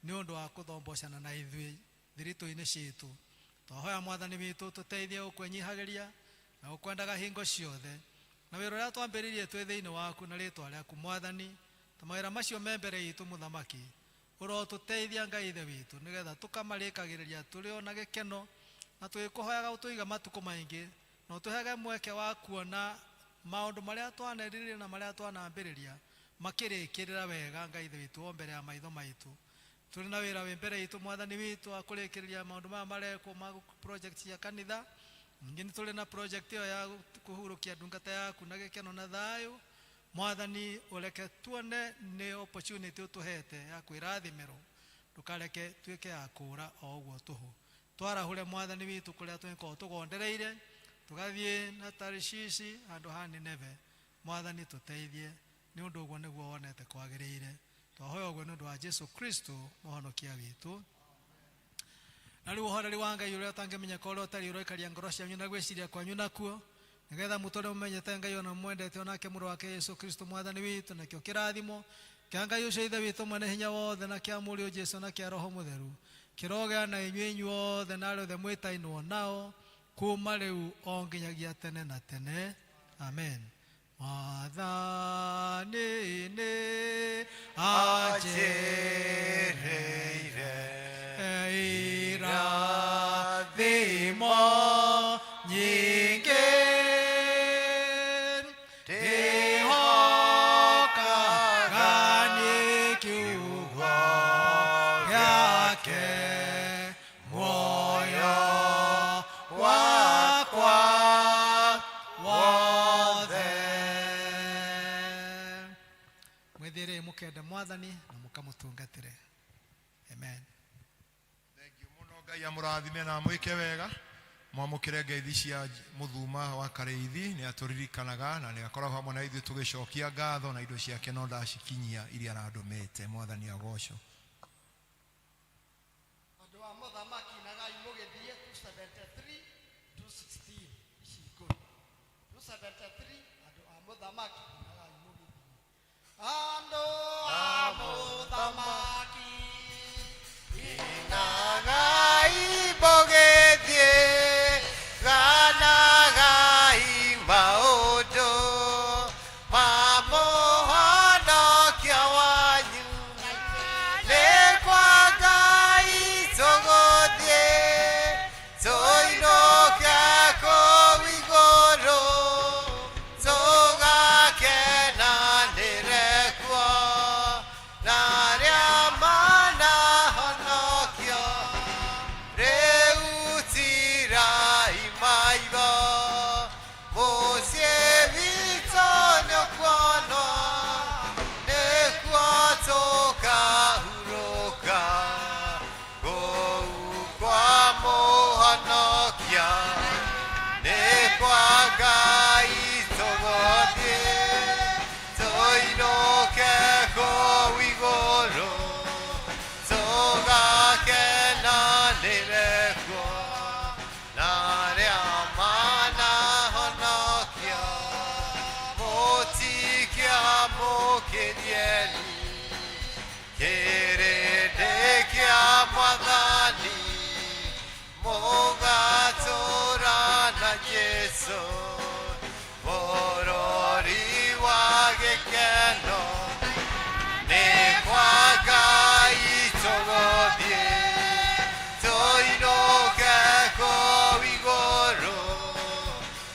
nĩ ũndũ wa kũthombocana na ithuĩ thiritũ-inĩ citũ twahoya mwathani witũ tũteithie gũkwĩnyihagĩria na gũkwendaga hingo ciothe na wĩra ũrĩa twambĩrĩirie twĩ thĩinĩ waku na rĩtwa rĩaku mwathani ta mawĩra macio me mbere itũ mũthamaki ũrotũteithia Ngai Ithe witũ nĩgetha tũkamarĩkagĩrĩria tũrĩ o na gĩkeno na tũgĩkũhoyaga ũtũiga matukũ maingĩ na ũtũhege mweke wa kuona maũndũ marĩa twanerirĩria na marĩa twanambĩrĩria makĩrĩkĩrĩra wega Ngai Ithe witũ o mbere ya maitho maitũ tũrĩ na wĩra wĩ mbere itũ mwathani witũ wa kũrĩkĩrĩria maũndũ maya marekwo ma project cia kanitha ningĩ nĩ tũrĩ na project ĩyo ya kũhurũkia ndungata yaku na gĩkeno na thayũ mwathani ũreke tuone nĩ opportunity ũtũhete ya kwĩrathimĩrwo ndũkareke tuĩke ya kũũra o ũguo tũhũ twarahũre mwathani witũ kũrĩa tũgĩkorwo tũgondereire tũgathiĩ na Tarishishi handũ ha Nineve mwathani tũteithie nĩ ũndũ ũguo nĩguo wonete kwagĩrĩire twahoya ũguo nĩ ũndũ wa Jesu Kristo mũhonokia witũ na rĩu ũhoreri wa Ngai ũrĩa ũtangĩmenyeka ũrĩa ũtariĩ ũroikaria ngoro cianyu na gwĩciria kwanyu nakuo nĩgetha mũtũre mũmenyete Ngai ona mwendete onake mũrũ wake Yesu Kristo mwathani witũ nakĩo kĩrathimo kĩa Ngai ũcio Ithe witũ mwene hinya wothe na kĩa mũriũ Jesu na kĩa Roho Mũtheru kĩrogĩa na inyuĩ inyuothe na arĩa othe mwĩtainwo nao kuma rĩu o nginyagia tene na tene amen mwathani nĩ anjĩrĩire irathimo nyingĩ ndĩhokaga niĩ kiugo gĩake muoyo wakwa wothe mwĩthĩrei mũkende mwathani na mũkamũtungatĩre amen Ngai amũrathime na amwĩke wega mwamũkĩre ngeithi cia mũthuma wa karĩithi nĩ atũririkanaga na nĩ akoragwo hamwe na ithuĩ tũgĩcokia ngatho na indo ciake no ndacikinyia iria arandũmĩte mwathani agocwo Andũ a mũthamaki nagai mũgĩthiĩ 273 216 ici ikũmi 273 andũ a mũthamaki nagai mũgĩthiĩ andũ a mũthamaki Ganagai mũgĩthiĩ, ganagai maũndũ ma mũhonokia wanyu. Nĩ kwa Ngai tũgũthiĩ, tũinũke kũu igũrũ, tũgake Jesu bũrũri wa gĩkeno nĩ kwa Ngai tũgũthiĩ tũinũke kũu igũrũ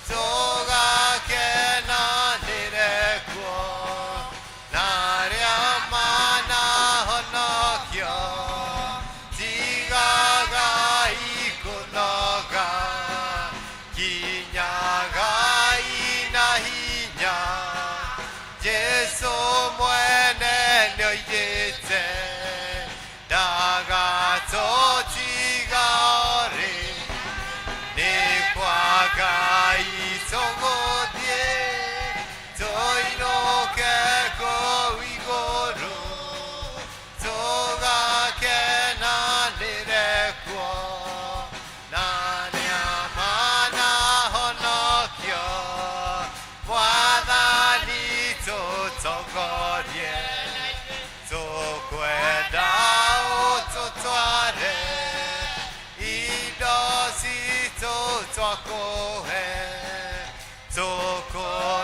tũgakenanĩre kuo na arĩa manahonokio tigagai kũnoga kinyagai na hinya Jesu mwene nĩoigĩte ndagatũtiga rĩ nĩ kwa Ngai tũgũthiĩ tũinũke kũu igũrũ tũgakenanĩre kuo na arĩa manahonokio Mwathani tũtongorie tũkwenda ũtũtware indo citũ twakũhe tũkũhoya.